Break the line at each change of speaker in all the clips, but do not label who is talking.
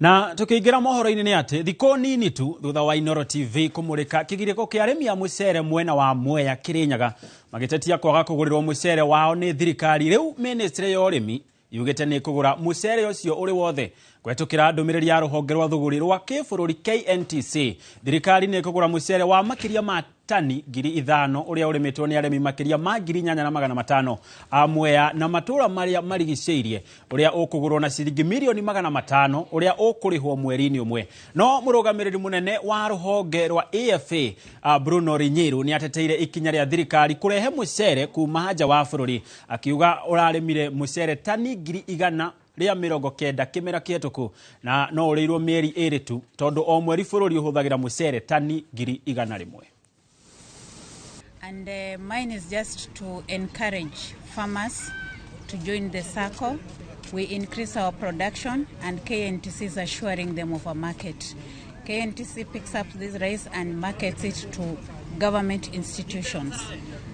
Na tukiingira mohoro-inĩ nĩ atĩ thikũ nini tu thutha wa Inooro TV kũmũrĩka kĩgirĩko kĩa arĩmi a mũcere mwena wa Mwea Kĩrĩnyaga magĩtetia kwaga kũgũrĩrwo mũcere wao nĩ thirikari, rĩu ministry ya ũrĩmi yugĩte nĩ kũgũra mũcere ũcio ũrĩ wothe kũhetũkĩra ndũmĩrĩri ya rũhonge rwa thũgũrĩ rwa kĩbũrũri KNTC. Thirikari nĩ ĩkũgũra mũcere wa makĩria ma tani 5,000 ũrĩa ũrĩmĩtwo nĩ arĩmi makĩria ma 8,500 a Mwea na matũra marĩa marigicĩirie, ũrĩa ũkũgũrwo na ciringi mirioni 500, ũrĩa ũkũrĩhwo mweri-inĩ ũmwe. No mũrũgamĩrĩri mũnene wa rũhonge rwa AFA, Bruno Rinyiru, nĩ ateteire ikinya rĩa thirikari kũrehe mũcere kuma nja wa bũrũri, akiuga ũrarĩmire mũcere tani 190,000 kĩmera kĩhetũku na no ũrĩirwo mĩeri 2 tu, tondũ o mweri bũrũri ũhũthagĩra mũcere tani 100,000.
And mine is just to encourage farmers to join the circle. We increase our production, and KNTC is assuring them of a market. KNTC picks up this rice and markets it to government institutions.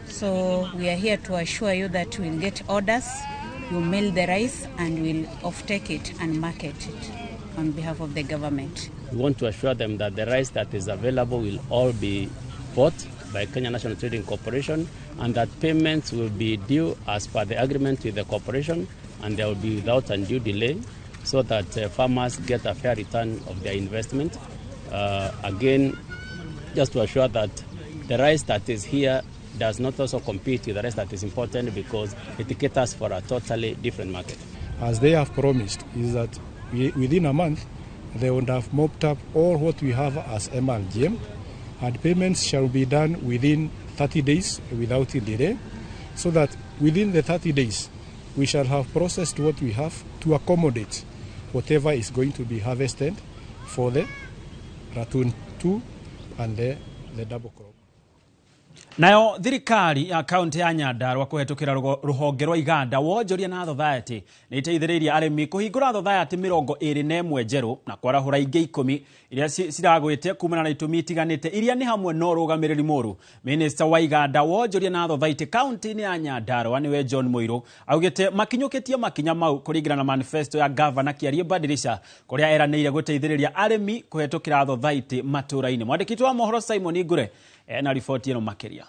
So we are here to assure you that we'll get orders, you mill the rice, and we'll offtake it and market it on behalf of the government.
We want to assure them that the rice that is available will all be bought by Kenya National Trading Corporation, and that payments will be due as per the agreement with the corporation, and they will be without undue delay, so that farmers get a fair return of their investment. Again, just to assure that the rice that is here does not also compete with the rice that is imported, because it caters for a totally different market.
As they have promised, is that within a month, they would have mopped up all what we have as MRGM, and payments shall be done within 30 days without delay, so that within the 30 days, we shall have processed what we have to accommodate whatever is going to be harvested for the Ratoon 2 and the double crop.
Nayo thirikari ya kaunti ya Nyandarua kũhetũkĩra rũhonge rwa iganda wonjoria na thothaĩtĩ nĩ iteithĩrĩirie arĩmi kũhingũra thothaĩtĩ 21 njerũ na kwarahũra ingĩ 10 iria ciragwĩte kumana na itũmi itiganĩte iria nĩ hamwe na ũrũgamĩrĩri mũru. Minista wa iganda wonjoria na thothaĩtĩ kaunti-inĩ ya Nyandarua nĩwe John Mũirũ augĩte makinyũkĩtie makinya mau kũringana na manifesto ya gavana Kĩarie Badilisha, kũrĩa eranĩire gũteithĩrĩria arĩmi kũhetũkĩra thothaĩtĩ matũra-inĩ. Mwandĩki wa mohoro Simon Ngure ena riboti ĩno makĩria.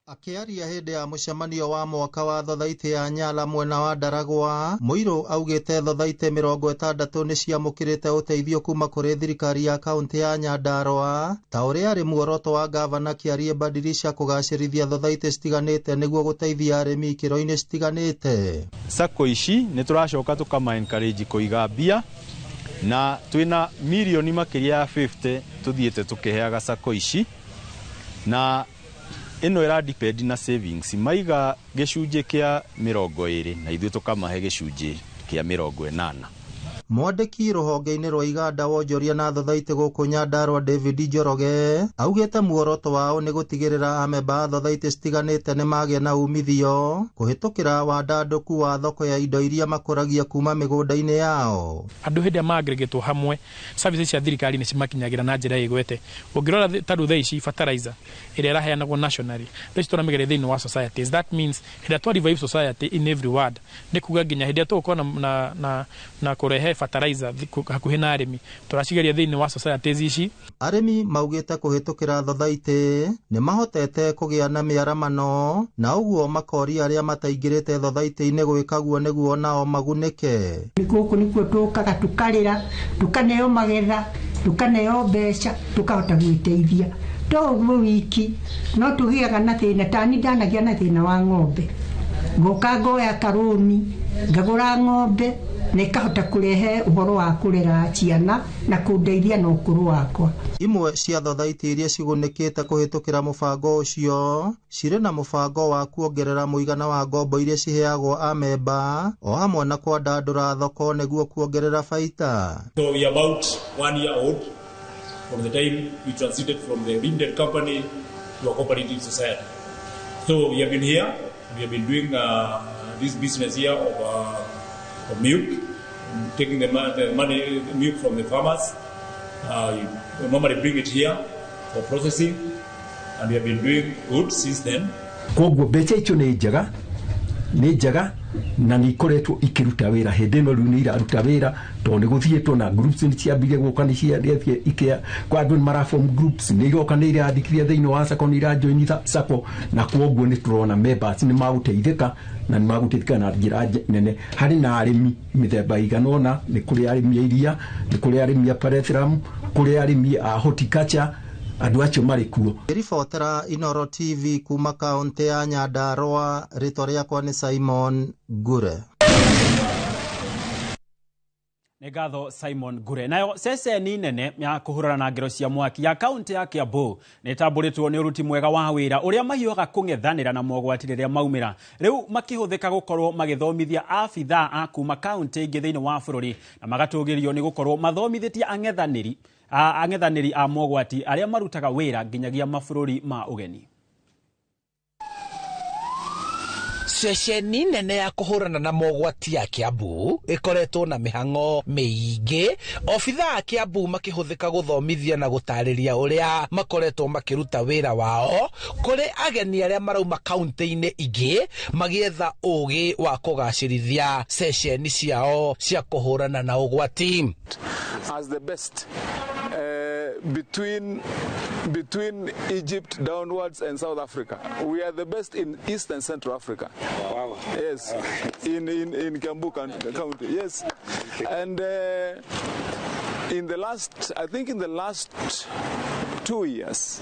Akĩaria hĩndĩ ya mũcemanio wa mwaka wa thothaitĩ ya Nyala mwena wa Ndaragwa, Mũirũ augĩte thothaitĩ 60 nĩ ciamũkĩrĩte ũteithio kuma kũrĩ thirikari ya kaunti ya Nyandarua, ta ũrĩa arĩ muoroto wa gavana Kĩarie Badilisha kũgacĩrithia thothaitĩ citiganĩte nĩguo gũteithia arĩmi ikĩro-inĩ citiganĩte.
Sacco ici nĩ tũracoka tũkama encourage kũiga mbia, na twĩna mirioni makĩria ya 50 tũthiĩte tũkĩheaga sacco ici, na ĩno ĩra depend na savings, maiga gĩcunjĩ kĩa 20 na ithuĩ tũkamahe gĩcunjĩ kĩa 80.
Mwandĩki rũhonge-inĩ rwa iganda wonjoria na thothaitĩ gũkũ Nyandarua David Njoroge augĩte muoroto wao nĩ gũtigĩrĩra amemba a thothaitĩ citiganĩte nĩ magĩa na umithio kũhĩtũkĩra wandandũku wa thoko ya indo iria makũragia kuma mĩgũnda-inĩ yao.
Andũ hĩndĩ ĩrĩa ma-aggregatwo hamwe, services cia thirikari nĩ cimakinyagĩra na njĩra ĩgwete. Ũngĩrora ta rĩu thaa ici fertilizer ĩrĩa ĩraheanagwo nationally, thaa ici tũramĩgeria thĩinĩ wa societies. That means hĩndĩ ĩrĩa twa revive society in every ward, nĩ kuga nginya hĩndĩ ĩrĩa tũgũkorwo na kũrehe fertilizer hakuhĩ na arĩmi, tũracigeria thĩinĩ wa societies ici.
Arĩmi maugĩte kũhĩtũkĩra thothaitĩ nĩ mahotete kũgĩa na mĩaramano, na ũguo makoria arĩa mataingĩrĩte thothaitĩ-inĩ gwĩka guo nĩguo nao magunĩke.
Gũkũ nĩkuo tũkaga tũkarĩra, tũkaneo magetha, tũkaneo mbeca, tũkahota gwĩteithia. To ũguo wiki no tũgĩaga na thĩna, ta niĩ ndanagĩa na thĩna wa ng'ombe, ngoka ngoya karũni ngagũra ng'ombe na ĩkahota kũrehe ũhoro wa kũrera ciana na kũndeithia na ũkũrũ wakwa.
Imwe cia thothaitĩ iria cigunĩkĩte kũhĩtũkĩra mũbango ũcio cirĩ na mũbango wa kuongerera mũigana wa ngombo iria ciheagwo amemba o hamwe na kwandandũra thoko nĩguo kuongerera baita.
So we are about 1 year old from the time we transited from the limited company to a cooperative society. So we have been here, we have been doing this business here of milk, taking the money, the milk from the farmers. We normally bring it here for processing, and we have been doing good since then.
Koguo mbeca icio nĩ njega Nĩ njega na nĩ ikoretwo ikĩruta wĩra. Hĩndĩ ĩno rĩu nĩ iraruta wĩra tondũ nĩ gũthiĩtwo na groups, nĩ ciambire gũka, nĩ ciathiĩ ikĩa kwa andũ nĩ maraform groups, nĩ iroka, nĩ irandĩkithia thĩinĩ wa sacco, nĩ irajoin sacco, na kwoguo nĩ tũrona members nĩ magũteithĩka na nĩ magũteithĩka na njĩra nene. Harĩ na arĩmi mĩthemba ĩigana ũna: nĩ kũrĩ arĩmi a iria, nĩ kũrĩ arĩmi a pyrethrum, kũrĩ arĩmi a horticulture. Andũ acio marĩ kuo.
Ribotera Inoro TV kuma kaunti ya Nyandarua, rĩtwa rĩakwa nĩ Simon Ngure.
Nĩ ngatho, Simon Ngure. Nayo ceceni nene ya kũhũrana na ngero cia mwaki ya kaunti ya Kiambu nĩ ĩtambũrĩtwo nĩ ũruti mwega wa wĩra ũrĩa mahiũhaga kũng'ethanĩra na mogwati rĩrĩa maumĩra, rĩu makĩhũthĩka gũkorwo magĩthomithia abithaa a kuma kaunti ingĩ thĩinĩ wa bũrũri, na magatũgĩrio nĩ gũkorwo mathomithĩtie ang'ethanĩri a mogwati arĩa marutaga wĩra nginyagia mabũrũri ma ũgeni.
Ceceni nene ya kũhũrana na mogwati ya Kiambu ĩkoretwo na mĩhang'o mĩingĩ, obithaa a Kiambu makĩhũthĩka gũthomithia na gũtarĩria ũrĩa makoretwo makĩruta wĩra wao kũrĩ ageni arĩa marauma kaunti-inĩ ingĩ magĩetha ũgĩ wa kũgacĩrithia ceceni ciao cia kũhũrana na ũgwati.
As the best between Egypt downwards and South Africa. We are the best in East and Central Africa.
Wow.
Yes, in Kiambu County. Yes. And in the last, I think in the last 2 years,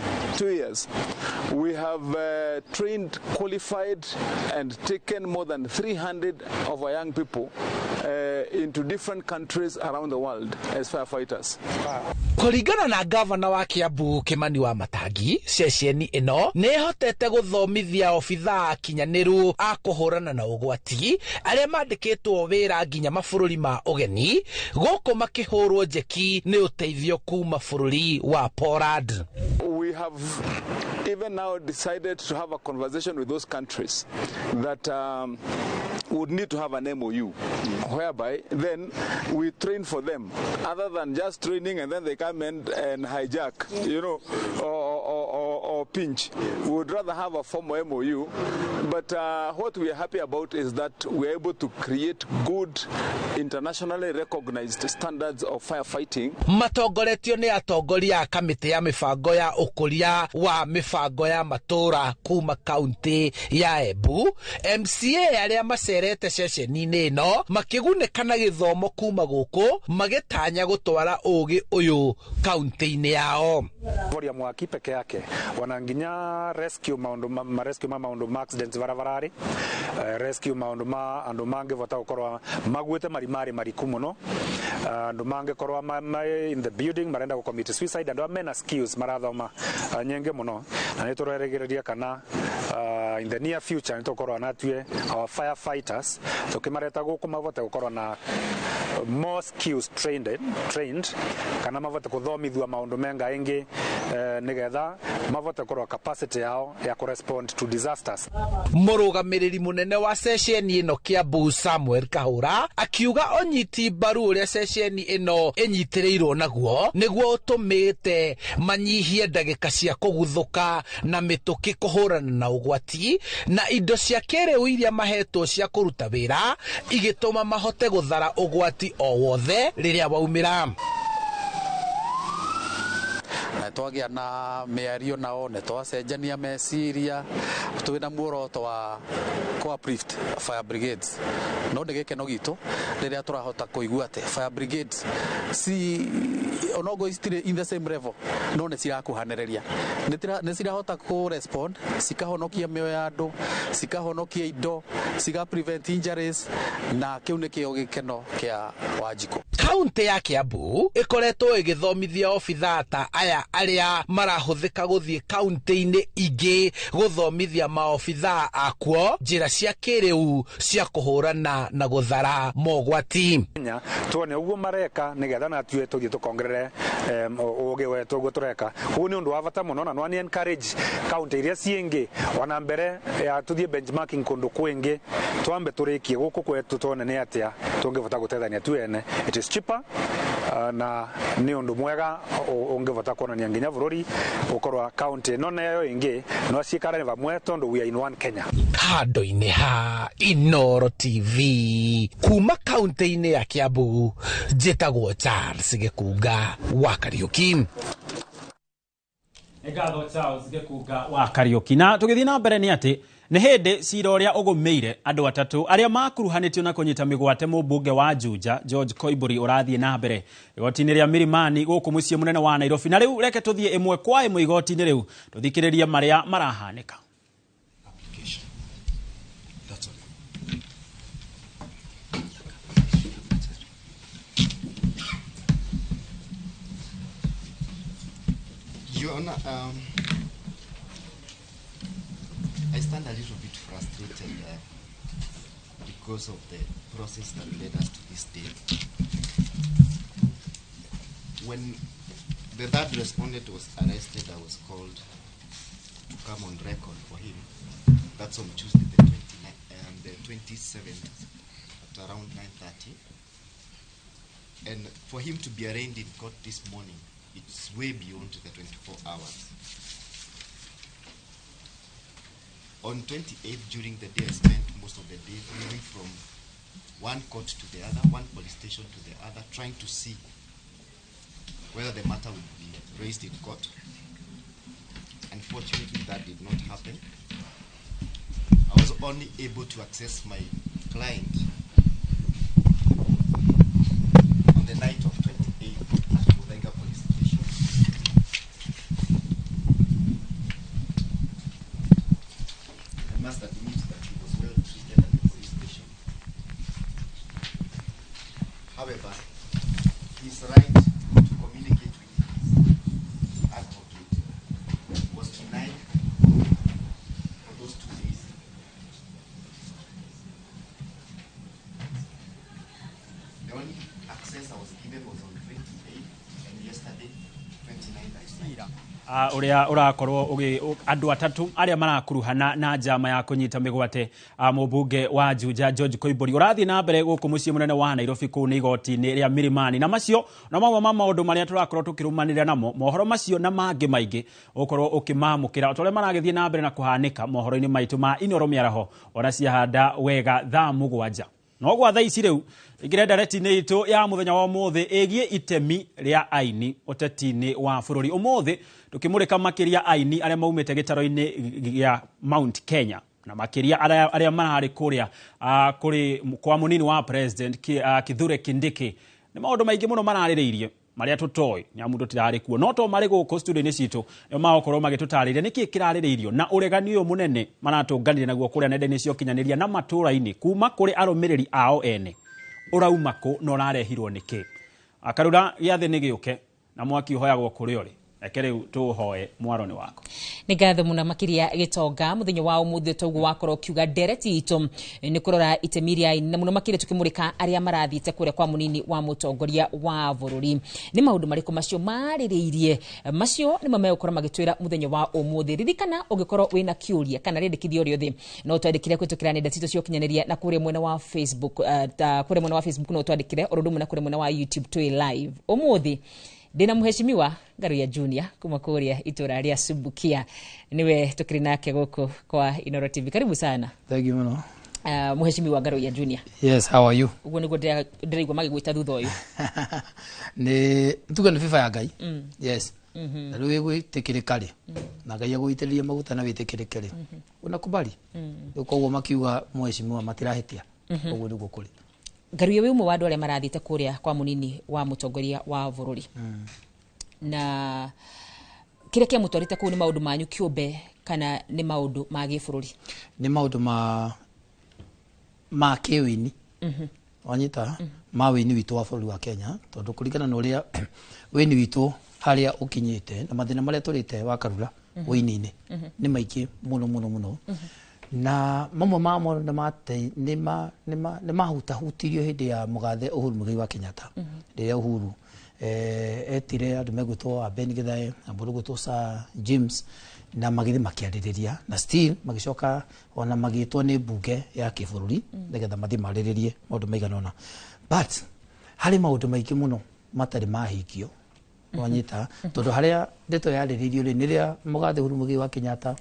we have trained, qualified, and taken more than 300 of our young people into different countries around the world as firefighters.
Kũringana na gavana wa Kiambu Kimani wa Matangi, ceceni ĩno nĩ ĩhotete gũthomithia obithaa akinyanĩru a kũhũrana na ũgwati arĩa mandĩkĩtwo wĩra nginya mabũrũri ma ũgeni, gũkũ makĩhũrwo njeki nĩ ũteithio kuma bũrũri wa Poland.
We have even now decided to have a conversation with those countries that would need to have an MOU, whereby then we train for them, other than just training and then they come and hijack or pinch. We would rather have a formal MOU. But what we are happy about is that we are able to create good, internationally recognized standards of firefighting.
Matongoretio nĩ atongoria a kamĩtĩ ya mĩbango ya ũkũria wa mĩbango ya matũũra kuma kaunti ya Embu, MCA arĩa macerete ceceni-inĩ ĩno makĩgunĩka na gĩthomo kuma gũkũ, magĩtanya gũtwara ũgĩ ũyũ kaunti-inĩ yao.
Voria mwaki peke yake wana nginya rescue maundu ma rescue ma maundu ma accidents barabarari, rescue maundu ma andu mangivota gukorwa maguite marimari mariku muno, andu mangikorwa ma in the building marenda gu commit suicide, andu mena skills marathoma nyingi muno, na ni tureregereria kana in the near future ni tukorwa natue our firefighters tukimareta guku mavote gukorwa na more skills trained kana mavote kuthomithua maundu menga ingi, nigetha mavote korwa capacity yao ya kurespond to disasters.
Mũrũgamĩrĩri mũnene wa ceceni ĩno Kiambu Samuel Kahũra akiuga ũnyiti mbaru ũrĩa ceceni ĩno ĩnyitĩrĩirwo naguo nĩguo ũtũmĩte manyihie ndagĩka cia kũguthũka na mĩtũkĩ kũhũrana na ũgwati, na indo cia kĩrĩu iria mahetwo cia kũruta wĩra igĩtũma mahote gũthara ũgwati o wothe rĩrĩa waumĩra.
Na twagĩa na mĩario nao, nĩ twacenjania meciria twĩna muoroto wa co-uplift fire brigades, no nĩ gĩkeno gitũ rĩrĩa tũrahota kũigua atĩ fire brigades ci onogo citirĩ in the same level, no nĩ cirakuhanĩrĩria, nĩ cirahota kũ respond, cikahonokia mĩoyo ya andũ, cikahonokia indo, ciga prevent injuries, na kĩu nĩkĩo gĩkeno kĩa Wanjikũ.
Kaunti ya Kiambu ĩkoretwo ĩgĩthomithia obithaa ta aya arĩa marahũthĩka gũthiĩ kaunti-inĩ ingĩ gũthomithia maobithaa akuo njĩra cia kĩrĩu cia kũhũrana na gũthara mogwati.
Kenya tuone uguo mareka nigetha natue tuthie tukongerere ugi wetu uguo tureka. Koguo ni undu wa bata muno na nwani encourage county iria ciingi ona mbere ya tuthie benchmarking kundu kwingi, twambe turikie guku kwetu tuone ni atia tungivota gutethania tuene. It is cheaper. Na nĩ ũndũ mwega ũngĩvota kuonania nginya bũrũri ũkorwa kaunti ĩno nayo ĩngĩ no ciikarane vamwe tondũ we are in one Kenya.
Handũ-inĩ ha Inoro TV kuma kaunti-inĩ ya Kiambu, njĩtagwo Charles Gĩkunga wa Kariũki.
Nĩ ngatho Charles Gĩkunga wa Kariũki. Na tũgĩthiĩ na mbere nĩ atĩ nĩ hĩndĩ cira ũrĩa ũgũmĩire andũ atatũ arĩa makuruhanĩtio na kũnyita mĩgwate mũmbunge wa Juja George Koimburi ũrathiĩ na mbere igoti-inĩ rĩa Milimani gũkũ mũciĩ mũnene wa Nairobi. Na rĩu reke tũthiĩ ĩmwe kwa ĩmwe igoti-inĩ rĩu tũthikĩrĩrie marĩa marahanĩka.
Your Honor, I stand a little bit frustrated because of the process that led us to this day. When the third respondent was arrested, I was called to come on record for him. That's on Tuesday, the 27th, at around 9:30. And for him to be arraigned in court this morning, it's way beyond the 24 hours. On 28th, during the day, I spent most of the day moving from one court to the other, one police station to the other, trying to see whether the matter would be raised in court. Unfortunately, that did not happen. I was only able to access my client on the night of 28th at Muthaiga Police Station. I must admit that he was well treated at the police station. However, his right to communicate with his advocate was denied for those 2 days. The only access I was given was on 28th and yesterday, 29th.
Ũrĩa ũrakorwo andũ atatũ arĩa marakuruhana na njama ya kũnyita mĩgwate mũmbunge wa Juja George Koimburi ũrathiĩ na mbere gũkũ mũciĩ mũnene wa Nairobi kũu nĩ igoti-inĩ rĩa Milimani. Na macio na mamwe ma maũndũ marĩa tũrakorwo tũkĩrũmanĩrĩra namo, mohoro macio na mangĩ maingĩ ũkorwo ũkĩmamũkĩra o ta ũrĩa maragĩthiĩ na mbere na kũhanĩka mohoro-inĩ maitũ ma Inoro Mĩaraho ona ciahanda wega thaa 7. No gwa thaa ici rĩu ingĩre ndareti-inĩ itũ ya mũthenya wa ũmũthĩ ĩgiĩ itemi rĩa aini ũteti-inĩ wa bũrũri. Ũmũthĩ tũkĩmũrĩka makĩria aini arĩa maumĩte gĩtaro-inĩ gĩa Mount Kenya na makĩria arĩa mararĩ kũrĩa kũrĩ kwa mũnini wa president Kithure Kindiki. Nĩ maũndũ maingĩ mũno mararĩrĩirie marĩa tũtoĩ nĩ amu tũtirarĩ kuo, no to marĩ gũkũ studio-inĩ citũ nĩo magũkorwo magĩtũtarĩria nĩkĩĩ kĩrarĩrĩirio na ũregani ũyũ mũnene maratũnganire naguo kũrĩa nenda-inĩ cia ũkinyanĩria na matũũra-inĩ kuma kũrĩ arũmĩrĩri ao ene ũrauma kũ na ũrarehirwo nĩkĩ. Akarura gĩathĩ nĩ gĩũke na mwaki ũhoyagwo kũrĩa ũrĩ. Reke rĩu tũũhoe mwaro nĩ wako.
Nĩ ngatho mũno makĩria Gĩtonga mũthenya wa ũmũthĩ toguo wakorwo ũkiuga ndereti itũ nĩ kũrora itemi rĩa aini na mũno makĩria tũkĩmũrĩka arĩa marathiĩte kũrĩa kwa mũnini wa mũtongoria wa bũrũri. Nĩ maũndũ marĩkũ macio marĩrĩirie? Macio nĩmo megũkorwo magĩtwĩra mũthenya wa ũmũthĩ. Ririkana ũngĩkorwo wĩna kĩũria kana rĩendekithia o rĩothe no twandĩkĩre kũhĩtũkĩra nenda citũ cia ũkinyanĩria na kũrĩa mwena wa Facebook, kũrĩa mwena wa Facebook no twandĩkĩre o ũndũ ũmwe na kũrĩa mwena wa YouTube twĩ live. Ũmũthĩ ndĩna mũheshimiwa Ngaruiya Junior kuma kũrĩa itũra rĩa Subukia, niwe tukiri nake gũkũ kwa Inoro TV. Karibu sana.
Thank you mũno.
Mũheshimiwa Ngaruiya Junior.
Yes, how are you?
Ũguo nĩguo ndĩraigua magĩgwĩta thutha ũyũ.
Nĩ tuge nĩ favor ya Ngai. Yes. Na rĩu ĩgwĩtĩkĩrĩka rĩ, na Ngai agũitĩrĩrie maguta na wĩtĩkĩrĩke rĩ, unakubali. Rĩu koguo makiuga mũheshimiwa matirahĩtia. Ũguo nĩguo kũrĩ.
Ngaruiya wĩ ũmwe wa andũ arĩa marathiĩte kũrĩa kwa mũnini wa mũtongoria wa bũrũri. Na kĩrĩa kĩamũtwarĩte kũu nĩ maũndũ manyu kĩũmbe kana nĩ maũndũ ma gĩbũrũri?
Nĩ maũndũ ma kĩwĩini. Wanyita ma wĩini witũ wa bũrũri wa Kenya, tondũ kũringana na ũrĩa wĩini witũ harĩa ũkinyĩte na mathĩna marĩa tũrĩte wa Karura wĩini-inĩ nĩ maingĩ mũno mũno mũno. Na mamwe mamo nĩ mahutahutirio hĩndĩ ya mũgathe Uhuru Muigai wa Kenyatta. Rĩrĩa Uhuru etire andũ megwĩtwo a Ben Githae na mũndũ ũgwĩtwo Sir James na magĩthiĩ makĩarĩrĩria na still magĩcoka ona magĩtwo nĩ mbunge ya kĩbũrũri nĩgetha mathiĩ marĩrĩrie maũndũ maigana ũna. But harĩ maũndũ maingĩ mũno matarĩ mahingio. Wanyita tondũ harĩa ndeto yarĩrĩirio rĩ, nĩrĩa mũgathe Uhuru Muigai wa Kenyatta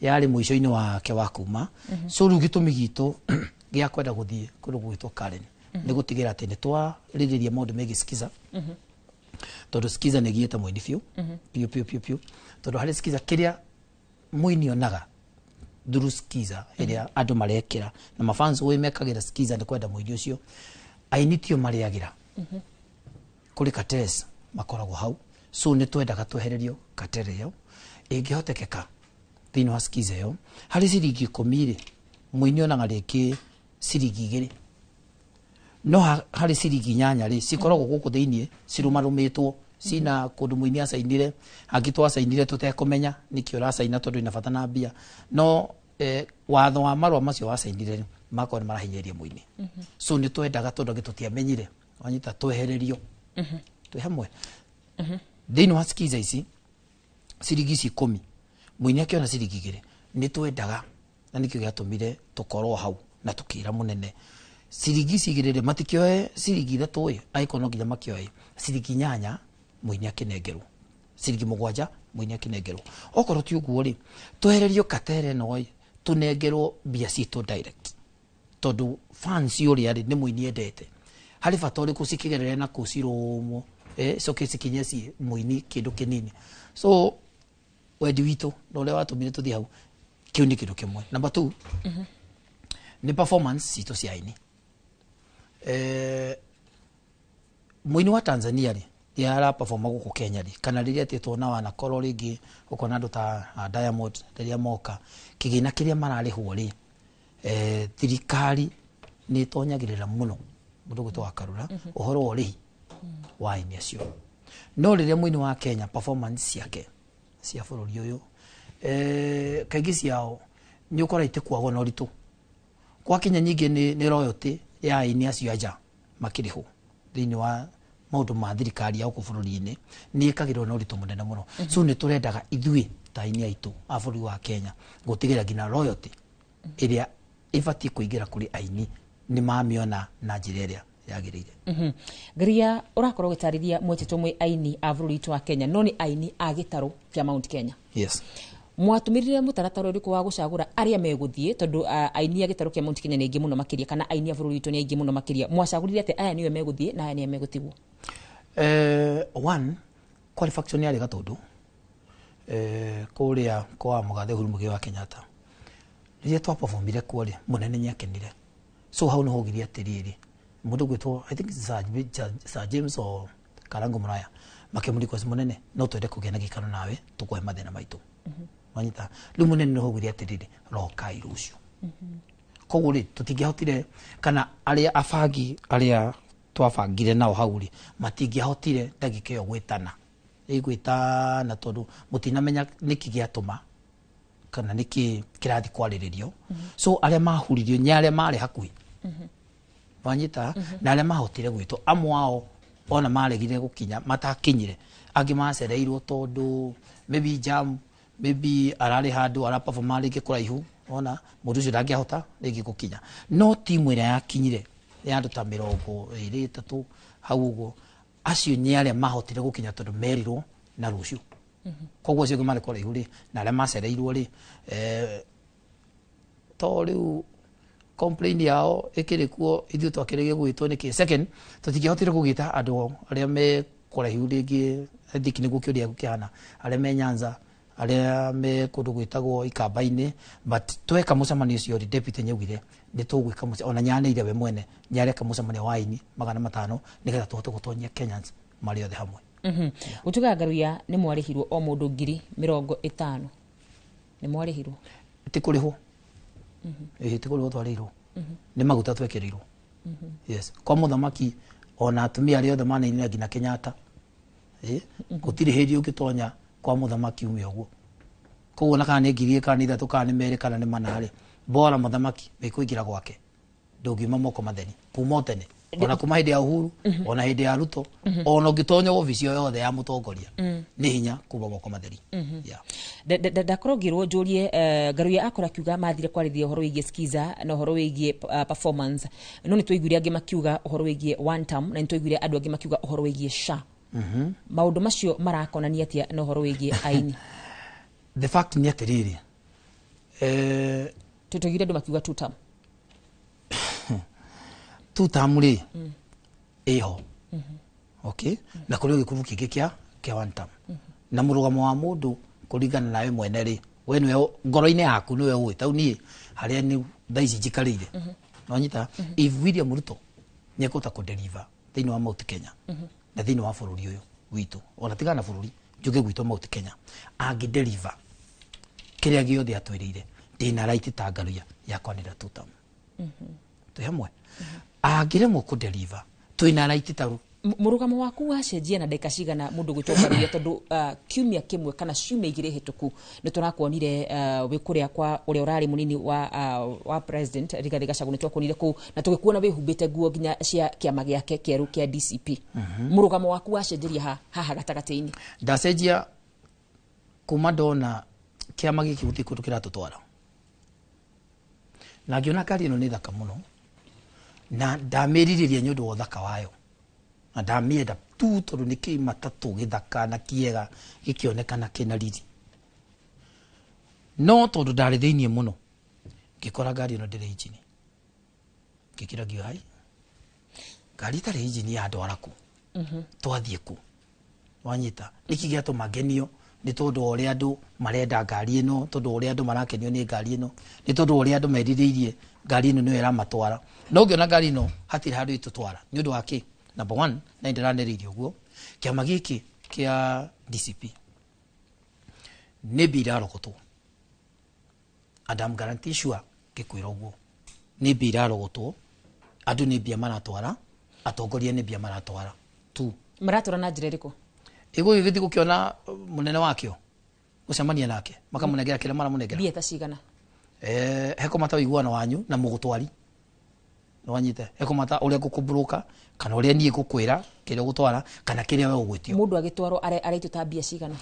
yarĩ mũico-inĩ wake wa kuma. So rĩu gĩtũmi gitũ gĩa kwenda gũthiĩ kũndũ gũgwĩtwo Karen nĩ gũtigĩra atĩ nĩ twarĩrĩria maũndũ megiĩ Skiza, tondũ Skiza nĩ ĩgiĩte mũini biũ biũ biũ biũ biũ, tondũ harĩ Skiza kĩrĩa mũini onaga through Skiza ĩrĩa andũ marekĩra na mafans ũĩ mekagĩra Skiza nĩ kwenda mũini ũcio, aini tio marĩagĩra kũrĩ cartels makoragwo hau. So nĩ twendaga twehererio cartel ĩyo ĩngĩhotekeka thĩinĩ wa Skiza ĩyo. Harĩ ciringi 10 rĩ, mũini onaga rĩngĩ ciringi 2, no harĩ ciringi 8 rĩ, cikoragwo gũkũ thĩinĩ cirũmarũmĩtwo cina kũndũ mũini acainire, angĩ twacainire tũtekũmenya nĩkĩ ũracaina tondũ ina bata na mbia, no watho wa marũa macio wacainire makorwo nĩ marahinyĩrĩria mũini. So nĩ twendaga tondũ angĩ tũtiamenyire, wanyita, twehererio twĩ hamwe thĩinĩ wa Skiza ici ciringi ici 10, mũini akĩona ciringi 2. Nĩ twendaga na nĩkĩo gĩatũmire tũkorwo hau na tũkĩra mũnene ciringi ici 2 rĩ, matikĩoe ciringi 3 ĩ, angĩkorwo no nginya makĩoe ciringi 8, mũini akĩnengerwo ciringi 7, mũini akĩnengerwo. Okorwo ti ũguo rĩ, twehererio katere ĩno ĩ, tũnengerwo mbia citũ direct, tondũ fans ũrĩa rĩ nĩ mũini endete, harĩ bata ũrĩkũ cikĩgerere na kũu cirũmwo, coke cikinye ci mũini kĩndũ kĩnini. So wendi witũ na ũrĩa watũmire tũthiĩ hau, kĩu nĩ kĩndũ kĩmwe. Number 2 nĩ performance citũ cia aini. Mũini wa Tanzania rĩ, rĩrĩa araperforma gũkũ Kenya rĩ, kana rĩrĩa etĩtwo na wanakorwo rĩngĩ ũkona andũ ta Diamond rĩrĩa moka, kĩgĩna kĩrĩa mararĩhwo rĩ, thirikari nĩ ĩtonyagĩrĩra mũno mũndũ gwĩtwo wa Karura ũhoro wa ũrĩhi wa aini acio. No rĩrĩa mũini wa Kenya performance ciake cia bũrũri ũyũ, kaingĩ ciao nĩ ũkora itĩkuagwo na ũritũ. Gwakinya nyingĩ nĩ royalty ya aini acio anja makĩrĩhwo thĩinĩ wa maũndũ ma thirikari ya gũkũ bũrũri-inĩ nĩ ĩkagĩrwo na ũritũ mũnene mũno. So nĩ tũrendaga ithuĩ ta aini aitũ a bũrũri wa Kenya gũtigĩrĩra nginya royalty ĩrĩa ĩbatiĩ kũingĩra kũrĩ aini nĩ mamĩona na njĩra ĩrĩa yagĩrĩire.
Ngaria ũrakorwo ũgĩtarĩria mwetĩtwo mwĩ aini a bũrũri witũ wa Kenya, no nĩ aini a gĩtarũ kĩa Mount Kenya.
Yes.
Mwatũmĩrire mũtaratara ũrĩkũ wa gũcagũra arĩa megũthiĩ, tondũ aini a gĩtarũ kĩa Mount Kenya nĩ aingĩ mũno makĩria, kana aini a bũrũri witũ nĩ aingĩ mũno makĩria? Mwacagũrire atĩ aya nĩo megũthiĩ na aya nĩo megũtigwo?
One qualification yarĩ Gatũndũ, kũrĩa kwa mũgathe Uhuru Muigai wa Kenyatta. Rĩrĩa twaperformire kuo rĩ, mũnene nĩakenire. So hau nĩho augire atĩrĩrĩ, mũndũ gwĩtwo I think Sir James or Karango Muraya makĩmũrequest, mũnene no twende kũgĩa na gĩikaro nawe tũkũhe mathĩna maitũ. Wanyita, rĩu mũnene nĩho augire atĩrĩrĩ, rokai rũciũ. Koguo rĩ, tũtingĩahotire, kana arĩa abangi arĩa twabangire nao hau rĩ, matingĩahotire ndagĩka ĩyo gwĩtana, ĩgwĩtana tondũ mũtinamenya nĩkĩ gĩatũma kana nĩkĩ kĩrathiĩ kwarĩrĩrio. So arĩa mahuririo nĩ arĩa marĩ hakuhĩ, wanyita, na arĩa mahotire gwĩtwo, amwe ao ona maregire gũkinya, matakinyire, angĩ macereirwo tondũ maybe jam, maybe ararĩ handũ araperforma rĩngĩ kũraihu, ona mũndũ ũcio ndangĩahota rĩngĩ gũkinya. No timu ĩrĩa yakinyire ya andũ ta 23 hau ũguo, acio nĩ arĩa mahotire gũkinya tondũ merirwo na rũciũ. Koguo acio angĩ marĩ kũraihu rĩ, na arĩa macereirwo rĩ, to rĩu complain yao ĩkĩrĩ kuo, ithuĩ twakĩrĩgie gwĩtwo nĩkĩ. Second, tũtingĩahotire kũgĩta andũ arĩa me kũraihu rĩngĩ, I think nĩguo kĩũria kĩhana, arĩa me Nyanza, arĩa me kũndũ gwĩtagwo Ikamba-inĩ. But tweka mũcemanio ũcio rĩ, deputy nĩaugire nĩ tũgwĩka mũcemanio, ona nyanĩire we mwene nĩareka mũcemanio wa aini 500 nĩgetha tũhote gũtonyia Kenyans marĩ othe hamwe.
Gũtuĩkaga Ngaruiya nĩ mwarĩhirwo o mũndũ 50,000, nĩ mwarĩhirwo?
Ti kũrĩhwo. Ĩĩ, ti kũrĩhwo twarĩhirwo, nĩ maguta twekĩrĩirwo. Yes, kwa mũthamaki ona atumia arĩa othe manainĩra nginya Kenyatta, gũtirĩ hĩndĩ ũngĩtonya kwa mũthamaki ume ũguo. Koguo ona kana nĩ 1,000 kana nĩ 3 kana nĩ 2 kana nĩ 4 rĩ, bora mũthamaki wĩkũingĩra gwake, ndũngiuma moko matheri kuma o tene. Ona kuma hĩndĩ ya Uhuru, ona hĩndĩ ya Ruto, ona ũngĩtonya obici o yothe ya mũtongoria, nĩ hinya kuma moko matheri. Yeah.
Ndakorwo ngĩrwo njũrie Ngaruiya akorwo akiuga mathire kwarĩrĩria ũhoro wĩgiĩ skiza na ũhoro wĩgiĩ performance, no nĩ twaiguire angĩ makiuga ũhoro wĩgiĩ one term, na nĩ twaiguire andũ angĩ makiuga ũhoro wĩgiĩ SHA. Maũndũ macio marakonania atĩa na ũhoro wĩgiĩ aini?
The fact nĩ atĩrĩrĩ,
tũtũiguire andũ makiuga two term.
Two term rĩ, ĩho, okay, na kũrĩ gĩkubu kĩngĩ kĩa one term, na mũrũgamo wa mũndũ kũringana nawe mwene rĩ, we nĩwe ngoro-inĩ yaku nĩwe ũĩ. Tau niĩ harĩa nĩ thaa ici njikarĩire, nonyita, if William Ruto nĩekũhota kũdeliver thĩinĩ wa Mount Kenya na thĩinĩ wa bũrũri ũyũ witũ, ona tigana na bũrũri, njuge gwitũ Mount Kenya, angĩ deliver kĩrĩa gĩothe atwĩrĩire, ndĩna right ta Ngaruiya ya kwanĩrĩra two term. Twĩ hamwe? Angĩremwo kũdeliver, twĩna right ta
Mũrũgamo waku wacenjia na ndagĩka cigana, mũndũ gwĩtwo Ngaruiya? Tondũ kiumia kĩmwe kana ciumia 2 hĩtũku nĩ tũrakuonire wĩ kũrĩa kwa ũrĩa ũrarĩ mũnini wa president Rigathĩ Gachagua. Nĩ twakuonire kũu na tũgĩkuona wĩhumbĩte nguo nginya cia kĩama gĩake kĩerũ kĩa DCP. Mũrũgamo waku wacenjeria haha gatagatĩ-inĩ?
Ndacenjia kuma ndona kĩama gĩkĩ gũtirĩ kũndũ kĩratũtwara, na ngĩona ngari ĩno nĩ thaka mũno na ndamĩrirĩria nĩ ũndũ wa ũthaka wayo, na ndamĩenda tu tondũ nĩ kĩmatatũ gĩthaka na kĩega gĩkĩonekana kĩna riri. No tondũ ndarĩ thĩiniĩ mũno, ngĩkora ngari ĩno ndĩrĩ injini. Ngĩkĩra ngiuga, "Hai, ngari ĩtarĩ injini yandwara kũ? Twathiĩ kũ?" Wanyita, nĩkĩ gĩatũma ngenio nĩ tondũ wa ũrĩa andũ marenda ngari ĩno, tondũ wa ũrĩa andũ marakenio nĩ ngari ĩno, nĩ tondũ wa ũrĩa andũ merirĩirie ngari ĩno nĩyo ĩramatwara. No ngĩona ngari ĩno hatirĩ handũ ĩtũtwara. Nĩ ũndũ wa kĩ? Number one, na ndĩranĩrĩirie ũguo, kĩama gĩkĩ kĩa DCP nĩ mbia irarogotwo, and I'm guarantee sure ngĩkwĩra ũguo, nĩ mbia irarogotwo, andũ nĩ mbia maratwara, atongoria nĩ mbia maratwara tu.
Maratwara na njĩra ĩrĩkũ?
Ĩgũgĩthiĩ gũkĩona mũnene wakĩo, gũcemania nake, makamũnengera kĩrĩa maramũnengera.
Mbia ta cigana?
Hekũmata ũiguano wanyu na mũgũtwari, nĩwanyite? Hekũmata ũrĩa ngũkũmburuka kana ũrĩa niĩ ngũkwĩra kĩrĩa ũgũtwara kana kĩrĩa we ũgwĩtio.
Mũndũ agĩtwarwo aretio ta mbia cigana?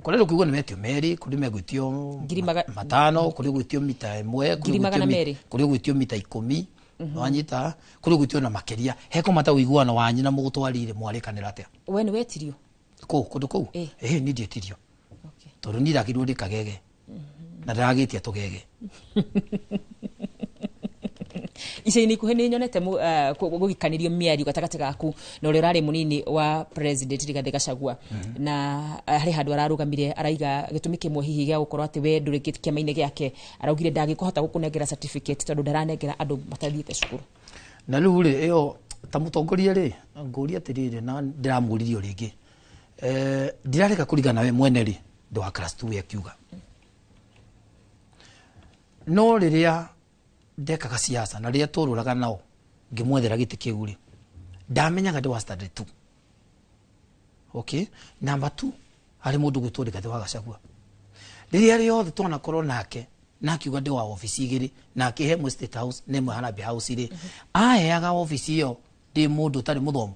Kũrĩ rũkiugo nĩ metio merĩ, kũrĩ megwĩtio 500, kũrĩ gwĩtio mita 1,
Ngiri magana merĩ.
Kũrĩ gwĩtio mita 10, nĩwanyita? Kũrĩ gwĩtio na makĩria. Hekũmata ũiguano wanyu na mũgũtwari rĩ, mwarĩkanĩra atĩa.
We nĩ wetirio?
Kũ kũndũ kũu? Ĩĩ, niĩ ndietirio tondũ niĩ ndakĩrwo ndĩ kagege na ndĩragĩtia tũgege.
Ica-inĩ ikuhĩ nĩ nyonete gũgĩkanĩrio mĩario gatagatĩ gaku na ũrĩa ũrarĩ mũnini wa president Rigathĩ Gachagua, na harĩ handũ ararũgamire araiga gĩtũmi kĩmwe hihi gĩa gũkorwo atĩ we ndũrĩ kĩama-inĩ gĩake, araugire ndangĩkũhota gũkũnengera certificate tondũ ndaranengera andũ matathiĩte cukuru.
Na rĩu rĩ, ĩyo ta mũtongoria rĩ, ngũria atĩrĩrĩ, na ndĩramũririe o rĩngĩ, ndirareka kũringana nawe mwene rĩ, ndĩ wa class 2 akiuga. No rĩrĩa ndekaga siasa na rĩrĩa tũrũraga nao ngĩmwethera gĩtĩ kĩu rĩ, ndamenyaga ndĩ wa standard 2. Okay, number 2, harĩ mũndũ gwĩtwo Rigathĩ wa Gachagua, rĩrĩa rĩothe twanakorwo nake na akiuga ndĩ wa obici igĩrĩ, na akĩhe ĩmwe State House na ĩmwe Harambee House rĩ, aheaga obici ĩyo ndĩ mũndũ ũtarĩ mũthomu?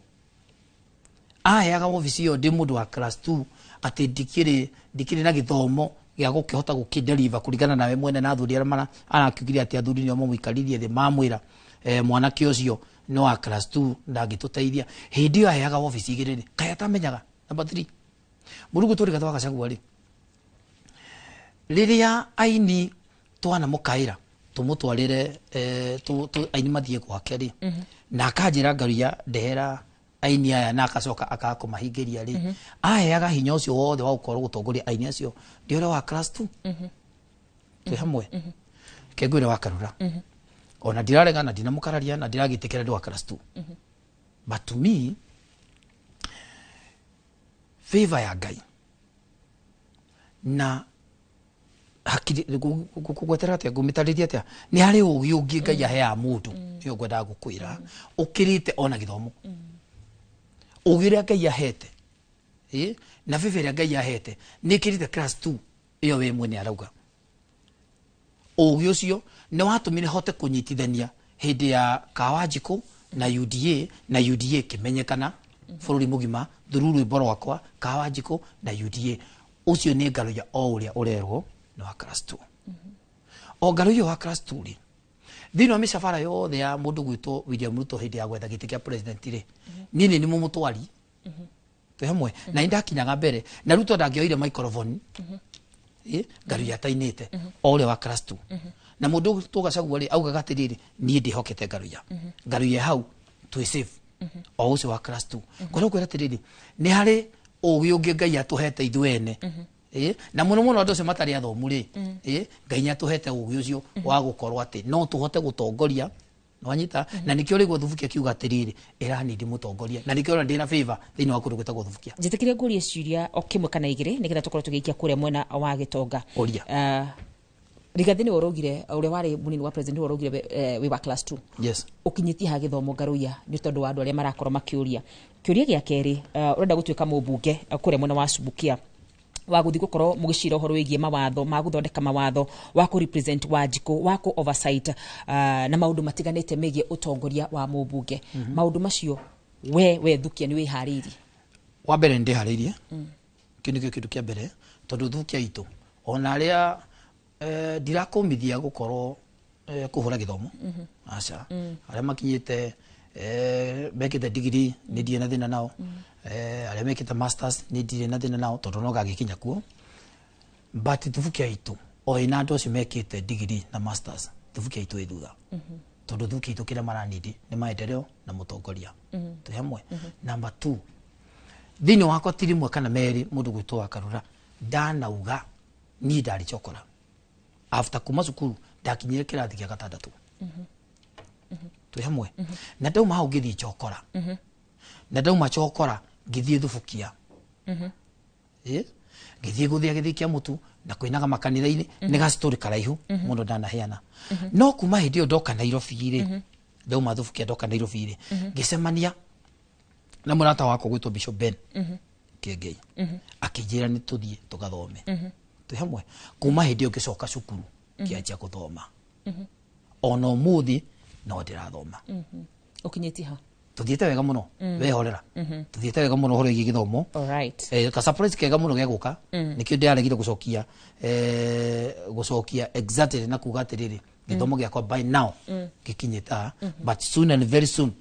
Aheaga obici ĩyo ndĩ mũndũ wa class 2, atĩ ndikĩrĩ na gĩthomo gĩa gũkĩhota gũkĩdeliver kũringana nawe mwene na athuri arĩa arakiugire atĩ athuri nĩo mamũikaririe thĩ mamwĩra, mwanake ũcio no wa class 2, ndangĩtũteithia. Hĩndĩ ĩyo aheaga obici igĩrĩ rĩ, kaĩ atamenyaga? Number 3, mũrugũ tũrĩ Rigathĩ wa Gachagua rĩ, rĩrĩa aini twanamũkaĩra tũmũtwarĩre, aini mathiĩ gwake rĩ, na akanjĩra, "Ngaruiya, ndehera aini aya," na akacoka akaga kũmahingĩria rĩ, aheaga hinya ũcio wothe wa gũkorwo gũtongoria aini acio ndĩ ũrĩa wa class 2? Twĩ hamwe? Ke ngwĩre wa Karura, ona ndirarega na ndinamũkararia na ndiragĩtĩkĩra ndĩ wa class 2, but to me, favor ya Ngai na hakiri, ngũgwetera atĩa, ngũmĩtarĩria atĩa, nĩ harĩ ũgĩ ũngĩ Ngai aheaga mũndũ, nĩyo ngwendaga gũkwĩra, ũkĩrĩte ona gĩthomo. Ũgĩ ũrĩa Ngai ahete, na favor ĩrĩa Ngai ahete nĩ ĩkĩrĩte class 2 ĩyo we mwene arauga. Ũgĩ ũcio nĩ watũmire hote kũnyitithania hĩndĩ ya Kawanjikũ Na UDA na UDA kĩmenyekana bũrũri mũgima through rwĩmbo rwakwa Kawanjikũ na UDA. Ũcio nĩ Ngaruiya o ũrĩa ũrerwo nĩ wa class 2. O Ngaruiya wa class 2 rĩ, thĩinĩ wa mĩcabara yothe ya mũndũ gwĩtwo William Ruto hĩndĩ ya gwetha gĩtĩ kĩa president rĩ, niĩ nĩ mũmũtwari twĩ hamwe na nĩndakinyaga mbere na Ruto ndangĩoire microphone Ngaruiya atainĩte o ũrĩa wa class 2. Na mũndũ tũgacagua rĩ augaga atĩrĩrĩ, niĩ ndĩhokete Ngaruiya, Ngaruiya hau twĩ safe, o ũcio wa class 2. Kwenda kwĩra atĩrĩrĩ, nĩ harĩ ũgĩ ũngĩ Ngai atũhete ithuĩ ene, na mũno mũno andũ acio matarĩ athomu rĩ, Ngai nĩ atũhete ũgĩ ũcio wa gũkorwo atĩ no tũhote gũtongoria. Nwanyita? Na nĩkĩo rĩguo Thubukia kiuga atĩrĩrĩ, ĩranindi mũtongoria, na nĩkĩo ndĩna favor thĩinĩ wa kũndũ gwĩtagwo Thubukia.
Njĩtĩkĩrie ngũrie ciũria o kĩmwe kana igĩrĩ nĩgetha tũkorwo tũgĩikia kũrĩa mwena wa Gĩtonga.
Ũria.
Rigathĩ nĩwe ũraugire, ũrĩa warĩ mũnini wa president nĩwe ũraugire wĩ wa class 2.
Yes.
Ũkinyĩtie ha gĩthomo, Ngaruiya, nĩ tondũ wa andũ arĩa marakorwo makĩũria kĩũria gĩa kerĩ? Ũrenda gũtuĩka mũmbunge kũrĩa mwena wa Subukia, wa gũthiĩ gũkorwo mũgĩcira ũhoro wĩgiĩ mawatho ma gũthondeka mawatho, wa kũ represent Wanjikũ, wa kũ oversight na maũndũ matiganĩte megiĩ ũtongoria wa mũmbunge. Maũndũ macio we Thukia nĩ wĩharĩirie?
Wa mbere nĩ ndĩharĩirie. Kĩu nĩkĩo kĩndũ kĩa mbere, tondũ Thubukia itũ ona arĩa ndirakũmithia gũkorwo kũhũra gĩthomo, aca. Arĩa makinyĩte mekĩte degree nĩ ndirĩ na thĩna nao, arĩa mekĩte masters nĩ ndirĩ na thĩna nao, tondũ no gagĩkinya kuo. But Thubukia itũ o ĩna andũ acio mekĩte degree na masters, Thubukia itũ ĩ thutha, tondũ Thubukia itũ kĩrĩa maranindi nĩ maendeleo na mũtongoria. Twĩ hamwe? Number 2, thĩinĩ wakwa ti rĩmwe kana merĩ mũndũ gwĩtwo wa Karura ndanauga niĩ ndarĩ chokora. After kuma cukuru ndakinyire kĩrathi gĩa gatandatũ. Twĩ hamwe? Na ndauma hau ngĩthiĩ chokora, na ndauma chokora ngĩthiĩ Thubukia, ngĩthiĩ gũthĩa gĩthĩi kĩa mũtu na kwĩnaga makanitha-inĩ. Nĩ gacitori karaihu mũno ndanaheana, no kuma hĩndĩ ĩyo ndoka Nairobi rĩ, ndauma Thubukia ndoka Nairobi rĩ, ngĩcemania na mũrata wakwa gwĩtwo Bishop Ben Kĩengei, akĩnjĩra nĩ tũthiĩ tũgathome. Twĩ hamwe? Kuma hĩndĩ ĩyo ngĩcoka cukuru, ngĩanjia gũthoma. Ona ũmũthĩ no ndĩrathoma.
Ũkinyĩtie ha?
Tuthiĩte wega mũno. Wehorera, tuthiĩte wega mũno ũhoro wĩgiĩ gĩthomo. Ka surprise kega mũno gegũka. Nĩkĩo ndĩraregire gũcokia gũcokia exactly na kuga atĩrĩrĩ, gĩthomo gĩakwa by now gĩkinyĩte haha, but soon and very soon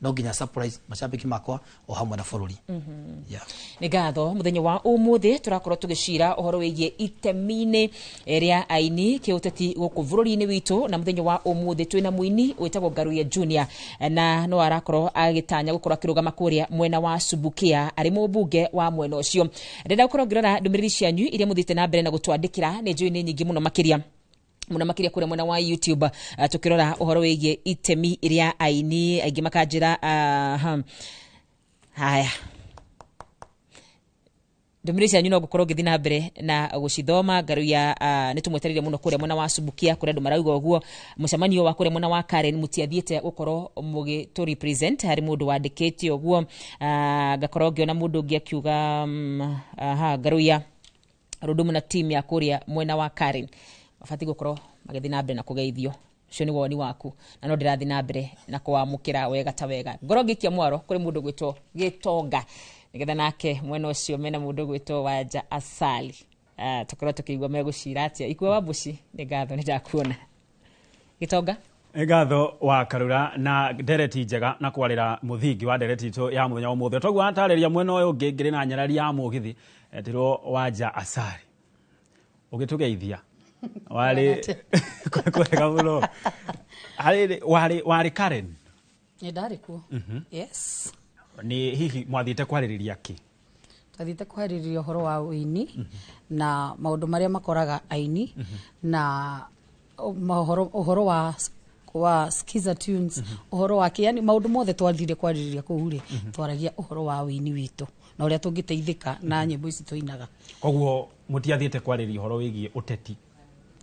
no nginya surprise macambĩki makwa o hamwe na bũrũri. Yeah.
Nĩ ngatho. Mũthenya wa ũmũthĩ tũrakorwo tũgĩcira ũhoro wĩgiĩ itemi-inĩ rĩa aini kĩũteti gũkũ bũrũri-inĩ witũ, na mũthenya wa ũmũthĩ twĩna mũini wĩtagwo Ngaruiya Junior, na no arakorwo agĩtanya gũkorwo akĩrũgama kũrĩa mwena wa Subukia arĩ mũmbunge wa mwena ũcio. Ndĩrenda gũkorwo ngĩrora ndũmĩrĩri cianyu iria mũthiĩte na mbere na gũtwandĩkĩra. Nĩ njũĩ nĩ nyingĩ mũno makĩria mũno makĩria kũrĩa mwena wa YouTube. Tukĩrora ũhoro wĩgiĩ itemi rĩa aini, aingĩ makanjĩra haya ndũmĩrĩri cianyu no ngũkorwo ngĩthiĩ na mbere na gũcithoma. Ngaruiya nĩ tũmwetereire mũno kũrĩa mwena wa Subukia, kũrĩa andũ marauga ũguo. Mũcemanio wa kũrĩa mwena wa Karen mũtiathiĩte gũkorwo mũgĩtũ represent, harĩ mũndũ wandĩkĩte ũguo. Ngakorwo ngĩona mũndũ ũngĩ akiuga aha, Ngaruiya Rũndũmũ na team ya kũrĩa mwena wa Karen mabatiĩ gũkorwo magĩthiĩ na mbere na kũgeithio. Ũcio nĩ woni waku na no ndĩrathiĩ na mbere na kũwamũkĩra wega ta wega. Ngorwo ngĩikia mwaro kũrĩ mũndũ gwĩtwo Gĩtonga, nĩgetha nake mwena ũcio mena mũndũ gwĩtwo Wanja Asali, tũkorwo tũkĩigua megũcira atĩa. Ikua wa Mbuci, nĩ ngatho, nĩ ndakuona Gĩtonga.
Ngatho wa Karura na ndereti njega na kwarĩra mũthingi wa ndereti itũ ya mũthenya wa ũmũthĩ. Toguo atarĩria mwena ũyũ ũngĩ ngĩrĩ na nyarari ya mũgithi etirwo Wanja Asari, ũgĩtũgeithia warĩ kwega mũno. Harĩ warĩ Karen.
Nĩ ndarĩ kuo. Yes.
Nĩ hihi mwathiĩte kwarĩrĩria kĩ?
Twathiĩte kwarĩrĩria ũhoro wa ũini na maũndũ marĩa makoraga aini na ũhoro wa Skiza tunes, ũhoro wa kĩ, yani maũndũ mothe twathire kwarĩrĩria kũu rĩ, twaragia ũhoro wa ũini witũ na ũrĩa tũngĩteithĩka na nyĩmbo ici tũinaga.
Koguo mũtiathiĩte kwarĩrĩria ũhoro wĩgiĩ ũteti?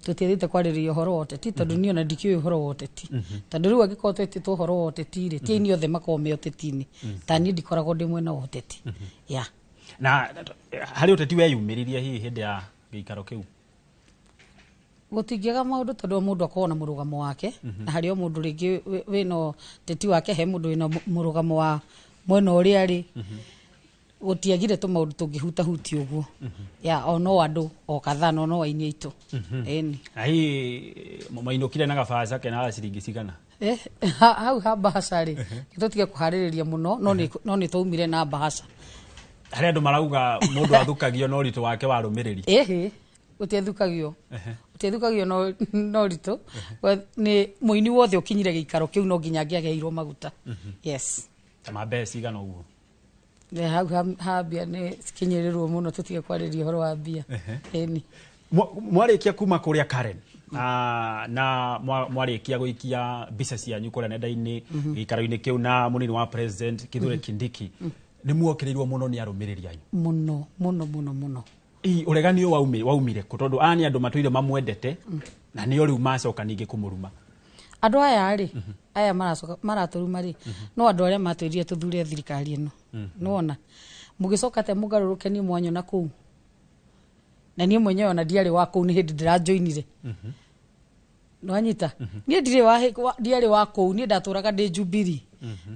Tũtiathiĩte kwarĩrĩria ũhoro wa ũteti, tondũ niĩ ona ndikĩũĩ ũhoro wa ũteti, tondũ rĩu angĩkorwo twĩtĩtwo ũhoro wa ũteti rĩ, ti aini othe makoragwo me ũteti-inĩ. Ta niĩ ndikoragwo ndĩ mwena wa ũteti, yeah.
Na harĩ ũteti weyumĩririe hihi hĩndĩ ya gĩikaro kĩu?
Gũtingĩaga maũndũ tondũ o mũndũ akoragwo na mũrũgamo wake. Na harĩ o mũndũ rĩngĩ wĩna teti wake, he mũndũ wĩna mũrũgamo wa mwena ũrĩa arĩ. Gũtiagire tũmaũndũ tũngĩhutahutia ũguo ya o no andũ o kadhaa no no aini aitũ. Ĩni.
Na hihi mainũkire na gabaca kena ciringi cigana?
Hau ha mbahaca rĩ, tũtige kũharĩrĩria mũno, no nĩ twaumire na mbahaca.
Harĩ andũ marauga mũndũ athukagio na ũritũ wake wa rũmĩrĩri.
Ĩhĩ, gũtiathukagio. Gũtiathukagio no ũritũ. Nĩ mũini wothe ũkinyire gĩikaro kĩu no nginya angĩageirwo maguta. Yes.
Ta ma mbeca cigana ũguo?
Nĩ hau ha mbia nĩ cikinyĩrĩrwo mũno, tũtige kwarĩria ũhoro wa mbia. Ĩni.
Mwarĩkia kuma kũrĩa Karen, na mwarĩkia gũikia mbica cianyu kũrĩa nenda-inĩ, gĩikaro-inĩ kĩu na mũnini wa president Kithure Kindiki, nĩ muokĩrĩirwo mũno nĩ arũmĩrĩri anyu.
Mũno mũno mũno mũno.
Ii, ũregani ũyũ waumire kũ? Tondũ aya nĩ andũ matũire mamwendete na nĩo rĩu macoka ningĩ kũmũruma.
Andũ aya rĩ, aya maracoka maratũruma rĩ, no andũ arĩa matwĩrire tũthure thirikari ĩno. Nĩwona mũgĩcoka atĩa mũgarũrũke niĩ mwanyona kũu, na niĩ mwenyewe ona ndiarĩ wa kũu, nĩ hĩndĩ ndĩrajoinire. Nĩwanyita? Niĩ ndirĩ wa ndiarĩ wa kũu, niĩ ndatũraga ndĩ Jubilee.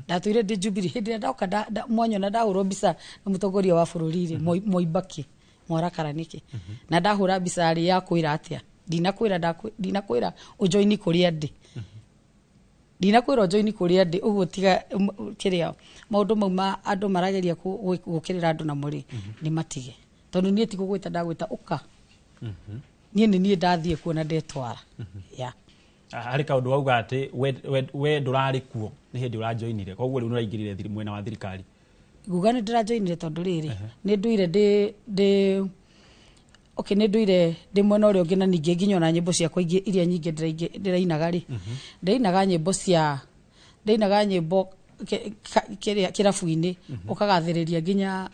Ndatũire ndĩ Jubilee. Hĩndĩ ĩrĩa ndoka mwanyona ndahũrwo mbica na mũtongoria wa bũrũri rĩ, Moi mwarakara nĩkĩ? Na ndahũra mbica rĩ ya kwĩra atĩa? Ndinakwĩra ũjoini kũrĩa ndĩ. Ndinakwĩra ũjoini kũrĩa ndĩ, ũguo tiga kĩrĩa maũndũ mau ma andũ marageria gũkĩrĩra andũ namo rĩ, nĩ matige. Tondũ niĩ ti gũgwĩta ndagwĩta ũka. Niĩ nĩ niĩ ndathiĩ kuo na ndetwara. Yeah.
Harĩ kaũndũ wauga atĩ we ndũrarĩ kuo nĩ hĩndĩ ũrajoinire, koguo rĩu nĩũraingĩrire mwena wa thirikari.
Nguga nĩ ndĩrajoinire tondũ rĩrĩ, nĩ nduire ndĩ okay, nĩ nduire ndĩ mwena ũrĩa ũngĩ, na ningĩ nginya ona nyĩmbo ciakwa ingĩ iria nyingĩ ndĩrainaga rĩ, ndĩrainaga nyĩmbo cia, ndĩrainaga nyĩmbo kĩrĩa kĩrabu-inĩ, ũkagathĩrĩria nginya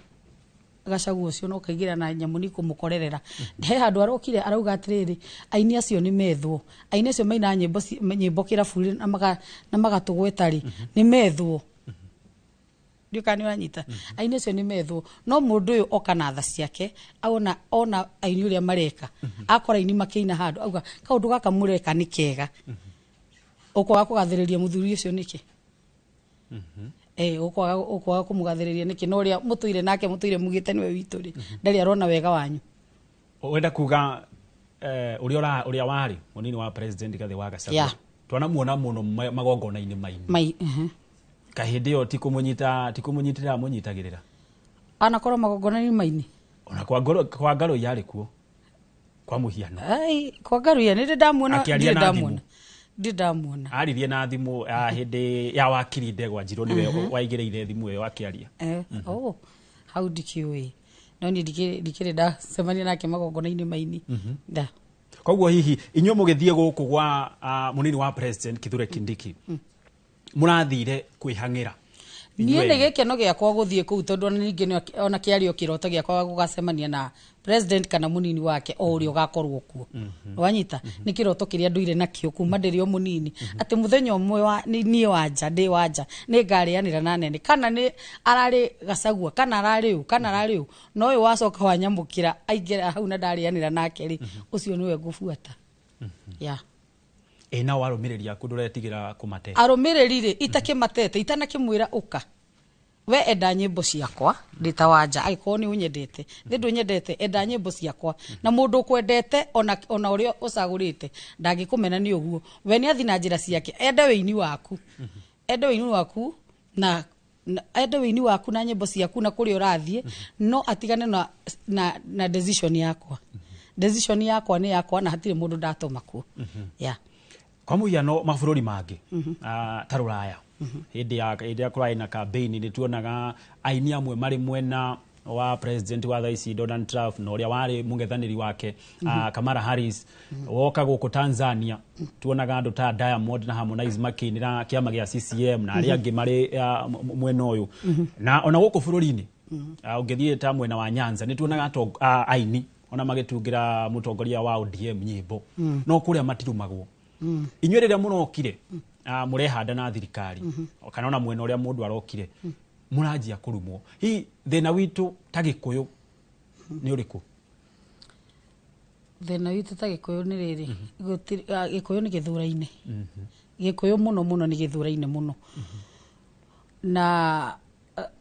Gachagua ũcio na ũkaingĩra na nyamũ nĩ kũmũkorerera. He handũ arokire arauga atĩrĩrĩ, aini acio nĩ methwo, aini acio mainaga nyĩmbo nyĩmbo kĩrabu-inĩ na magatũgweta rĩ, nĩ methwo. Ndiũĩ kana nĩ ũranyita. Aini acio nĩ methwo, no mũndũ ũyũ oka na tha ciake, ona aini ũrĩa mareka, akora aini makĩina handũ, auga kaũndũ gaka mũreka nĩ kega. Ũkwaga kũgathĩrĩria mũthuri ũcio nĩkĩ? Ũkwaga kũmũgathĩrĩria nĩkĩ? No ũrĩa mũtũire nake, mũtũire mugĩte nĩwe witũ rĩ, ndarĩ arona wega wanyu.
Wenda kuga ũrĩa warĩ mũnini wa president Rigathĩ wa Gachagua, twanamuona mũno magongona-inĩ maini.
Mai.
Kahĩndĩ ĩyo ti kũmũnyita, ti kũmũnyitĩrĩra amũnyitagĩrĩra.
Anakorwo magongona-inĩ maini.
Ona kwa ngaro yarĩ kuo. Kwa mũhiano.
Ai, kwa ngaro ya nĩ ndamuona,
Akĩaria
ndirĩ
na
ndamuona.
thimũ.
Ndirĩ ndamuona.
Aririe na thimũ hĩndĩ ya wakiri Ndegwa Njirũ nĩwe waigĩrĩire thimũ ĩyo akĩaria.
Oh, hau ndikĩũĩ. No niĩ ndikĩrĩ ndacemania nake magongona-inĩ maini. Nda.
Koguo hihi inyuĩ mũgĩthiĩ gũkũ gwa mũnini wa president Kithure Kindiki, mũrathire kwĩhang'ĩra?
Niĩ nĩ gĩkeno gĩakwa gũthiĩ kũu tondũ ona ningĩ ona kĩarĩ o kĩroto gĩakwa gũgacemania na president kana mũnini wake o ũrĩa ũgakorwo kuo. Wanyita? Nĩ kĩroto kĩrĩa ndũire nakĩo kuma ndĩrĩ o mũnini, atĩ mũthenya ũmwe wa, niĩ wanja, ndĩ wanja, nĩ ngarĩanĩra na nene, kana nĩ ararĩ Gachagua, kana ararĩ ũ, kana ararĩ ũ, no ũyũ wacoka wanyamũkĩra aingĩra hau na ndarĩanĩra nake rĩ, ũcio nĩwe ngũbuata. Yeah.
Nao arũmĩrĩri aku ndũretigĩra kũmate?
Arũmĩrĩri rĩ, itakĩmatete, itanakĩmwĩra ũka. We enda nyĩmbo ciakwa, ndĩ ta wanja, angĩkorwo nĩ ũnyendete, nĩ ndũnyendete, enda nyĩmbo ciakwa. Na mũndũ ũkwendete, ona ũrĩa ũcagũrĩte, ndangĩkũmena nĩ ũguo. We nĩ athi na njĩra ciake, ende wĩini waku. Ende wĩini waku na ende wĩini waku na nyĩmbo ciaku na kũrĩa ũrathiĩ, no atigane na decision yakwa. Decision yakwa nĩ yakwa na hatirĩ mũndũ ndatũma kuo. Yeah.
Kwa mũhiano mabũrũri mangĩ, ta Rũraya, hĩndĩ ya kũrarĩ na campaign nĩ tuonaga aini amwe marĩ mwena wa president wa thaa ici Donald Trump na ũrĩa warĩ mũng'ethanĩri wake, Kamala Harris. Woka gũkũ Tanzania tuonaga andũ ta Diamond na Harmonize makĩinĩra kĩama gĩa CCM na arĩa angĩ marĩ mwena ũyũ. Na ona gũkũ bũrũri-inĩ, ũngĩthiĩ ta mwena wa Nyanza nĩ tuonaga aini ona magĩtungĩra mũtongoria wa ODM nyĩmbo, no kũrĩa matirumagwo. Inyuĩ rĩrĩa mũrokire, mũrehanda na thirikari, kana ona mwena ũrĩa mũndũ arokire, mũranjia kũrumwo. Hihi thĩna witũ ta Gĩkũyũ nĩ ũrĩkũ?
Thĩna witũ ta Gĩkũyũ nĩ rĩrĩ, Gĩkũyũ nĩ gĩthũra-inĩ. Gĩkũyũ mũno mũno nĩ gĩthũra-inĩ mũno. Na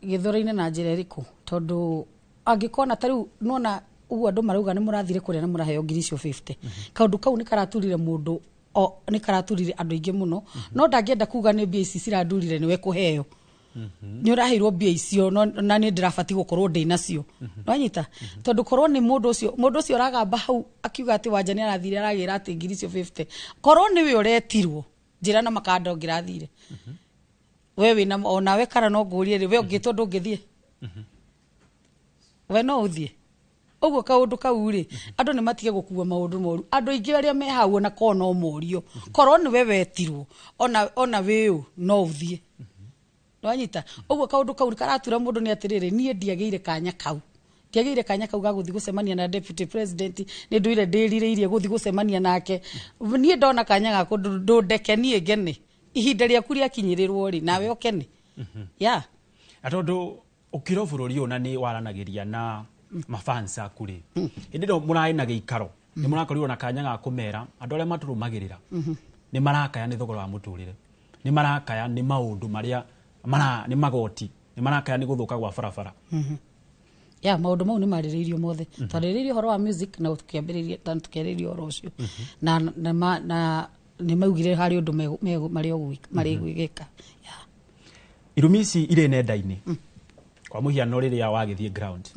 gĩthũra-inĩ na njĩra ĩrĩkũ? Tondũ angĩkona ta rĩu nona ũguo andũ marauga nĩ mũrathire kũrĩa na mũraheo ngiri icio 50. Kaũndũ kau nĩ karaturire mũndũ, o nĩ karaturire andũ aingĩ mũno. No ndangĩenda kuga nĩ mbia ici cirandurire nĩwe kũheo. Nĩ ũraheirwo mbia icio na nĩ ndĩrabatiĩ gũkorwo ndĩ nacio. Nĩwanyita? Tondũ korwo nĩ mũndũ ũcio ũragamba hau akiuga atĩ Wanja nĩ arathire aragĩra atĩ ngiri icio 50. Korwo nĩwe ũretirwo njĩra na makanda ũngĩrathire. We wĩna onawe kana no ngũrie rĩ, we ũngĩtwo ndũngĩthiĩ? We no ũthiĩ? Ũguo kaũndũ kau rĩ, andũ nĩ matige gũkua maũndũ moru. Andũ aingĩ arĩa me hau ona korwo no morio, korwo nĩwe wetirwo, ona wĩũ no ũthiĩ. Nĩwanyita? Ũguo kaũndũ kau karatura mũndũ nĩ atĩrĩrĩ, niĩ ndiagĩire kanya kau. Ndiagĩire kanya kau ga gũthiĩ gũcemania na deputy president, nĩ ndũire ndĩrirĩirie gũthiĩ gũcemania nake. Niĩ ndona kanya gaku ndũndeke niĩ ngene. Ihinda rĩaku rĩakinyĩrĩrwo rĩ, nawe ũkene. Yeah.
Na tondũ ũkĩra bũrũri ũyũ na nĩ waranagĩria na mafans aku rĩ, hĩndĩ ĩno mũrarĩ na gĩikaro, nĩ mũrakorirwo na kanya ga kũmera andũ arĩa matũrũmagĩrĩra nĩ marakaya nĩ thogora wa mũtũrĩre, nĩ marakaya nĩ maũndũ marĩa nĩ magoti, nĩ marakaya nĩ gũthũka gwa barabara.
Ya maũndũ mau nĩ marĩrĩirio mothe. Twarĩrĩirie ũhoro wa music na tũkĩambĩrĩria na tũkĩarĩrĩria ũhoro ũcio. Na nĩ maugire harĩ ũndũ marĩ gwĩka.
Irumi ici irĩ nenda-inĩ. Kwa mũhiano rĩrĩa wagĩthiĩ ground.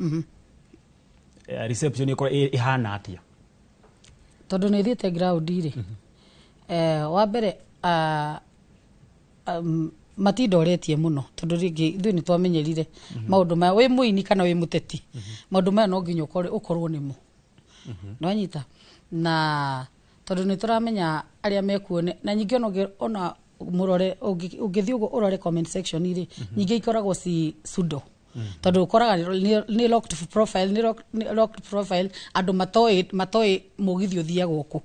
Reception ĩkorwo ĩhana atĩa?
Tondũ nĩ thiĩte ground rĩ. Wa mbere matindoretie mũno tondũ rĩngĩ ithuĩ nĩ twamenyerire maũndũ maya, wĩ mũini kana wĩ mũteti, maũndũ maya no nginya ũkorwo nĩmo. Nĩwanyita? Na tondũ nĩ tũramenya arĩa mekuo na nyingĩ ona mũrore ũngĩthiĩ ũguo ũrore comment section rĩ, nyingĩ ikoragwo ci pseudo. Tondũ ũkoraga nĩ locked profile, nĩ locked profile, andũ matoĩ mũgithi ũthiagwo kũ.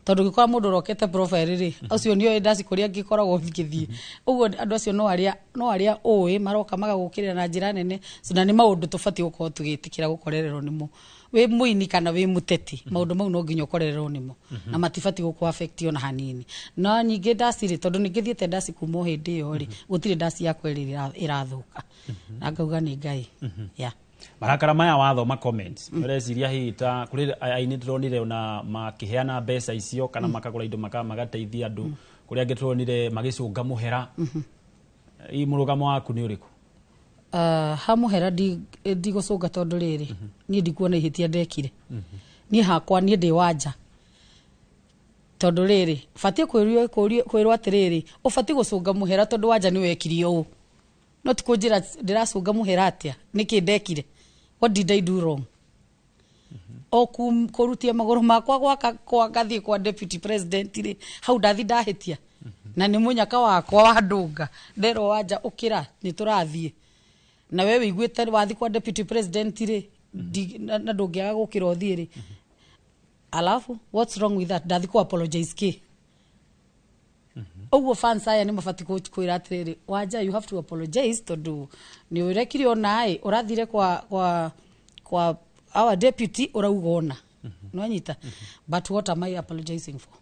Tondũ ũngĩkora mũndũ ũrokete profile rĩ, ũcio nĩoĩ ndaci kũrĩa angĩkoragwo ngĩthiĩ. Ũguo andũ acio no arĩa ũĩ maroka magagũkĩrĩra na njĩra nene, na nĩ maũndũ tũbatiĩ gũkorwo tũgĩtĩkĩra gũkorererwo nĩmo. Wĩ mũini kana wĩ mũteti, maũndũ mau no nginya ũkorererwo nĩmo. Na matibatiĩ gũkũ affect ona hanini. No nyingĩ ndaci rĩ, tondũ nĩngĩthiĩte ndaci kuma o hĩndĩ ĩyo rĩ, gũtirĩ ndaci yakwa ĩrĩ ĩrathũka. Na ngauga nĩ Ngai. Yeah.
Marakara maya wathoma comments, ũreciria hihi ta kũrĩ aini ndĩronire ona makĩheana mbeca icio kana makagũra indo magateithia andũ, kũrĩ angĩ tũronire magĩcũnga mũhera. Hihi mũrũgamo waku nĩ ũrĩkũ?
Ha mũhera ndigũcũnga tondũ rĩrĩ, niĩ ndikuona ihĩtia ndekire. Niĩ hakwa niĩ ndĩ Wanja. Tondũ rĩrĩ, batiĩ kwĩrwo atĩrĩrĩ, ũbatiĩ gũcũnga mũhera tondũ Wanja nĩ wekire ũũ. No ti kũnjĩra ndĩracũnga mũhera atĩa, nĩkĩ ndekire? What did I do wrong? O kũrutia magũrũ makwa gwaka kwa ngathiĩ kwa deputy president rĩ, hau ndathi ndahĩtia. Na nĩ mũnyaka wakwa wa ndũnga, nderwo Wanja ũkĩra nĩ tũrathiĩ. Na we wĩiguĩte wathi kwa deputy president rĩ, na ndũngĩaga gũkĩra ũthiĩ rĩ. Alafu what's wrong with that? Ndathi ku apologize kĩ? Ũguo fans aya nĩ mabatiĩ kwĩra atĩrĩrĩ, Wanja you have to apologize tondũ nĩ ũrekire ona ĩ, ũrathire kwa our deputy ũrauga ona. Nĩwanyita? But what am I apologizing for?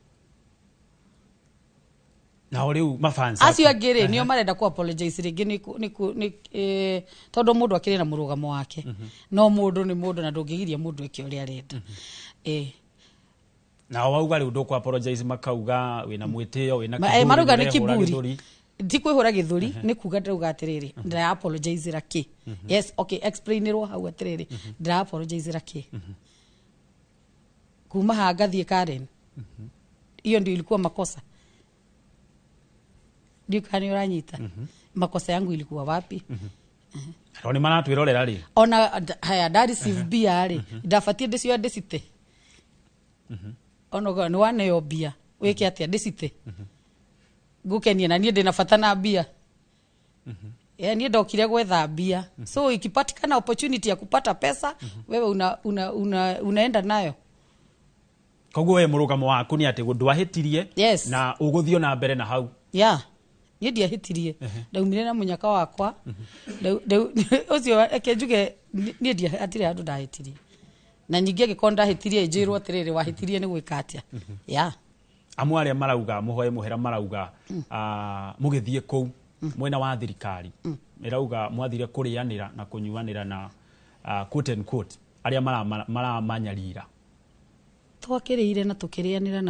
Na rĩu mafans
acio angĩ rĩ, nĩo marenda ku apologize rĩngĩ nĩ tondũ mũndũ akĩrĩ na mũrũgamo wake. No mũndũ nĩ mũndũ na ndũngĩgiria mũndũ eke ũrĩa arenda.
Na wauga rĩu ndũkũ apologize makauga wĩna mwĩtĩo, wĩna kiburi,
marauga nĩ kiburi. Ti kwĩhũra gĩthũri, nĩ kuga ndĩrauga atĩrĩrĩ, ndĩra apologize ra kĩ? Yes, okay, explainĩrwo hau atĩrĩrĩ, ndĩra apologize ra kĩ? Kuma haha ngathiĩ Karen. Hiyo ndio ilikuwa makosa. Ndio kani ũranyita. Makosa yangu ilikuwa wapi?
Nĩ maratwĩrorera rĩ.
Ona haya nda receive mbia rĩ, ndabatiĩ ndĩcioe ndĩcite. Ona nĩ waneo mbia, wĩke atĩa ndĩcite? Ngũkenie na niĩ ndĩna bata na mbia. Niĩ ndokire gwetha mbia. So ikipatikana opportunity ya kupata pesa, wewe unaenda nayo.
Koguo we mũrũgamo waku nĩ atĩ ndwahĩtirie na ũgũthiĩ na mbere na hau.
Yeah. Niĩ ndiahĩtirie. Ndaumire na mũnyaka wakwa. Ũcio reke njuge niĩ hatirĩ handũ ndahĩtirie. Na ningĩ angĩkorwo ndahĩtirie njĩrwo atĩrĩrĩ, wahĩtirie nĩ gwĩka atĩa ya.
Amwe arĩa marauga mũhoe mũhera marauga mũgĩthiĩ kũu mwena wa thirikari ĩrauga mwathire kũrĩanĩra na kũnyuanĩra na quote and quote arĩa maramanyarira.
Twakĩrĩire na tũkĩrĩanĩra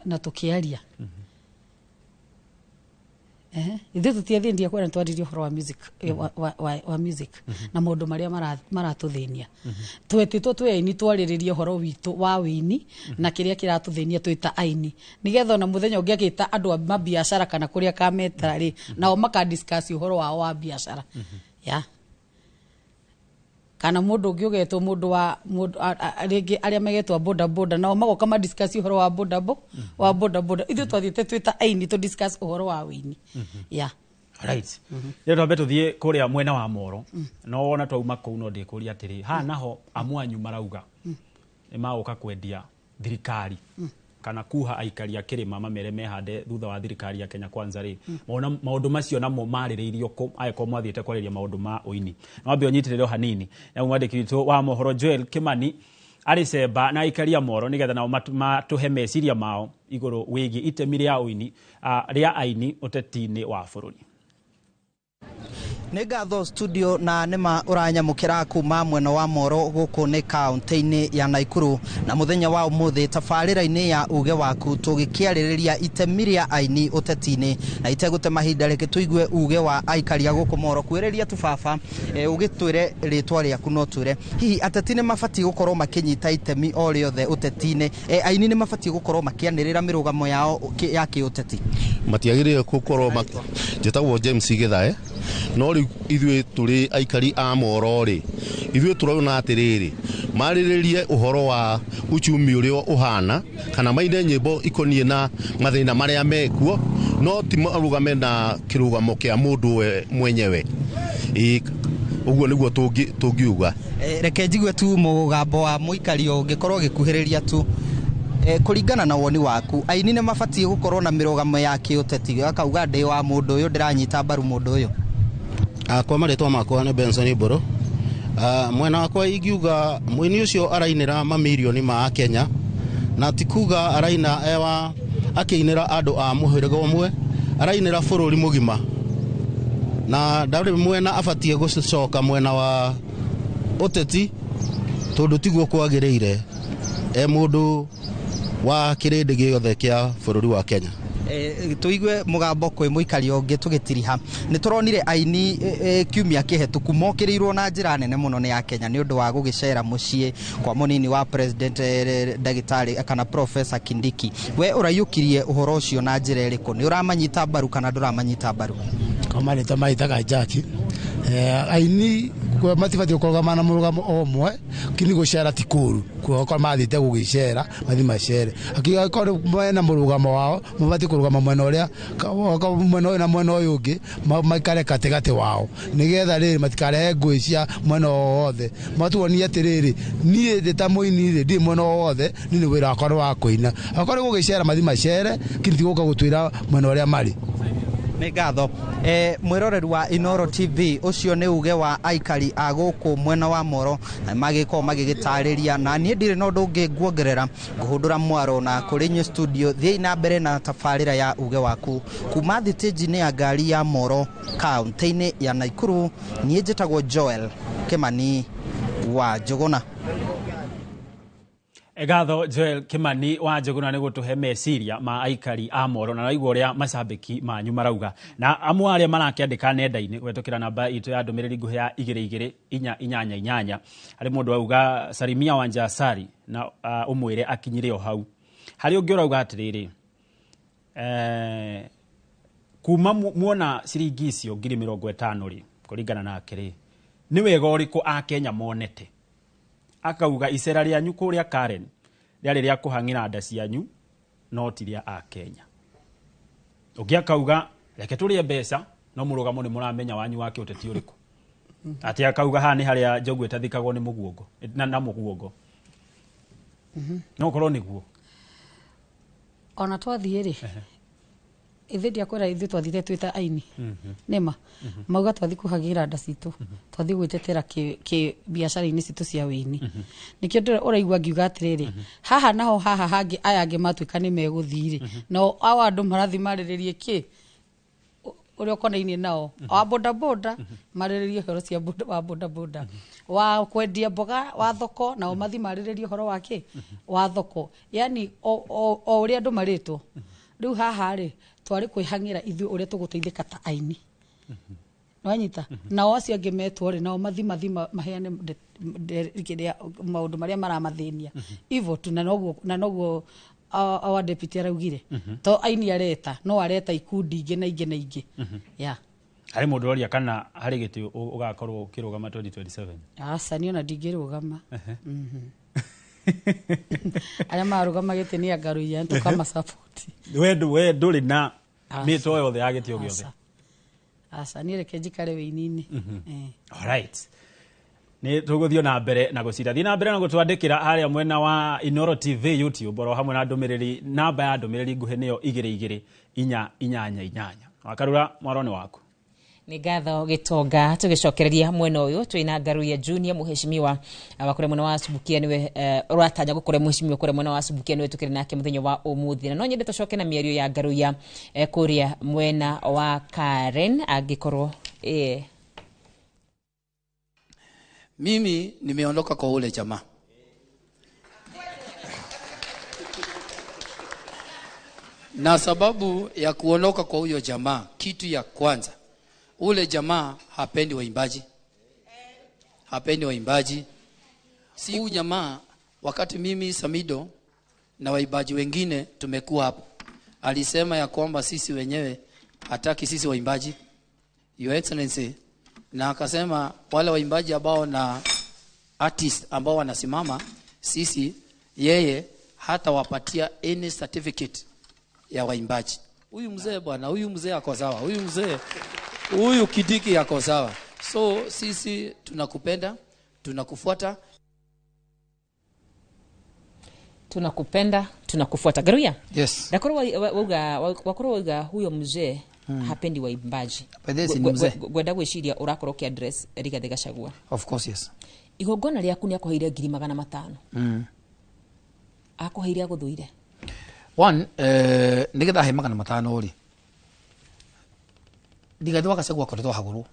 na tũkĩaria. Ithuĩ tũtiathiĩ kwara, twaririe ũhoro wa music, wa music na maũndũ marĩa maratũthĩnia. Twetĩtwo twĩ aini twarĩrĩrie ũhoro witũ wa wĩini na kĩrĩa kĩratũthĩnia twĩ ta aini, nĩgetha ona mũthenya ũngĩ agĩta andũ a mabiacara kana kũrĩa kameta rĩ, nao maka discuss ũhoro wao wa biacara ya, kana mũndũ ũngĩ ũgetwo mũndũ wa mũndũ rĩngĩ arĩa megetwo boda boda, nao magoka ma discuss ũhoro wa boda wa boda boda. Ithuĩ twathiĩte twĩ ta aini tũ discuss ũhoro wa wĩini ya.
Right, rĩu twambe tũthiĩ kũrĩa mwena wa Moro. No wona twauma kũu, no ndĩkũria atĩrĩ, haha naho amwanyu marauga nĩ magũka kwendia thirikari kana kuha aikari a kĩrĩma mamere mehande thutha wa thirikari ya Kenya Kwanza rĩ, mona maũndũ macio namo marĩrĩirio kũ angĩkorwo mwathiĩte kwarĩria maũndũ ma ũini? No wambe ũnyitĩrĩre o hanini na mwandĩki witũ wa mohoro Joel Kimani arĩ cemba na aikari a Moro, nĩgetha nao matũhe meciria mao igũrũ wĩgiĩ itemi rĩa ũini, rĩa aini ũteti-inĩ wa bũrũri.
Nĩ ngatho studio, na nĩma ũranyamũkĩra kuma mwena wa Moro gũkũ nĩ kaunti-inĩ ya Naikuru, na mũthenya wa ũmũthĩ tabarĩra-inĩ ya Uge Waku tũgĩkĩarĩrĩria itemi rĩa aini ũteti-inĩ. Na itegũte mahinda, reke tũigue uge wa aikari a gũkũ Moro. Kwĩrĩria tu baba, ũgĩtwĩre rĩtwa rĩaku, no twĩre hihi ateti nĩ mabatiĩ gũkorwo makĩnyita itemi o rĩothe ũteti-inĩ? Aini nĩ mabatiĩ gũkorwo makĩanĩrĩra mĩrũgamo yao ya kĩũteti?
Matiagĩrĩire gũkorwo. Njĩtagwo James Githae, no rĩu ithuĩ tũrĩ aikari a Moro rĩ, ithuĩ tũrona atĩrĩrĩ, marĩrĩrie ũhoro wa uchumi ũrĩa ũhana, kana maine nyĩmbo ikoniĩ na mathĩna marĩa mekuo, no ti marũgame na kĩrũgamo kĩa mũndũ we mwenyewe. Ĩĩ, ũguo nĩguo tũngiuga.
Reke njigue tu mũgambo wa mũikari ũngĩkorwo ũgĩkuhĩrĩria tu. Kũringana na woni waku, aini nĩ mabatiĩ gũkorwo na mĩrũgamo ya kĩũteti, akauga ndĩ wa mũndũ ũyũ, ndĩranyita mbaru mũndũ ũyũ?
Kwa marĩtwa makwa nĩ Benson Mbũrũ. Mwena wakwa ingiuga mũini ũcio arainĩra mamirioni ma Kenya, na ti kuga araina ewa akĩinĩra andũ a mũhĩrĩga ũmwe, arainĩra bũrũri mũgima, na ndarĩ mwena abatiĩ gũcoka mwena wa ũteti, tondũ tiguo kwagĩrĩire e mũndũ wa kĩrĩndĩ gĩothe kĩa bũrũri wa Kenya.
Tuigue mũgambo kwĩ mũikari ũngĩ tũgĩtiriha. Nĩ tũronire aini kiumia kĩhetũku mokĩrĩirwo na njĩra nene mũno nĩ Akenya nĩ ũndũ wa gũgĩcera mũciĩ kwa mũnini wa president, ndagĩtarĩ kana Professor Kindiki. We ũraiyũkirie ũhoro ũcio na njĩra ĩrĩkũ? Nĩ ũramanyita mbaru kana ndũramanyita mbaru?
Kwa marĩtwa maitaga Jackie. Aini matibatiĩ kũrũgama na mũrũgamo o ũmwe, kini gũcera ti kũũru. Okorwo mathiĩte gũgĩcera, mathiĩ macere. Angĩkorwo mena mũrũgamo wao, mabatiĩ kũrũgama mwena ũrĩa, mwena ũyũ na mwena ũyũ ũngĩ, maikare gatagatĩ wao, nĩgetha rĩrĩ matikarehe ngũĩ cia mwena o wothe. Matuonie atĩrĩrĩ, niĩ ndĩ ta mũini rĩ, ndirĩ mwena o wothe, niĩ nĩ wĩra wakwa nĩ wa kũina. Akorwo nĩ gũgĩcera, mathiĩ macere, kini ti gũka gũtwĩra mwena ũrĩa marĩ.
Nĩ ngatho, mwĩroreri wa Inoro TV. Ũcio nĩ uge wa aikari a gũkũ mwena wa Moro magĩkorwo magĩgĩtarĩria, na niĩ ndirĩ na ũndũ ũngĩ nguongerera. Ngũhũndũra mwaro na kũrĩ inyuĩ studio, thiĩi na mbere na tabarĩra ya Uge Waku. Kuma thitĩnji-inĩ ya ngari ya Moro kaunti-inĩ ya Naikuru, niĩ njĩtagwo Joel Kimani wa Njũgũna.
Gatho Joel Kimani wa Njũgũna nĩ gũtũhe meciria ma aikari a Moro, na naigua ũrĩa macambĩki manyu marauga, na amwe arĩa marakĩandĩka nenda-inĩ kũhetũkĩra namba itũ ya ndũmĩrĩri nguhĩ ya 22488. Harĩ mũndũ auga, "Salimia Wanja Sari na ũmwĩre akinyire o hau." Harĩ ũngĩ ũrauga atĩrĩrĩ, kuma muona ciringi icio 50,000 rĩ, kũringana nake rĩ, nĩ wega ũrĩkũ Akenya monete? Akauga icera rĩanyu kũrĩa Karen rĩarĩ rĩa kũhang'ĩra nda cianyu, no ti rĩa Akenya. Ũngĩ akauga reke tũrĩe mbeca, no mũrũgamo nĩ mũramenya wanyu wa kĩũteti ũrĩkũ. Atĩ akauga haha nĩ harĩa njogu ĩtathikagwo nĩ mũguongo na mũguongo. No ũkorwo nĩguo.
Ona twathiĩ rĩ, Ithe ndiakwĩra ithuĩ twathire twĩ ta aini nĩma mauga twathi kũhagĩra nda citũ, twathi gwĩtetera kĩ biacara-inĩ citũ cia wĩini. Nĩkĩo ũraigua ngiuga atĩrĩrĩ, haha naho haha hangĩ aya angĩ matuĩka nĩ megũthiĩ rĩ, nao awa andũ marathiĩ marĩrĩrie kĩ ũrĩa ũkonainie nao, wa bodaboda marĩrĩrie ũhoro cia wa bodaboda, wa kwendia mboga wa thoko nao mathi marĩrĩrie ũhoro wa kĩ wa thoko, yani o ũrĩa andũ marĩtwo. Rĩu haha rĩ, twarĩ kwĩhang'ĩra ithuĩ ũrĩa tũgũteithĩka ta aini, nĩwanyita? Nao acio angĩ metwo rĩ, nao mathi maheane kĩrĩa maũndũ marĩa maramathĩnia ivo tu. Na noguo our deputy araugire, to aini areta, no areta ikundi ingĩ na ingĩ na ingĩ, yeah.
Harĩ mũndũ ũroria kana harĩ gĩtĩ ũgakorwo ũkĩrũgama 2027.
Aca, niĩ ona ndingĩrũgama. Arĩa marũgama gĩtĩ nĩ angaruia tũkamasapoti.
We ndũrĩ na
Aca.
mĩtwa yothe ya gĩtĩ o gĩothe?
Aca, niĩ reke njikare wĩini-inĩ.
Alright, nĩ tũgũthiĩ na mbere na gũcira, thiĩ na mbere na gũtwandĩkĩra harĩa mwena wa Inoro TV YouTube, oro hamwe na ndũmĩrĩri, namba ya ndũmĩrĩri nguhĩ nĩyo 22488. Wakarura, mwaro nĩ waku.
Nĩ ngatho, Gĩtonga. Tũgĩcokereria mwena ũyũ twĩna Ngaruiya Junior, mũheshimiwa wa kũrĩa mwena wa Subukia, nĩwe ũratanya gũkorwo mũheshimiwa kũrĩa mwena wa Subukia, nĩwe tũkĩrĩ nake mũthenya wa ũmũthĩ. Na no nyende tũcoke na mĩario ya Ngaruiya kũrĩa mwena wa Karen, angĩkorwo
Mimi nimeondoka kwa ule jamaa. Na sababu ya kuondoka kwa huyo jamaa, kitu ya kwanza, ule jamaa hapendi waimbaji, hapendi waimbaji. Si huyu jamaa, wakati mimi Samido na waimbaji wengine tumekuwa hapo, alisema ya kwamba sisi wenyewe hataki sisi waimbaji, Your Excellency, na akasema wale waimbaji ambao na artist ambao wanasimama sisi, yeye hatawapatia any certificate ya waimbaji. Huyu mzee bwana, huyu mzee ako sawa, huyu mzee, huyu Kindiki ako sawa. So sisi tunakupenda, tunakufuata.
Tunakupenda, tunakufuata, Ngaruiya.
Yes.
Ndakorwo wauga, wakorwo wauga huyo mzee hapendi waimbaji.
By the way, si ni mzee.
Ngwenda gwĩciria ũrakorwo ũkĩ address Rigathĩ Gachagua.
Of course, yes.
Igongona rĩaku nĩ akũheire 500,000. Akũheire agũthũire?
One, nigetha he 500 rĩ, Rigathĩ wa Gachagua akoretwo ahagũrwo,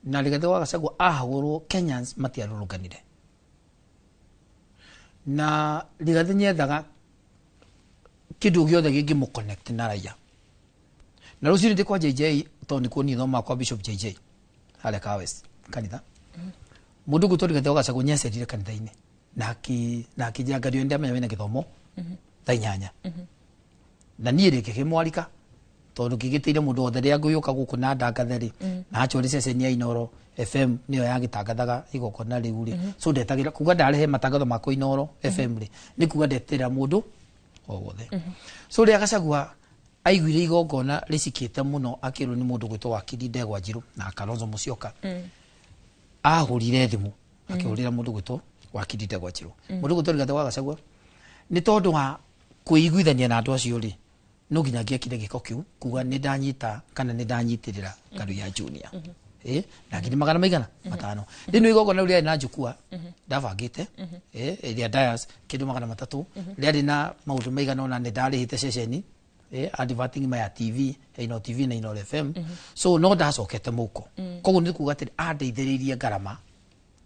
na Rigathĩ wa Gachagua ahagũrwo, Kenyans matiarũrũnganire, na Rigathĩ nyethaga kĩndũ gĩothe gĩngĩmũ connect na raia. Na rũcinĩ ndĩ kwa JJ, tondũ nĩkuo niĩ thomaga kwa Bishop JJ harĩa Kahawa West kanitha. Mũndũ ũgwĩtwo Rigathĩ wa Gachagua nĩacerire kanitha-inĩ na akĩnjĩra, "Ngario, nĩndamenya wĩna gĩthomo thaa 8." Na niĩ rĩ, ngĩkĩmwarika tondũ ngĩgĩtĩire mũndũ wothe rĩrĩa ngũgĩũka gũkũ na ndangathe rĩ, na actually ceceni ya Inoro FM nĩyo yagĩtangathaga igongona rĩu rĩ. So ndetagĩra kuga ndarehe matangatho makwa Inoro FM rĩ, nĩ kuga ndetĩra mũndũ o wothe. So rĩrĩa Gachagua aiguire igongona rĩcikĩte mũno, akĩrwo nĩ mũndũ gwĩtwo Wakiri Ndegwa Njirũ na Kalonzo Musyoka, ahũrire thimũ akĩhũrĩra mũndũ gwĩtwo Wakiri Ndegwa Njirũ, mũndũ gwĩtwo Rigathĩ wa Gachagua, nĩ tondũ wa kwĩiguithania na andũ acio rĩ, no nginya ngĩekire gĩko kĩu kuga nĩ ndanyita kana nĩ ndanyitĩrĩra Ngaruiya Junior, na ngiri magana maigana matano. Rĩu igongona rĩu rĩarĩ na njukua ndabangĩte, ĩrĩa dais kĩndũ 300, rĩarĩ na maũndũ maigana ũna, nĩ ndarĩhĩte ceceni, adverting maya TV ya Ino TV na Ino FM. So no ndacokete mũhuko. Koguo nĩ kuga atĩrĩ, andeithĩrĩirie ngarama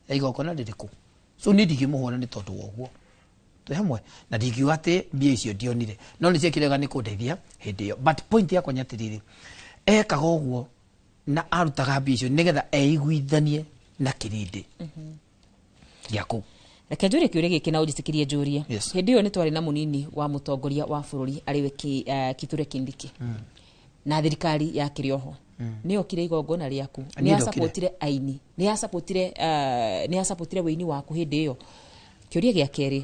ya igongona rĩrĩkũ? So niĩ ndingĩmũhũra nĩ tondũ wa ũguo twĩ hamwe, na ndingiuga atĩ mbia icio ndionire, no nĩ ciekire wega nĩ kũndeithia hĩndĩ ĩyo. But point yakwa nĩ atĩrĩrĩ, ekaga ũguo na arutaga mbia icio nĩgetha eiguithanie na kĩrĩndĩ gĩa kũu.
Reke njũrie kĩũria gĩkĩ na ũnjĩtĩkĩrie njũrie.
Yes.
Hĩndĩ ĩyo nĩ twarĩ na mũnini wa mũtongoria wa bũrũri, arĩwe Kithure Kindiki, na thirikari yakĩrĩ oho. Nĩ okire igongona rĩaku?
Niĩ
Nĩ
ndokire.
acapotire aini? Nĩ acapotire wĩini waku hĩndĩ ĩyo? Kĩũria gĩa kerĩ,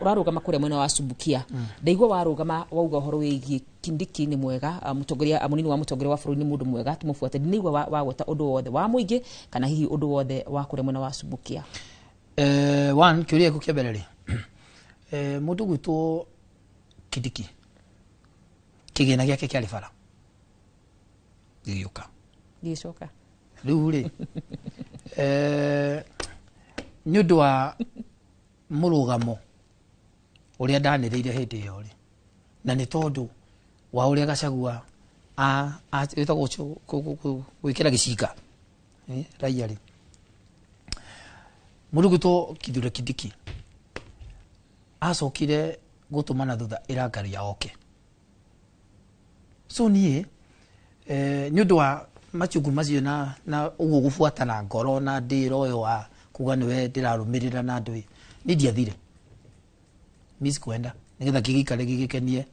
ũrarũgama kũrĩa mwena wa Subukia. Ndaigua warũgama wauga ũhoro wĩgiĩ Kindiki nĩ mwega, mũtongoria, mũnini wa mũtongoria wa bũrũri nĩ mũndũ mwega, tũmũbuate. Ndinaigua wagweta ũndũ wothe wa mũingĩ kana hihi ũndũ wothe wa kũrĩa mwena wa Subukia.
One, kĩũria gĩaku kĩa mbere rĩ, mũndũ gwĩtwo Kindiki Kĩgĩna gĩake kĩarĩ bara gĩgĩũka.
Gĩgĩcoka.
Rĩu rĩ, nĩ ũndũ wa mũrũgamo ũrĩa ndanĩrĩire hĩndĩ ĩyo rĩ, na nĩ tondũ wa ũrĩa Gachagua wĩtagwo ũcio gwĩkĩra gĩcinga raia rĩ, mũndũ gwĩtwo Kithure Kindiki acokire gũtũma na thutha ĩra Ngaruiya oke. So niĩ nĩ ũndũ wa machungu macio na ũguo gũbuatana ngoro na ndĩra ũyũ wa kuga nĩwe ndĩrarũmĩrĩra na andũ ĩ, niĩ ndiathire miss kwenda nĩgetha kĩgĩikare gĩgĩkenie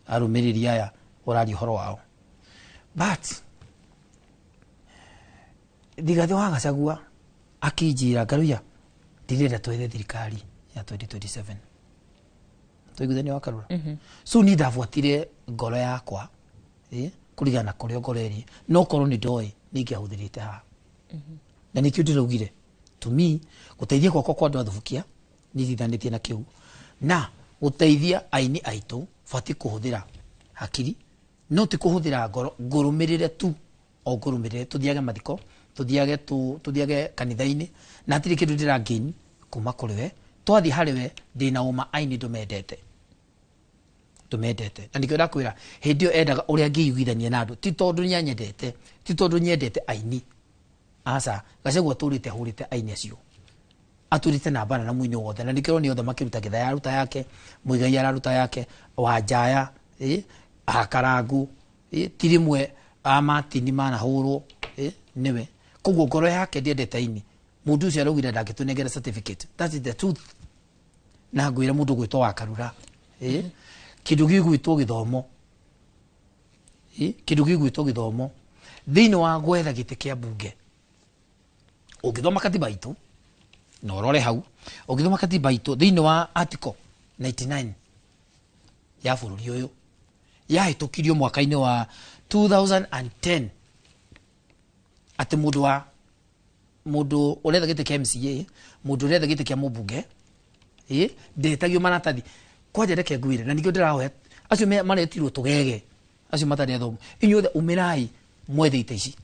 arũmĩrĩri aya ũraria ũhoro wao. But Rigathĩ wa Gachagua akĩnjĩra, Ngaruiya, ndĩrenda twethe thirikari ya 2027 twaiguithania wa Karura. So niĩ ndabuatire ngoro yakwa kũringana na kũrĩa ngoro ĩrĩ, no korwo nĩ ndoĩ nĩ ingĩahũthĩrĩte haha. Na nĩkĩo ndĩraugire to me gũteithia gwakwa kwa andũ a Thubukia nĩthithanĩtie na kĩu, na gũteithia aini aitũ batiĩ kũhũthĩra hakiri, no ti kũhũthĩra ngoro ngũrũmĩrĩre tu o ngũrũmĩrĩre, tũthiage mathiko, tũthiage kanitha-inĩ, na hatirĩ kĩndũ ndĩra gain kuma kũrĩ we. Twathiĩ harĩ we ndĩna ũma aini ndũmendete, ndũmendete, na nĩkĩo ndakwĩra hĩndĩ ĩyo endaga ũrĩa angĩiguithania na andũ, ti tondũ nĩanyendete, ti tondũ nyendete aini, aca. Gachagua atũrĩte ahũrĩte aini acio, atũrĩte na mbara na mũini wothe, na nĩkĩo nĩ othe makĩruta Gĩthaya aruta yake, Muigai araruta yake, Wanjaya, Akarangu, ti rĩmwe a Martin manahũrwo, nĩwe. Koguo ngoro yake ndĩendete aini. Mũndũ ũcio araugire ndangĩtũnengera certificate, that is the truth. Na ngwĩra mũndũ gwĩtwo wa Karura, kĩndũ gĩgwĩtwo gĩthomo, kĩndũ gĩgwĩtwo gĩthomo thĩinĩ wa gwetha gĩtĩ kĩa mbunge, ũngĩthoma katiba itũ na ũrore hau, ũngĩthoma katiba itũ thĩinĩ wa article 99 ya bũrũri ũyũ yahĩtũkirio mwaka-inĩ wa 2010, atĩ mũndũ ũretha gĩtĩ kĩa MCA, mũndũ ũretha gĩtĩ kĩa mũmbunge, ndetagio maratathi. Kwanja reke ngwĩre, na nĩkĩo ndĩrahoya acio maretirwo tũgege, acio matarĩ athomu, inyuothe umĩrai mwethe ite ici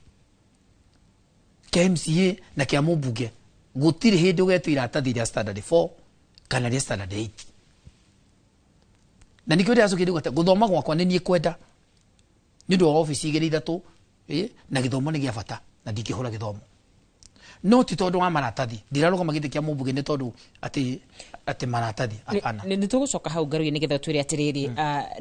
kĩa MCA na kĩa mũmbunge. Gũtirĩ hĩndĩ ũgetwo iratathi rĩa standard 4 kana rĩa standard 8. Na nĩkĩo ndĩracokire gwata gũthoma gwakwa nĩ niĩ kwenda nĩ ũndũ wa obici igĩrĩ ithatũ, na gĩthomo nĩ gĩa bata na ndingĩhũra gĩthomo, no ti tondũ wa maratathi. Ndirarũgama gĩtĩ kĩa mũmbunge nĩ tondũ atĩ maratathi, hapana.
Nĩ tũgũcoka hau Ngaruiya nĩgetha twĩre atĩrĩrĩ,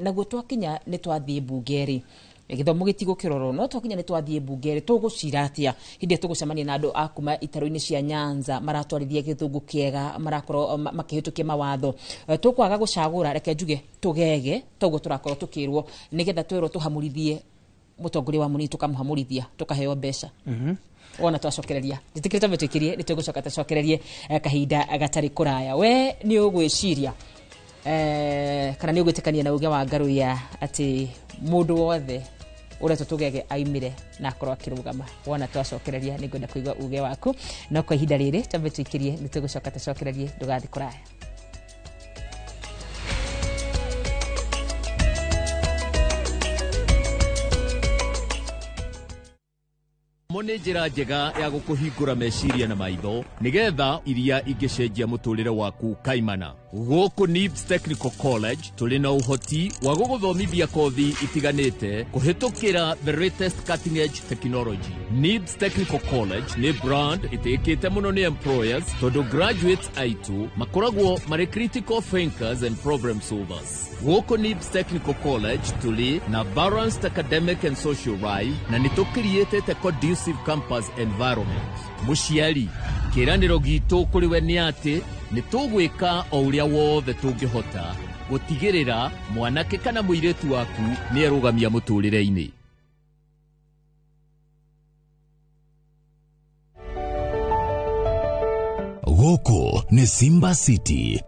naguo twakinya nĩ twathiĩ mbunge rĩ, gĩthomo gĩtigũkĩrorwo, no twakinya nĩ twathiĩ mbunge rĩ, tũgũcira atĩa hĩndĩ ĩrĩa tũgũcemania na andũ a kuma itaro-inĩ cia Nyanza maratwarithia gĩthũngũ kĩega, marakorwo makĩhĩtũkia mawatho? Tũkwaga gũcagũra, reke njuge tũgege toguo tũrakorwo tũkĩrwo, nĩgetha twerwo tũhamũrithie mũtongoria wa mũnini, tũkamũhamũrithia tũkaheo mbeca. Wona twacokereria, njĩtĩkĩre twambe twĩkĩrie, nĩ tũgũcoka tũcokererie kahinda gatarĩ kũraya. We nĩ ũgwĩciria kana nĩ ũgwĩtĩkania na uge wa Ngaruiya atĩ mũndũ wothe ũretwo tũgege aimire na akorwo akĩrũgama? Wona twacokereria nĩ ngwenda kũigua uge waku, no kwa ihinda rĩrĩ twambe twĩkĩrie, nĩ tũgũcoka tũcokererie, ndũgathiĩ kũraya.
Mo nĩ njĩra njega ya gũkũhingũra meciria na maitho nĩgetha iria ingĩcenjia mũtũrĩre waku kaimana. Gũkũ NIBS Technical College tũrĩ na ũhoti wa gũgũthomithia kothi itiganĩte kũhĩtũkĩra the latest cutting edge technology. NIBS Technical College nĩ brand ĩtĩkĩte mũno nĩ employers tondũ graduates aitũ makoragwo marĩ critical thinkers and problem solvers. Gũkũ NIBS Technical College tũrĩ na balanced academic and social life na nĩ tũkiriĩtĩte conducive campus environment. Mũciari, kĩĩranĩro gitũ kũrĩ we nĩ atĩ nĩ tũgwĩka o ũrĩa wothe tũngĩhota gũtigĩrĩra mwanake kana mũirĩtu waku nĩ erũgamia mũtũrĩre-inĩ.
Gũkũ nĩ Simba City,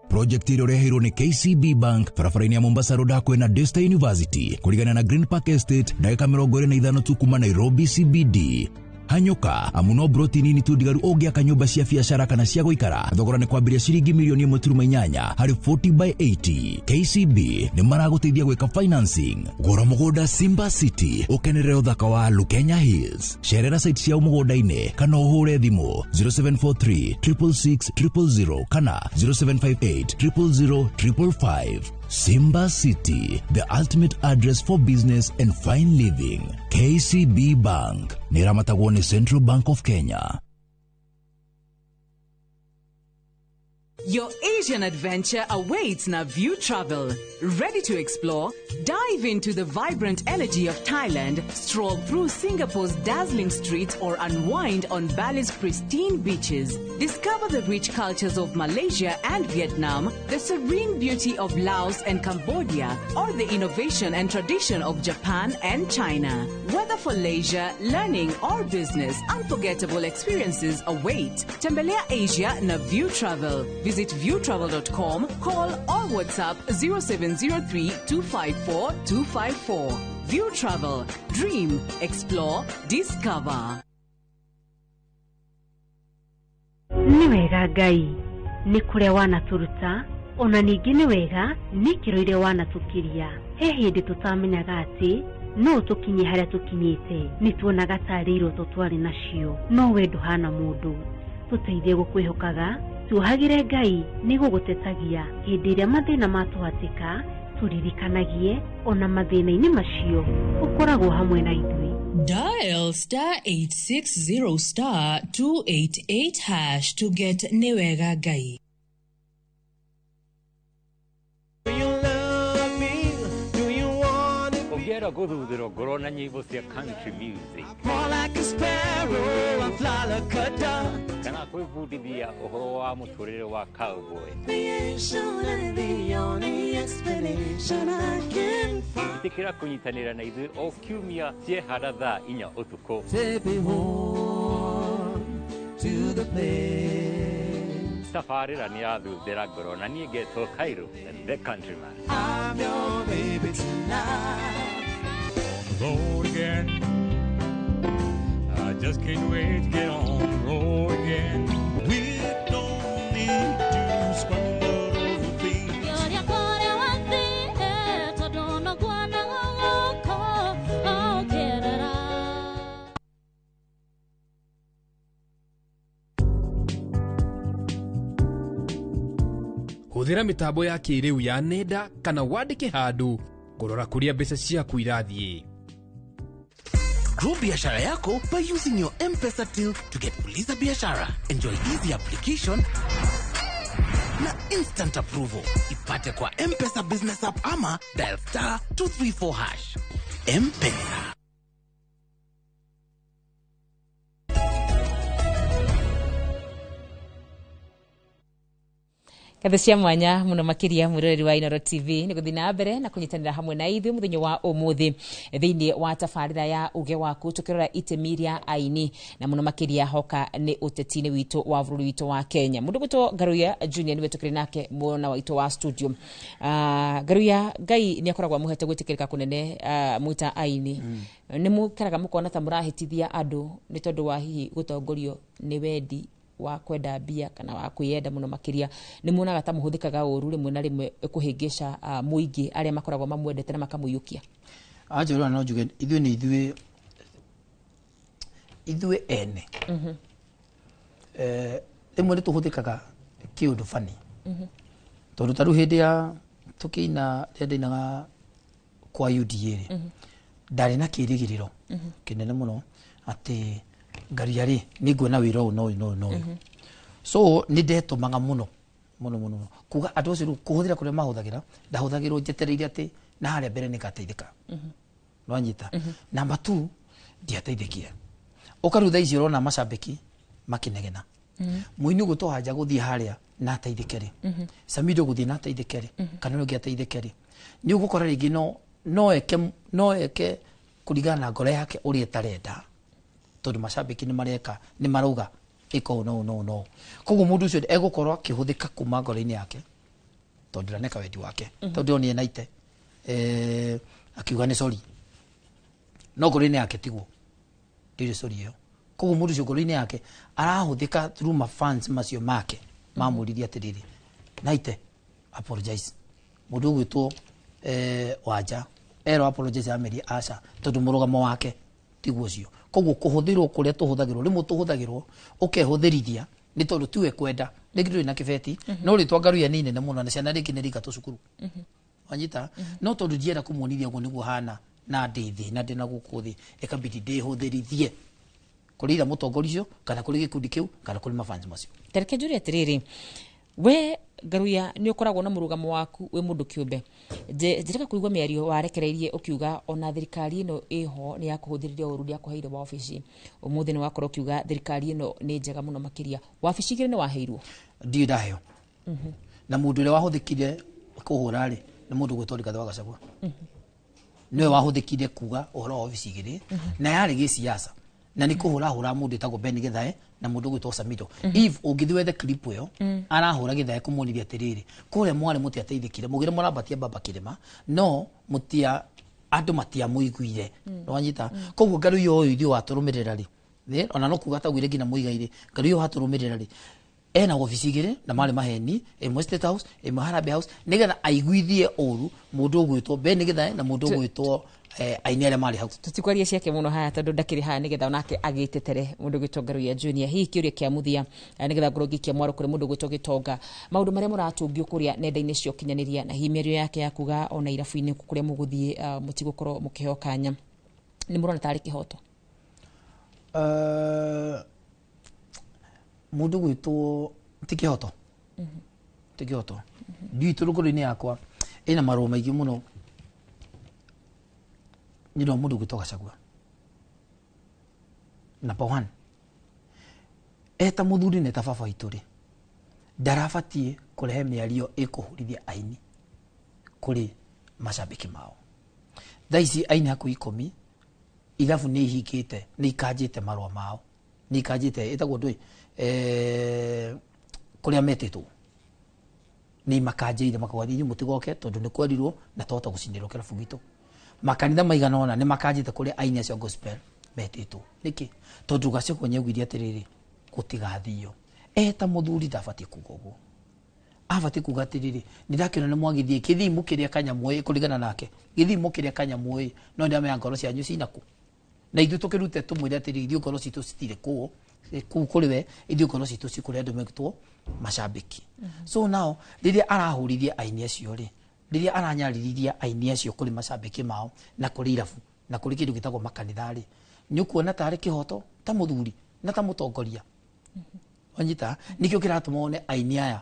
project ĩrĩa ũreheirwo nĩ KCB Bank barabara-inĩ ya Mombasa Road hakuhĩ na Daystar University kũrigana na Green Park Estate, ndagĩka 25 tu kuma Nairobi CBD. Hanyũka amu no broti nini tu ndigaru ũngĩaka nyũmba cia biacara kana cia gũikara. Thogora nĩ kwambĩrĩria ciringi milioni 1.8 harĩ 40 by 80. KCB nĩ maragũteithia gwĩka financing. Gũra mũgũnda Simba City ũkenerere ũthaka wa Lukenya Hills. Cerera site ciao mũgũnda-inĩ kana ũhũre thimũ 0743 666 000 kana 0758 000 555. Simba City, the ultimate address for business and fine living. KCB Bank nĩramatagwo nĩ Central Bank of Kenya.
Your Asian adventure awaits na View Travel. Ready to explore? Dive into the vibrant energy of Thailand, stroll through Singapore's dazzling streets, or unwind on Bali's pristine beaches. Discover the rich cultures of Malaysia and Vietnam, the serene beauty of Laos and Cambodia, or the innovation and tradition of Japan and China. Whether for leisure, learning, or business, unforgettable experiences await. Tembelea Asia na View Travel. Visit viewtravel.com, call or WhatsApp 0703 254 254. View Travel. Dream, explore, discover.
Nĩ wega Ngai nĩ kũrĩa wanatũruta ona ningĩ nĩ wega nĩ ikĩro iria wanatũkiria. He hĩndĩ tũtamenyaga atĩ no tũkinye harĩa tũkinyĩte, nĩ tuonaga tarĩ iroto twarĩ nacio, no we ndũhana mũndũ. Tũteithie gũkwĩhokaga, tuohagĩre Ngai nĩ gũgũtetagia hĩndĩ ĩrĩa mathĩna matũhatĩka, tũririkanagie ona mathĩna-inĩ macio ũkoragwo hamwe na ithuĩ.
Dial star 860 star 288 hash to get Nĩwega Ngai.
Ũngĩenda gũthuthĩrwo ngoro na nyĩmbo cia country music kana kwĩbundithia ũhoro wa mũtũrĩre wa cowboy, ĩtĩkĩra kũnyitanĩra na ithuĩ o kiumia ciehara thaa 4 ũtukũ. Tabarĩra nĩ yathuthĩra ngoro na niĩ ngetwo Cairo the countryman.
I'm your baby tonight.
On the road again. I just can't wait to get on the road again. We don't need to squabble over things.
Hũthĩra mĩtambo ya kĩrĩu ya nenda kana wandĩke handũ kũrora kũrĩa mbeca ciaku irathiĩ.
Grow biashara yako by using your M-Pesa till to get Fuliza Biashara. Enjoy easy application na instant approval. Ipate kwa M-Pesa Business App ama dial star 234 hash. M-Pesa.
Katho cia mwanya muno makiria mwiroreri wa Inooro TV ni guthii na mbere na kunyitanira hamwe na ithuĩ muthenya wa umuthi thiini wa tabarĩra ya uge waku tukirora itemi rĩa aini na muno makiria hoka ni uteti-inĩ witũ wa bũrũri witũ wa Kenya. Mundu gwitwo Ngaruiya Junior niwe tukiri nake mwena witũ wa studio. Ngaruiya, Ngai ni akoragwo amuhete gwitikirika kunene mwita aini. Ni mukeraga mukona ta murahĩtithia andũ nĩ tondũ wa hihi gũtongorio nĩ wendi wa kwenda mbia kana wa kwiyenda muno makiria, ni muonaga ta muhuthikaga uru rimwe na rimwe kuhingisha muingi aria makoragwo mamwendete na makamuyukia?
Anjĩrora no njuge ithuĩ nĩ ithuĩ ene. Rĩmwe nĩ tũhũthĩkaga kĩũndũ bani, tondũ ta rĩu hĩndĩ ya tũkĩina rĩrĩa ndainaga kwa UDA rĩ, ndarĩ na kĩrĩgĩrĩro kĩnene mũno atĩ Ngaruiya rĩ nĩ nguona wĩra ũyũ no no no. So nĩ ndetũmaga mũno mũno mũno kuga andũ acio rĩu kũhũthĩra kũrĩa mahũthagĩra ndahũthagĩrwo njetereire atĩ na harĩa mbere nĩngateithĩka. Nĩwanyita? Number 2 ndiateithĩkire. Ũka rĩu thaa ici ũrona macambĩki makĩnegena. Mũini ũguo hanja gũthiĩ harĩa na ateithĩke rĩ, Samido gũthiĩ na ateithĩke rĩ, kana ũrĩa ũngĩ ateithĩke rĩ, nĩ ũgũkora rĩngĩ no eke kũringana na ngoro yake ũrĩa ĩtarenda, tondũ macambĩki nĩ mareka nĩ marauga ĩka ũũ no no no. Koguo mũndũ ũcio egũkorwo akĩhũthĩka kuma ngoro-inĩ yake tondũ ndaneka wendi wake, tondũ onire naite akiuga nĩ sorry, no ngoro-inĩ yake tiguo ndirĩ sorry ĩyo, Koguo mũndũ ũcio ngoro-inĩ yake arahũthĩka through ma fans macio make mamũririe atĩrĩrĩ, Naite apologize. Mũndũ ũgwĩtwo Wanja erwo apologize amerie aca, tondũ mũrũgamo wake tiguo ũcio. Koguo kũhũthĩrwo kũrĩa tũhũthagĩrwo, rĩmwe tũhũthagĩrwo ũkehũthĩrithia nĩ tondũ tiwe kwenda, rĩngĩ ndũrĩ na kĩbeti, no rĩtwa Ngaruiya nĩ inene mũno na ciana rĩngĩ nĩ ringatwo cukuru, wanyita, no tondũ ndienda kũmuonithia ũguo nĩguo hana na ndĩ thĩ na ndĩ na gũkũ thĩ, ĩkabidi ndĩhũthĩrithie kũrĩ ira mũtongoria ũcio kana kũrĩ gĩkundi kĩu kana kũrĩ mafans macio.
Tareke njũrie atĩrĩrĩ, we Ngaruiya nĩ ũkoragwo na mũrũgamo waku wĩ mũndũ kĩũmbe. Njĩrĩga kũigua mĩario warekereirie ũkiuga ona thirikari ĩno ĩho nĩ yakũhũthĩrire ũru, ndĩakũheire wabici. Ũmũthĩ nĩ wakorwo ũkiuga thirikari ĩno nĩ njega mũno makĩria. Wabici igĩrĩ nĩ waheirwo?
Ndirĩ ndaheo. Na mũndũ ũrĩa wahũthĩkire kũhũra rĩ nĩ mũndũ ũgwĩtwo Rigathĩ wa Gachagua. Nĩwe wahũthĩkire kuga ũhoro wa wabici igĩrĩ, na yarĩ gĩciaca, na nĩ kũhũrahũra mũndũ wĩtagwo Ben Githae na mũndũ ũgwĩtwo Samido. If ũngĩthiĩ wethe clip ĩyo, arahũra Githae kũmuonithia atĩrĩrĩ, kũrĩa mwarĩ mũtiateithĩkire, mũgĩre mũrambatia baba kĩrĩma, no mũtia andũ matiamũiguire. Nĩwanyita? Koguo Ngaruiya ũyũ ithuĩ watũrũmĩrĩra rĩ, ona no kuga ataugire nginya Muigai rĩ, Ngaruiya ũyũ watũrũmĩrĩra rĩ, ena wabici igĩrĩ na marĩ maheni, ĩmwe State House, ĩmwe Harambee House, nĩgetha aiguithie ũru mũndũ ũgwĩtwo Ben Githae na mũndũ ũgwĩtwo aini arĩa marĩ hau.
Tũtikwaria ciake mũno haya tondũ ndakĩrĩ haya, nĩgetha onake agĩtetere mũndũ ũgwĩtwo Ngaruiya Junior. Hihi kĩũria kĩa mũthia, nĩgetha ngorwo ngĩikia mwaro kũrĩ mũndũ ũgwĩtwo Gĩtonga, maũndũ marĩa mũratũngio kũrĩa nenda-inĩ cia ũkinyanĩria na hihi mĩario yake ya kuga ona irabu-inĩ kũrĩa mũgũthiĩ, mũtigũkorwo mũkĩheo kanya, nĩ mũrona tarĩ kĩhoto?
Mũndũ gwĩtwo ti kĩhoto, ti kĩhoto. Ndiũĩ tondũ ngoro-inĩ yakwa ĩna marũa maingĩ mũno nĩ ũndũ wa mũndũ gwĩtwo Gachagua. Number one, eta mũthuri na eta baba witũ rĩ, ndarabatiĩ kũrehe mĩario ĩkũhũrithia aini kũrĩ macambĩki mao. Thaa ici aini hakuhĩ 10 irabu nĩ ihingĩte, nĩ ikanjĩte marũa mao, nĩ ikanjĩte ĩtagwo ndũĩ, kũrĩa metĩtwo nĩ makanjĩire makauga inyuĩ mũtigoke tondũ nĩ kwerirwo na twahota gũcinĩrwo kĩrabu gitũ. Makanitha maigana ũna nĩ makanjĩte kũrĩa aini acio gospel metĩtwo. Nĩkĩ? Tondũ Gachagua nĩaugire atĩrĩrĩ, gũtigathio. Eta mũthuri ndabatiĩ kuga ũguo, abatiĩ kuga atĩrĩrĩ, nĩndakĩona nĩ mwagĩthiĩ kĩthii mũkĩrĩa kanyamũ ĩ, kũringana nake gĩthii mũkĩrĩa kanyamũ ĩ, no ndĩramenya ngoro cianyu cina kũ, na ithuĩ tũkĩrute tũmwĩre atĩrĩrĩ, ithuĩ ngoro citũ citirĩ kũu kũu kũrĩ we, ithuĩ ngoro citũ ci kũrĩ andũ metwo macambĩki. So now rĩrĩa arahũrithia aini acio rĩ, rĩrĩa aranyaririria aini acio kũrĩ macambĩki mao na kũrĩ irabu na kũrĩ kĩndũ gĩtagwo makanitha rĩ, nĩ ũkuona tarĩ kĩhoto ta mũthuri na ta mũtongoria. Wanyita? Nĩkĩo kĩratũma wone aini aya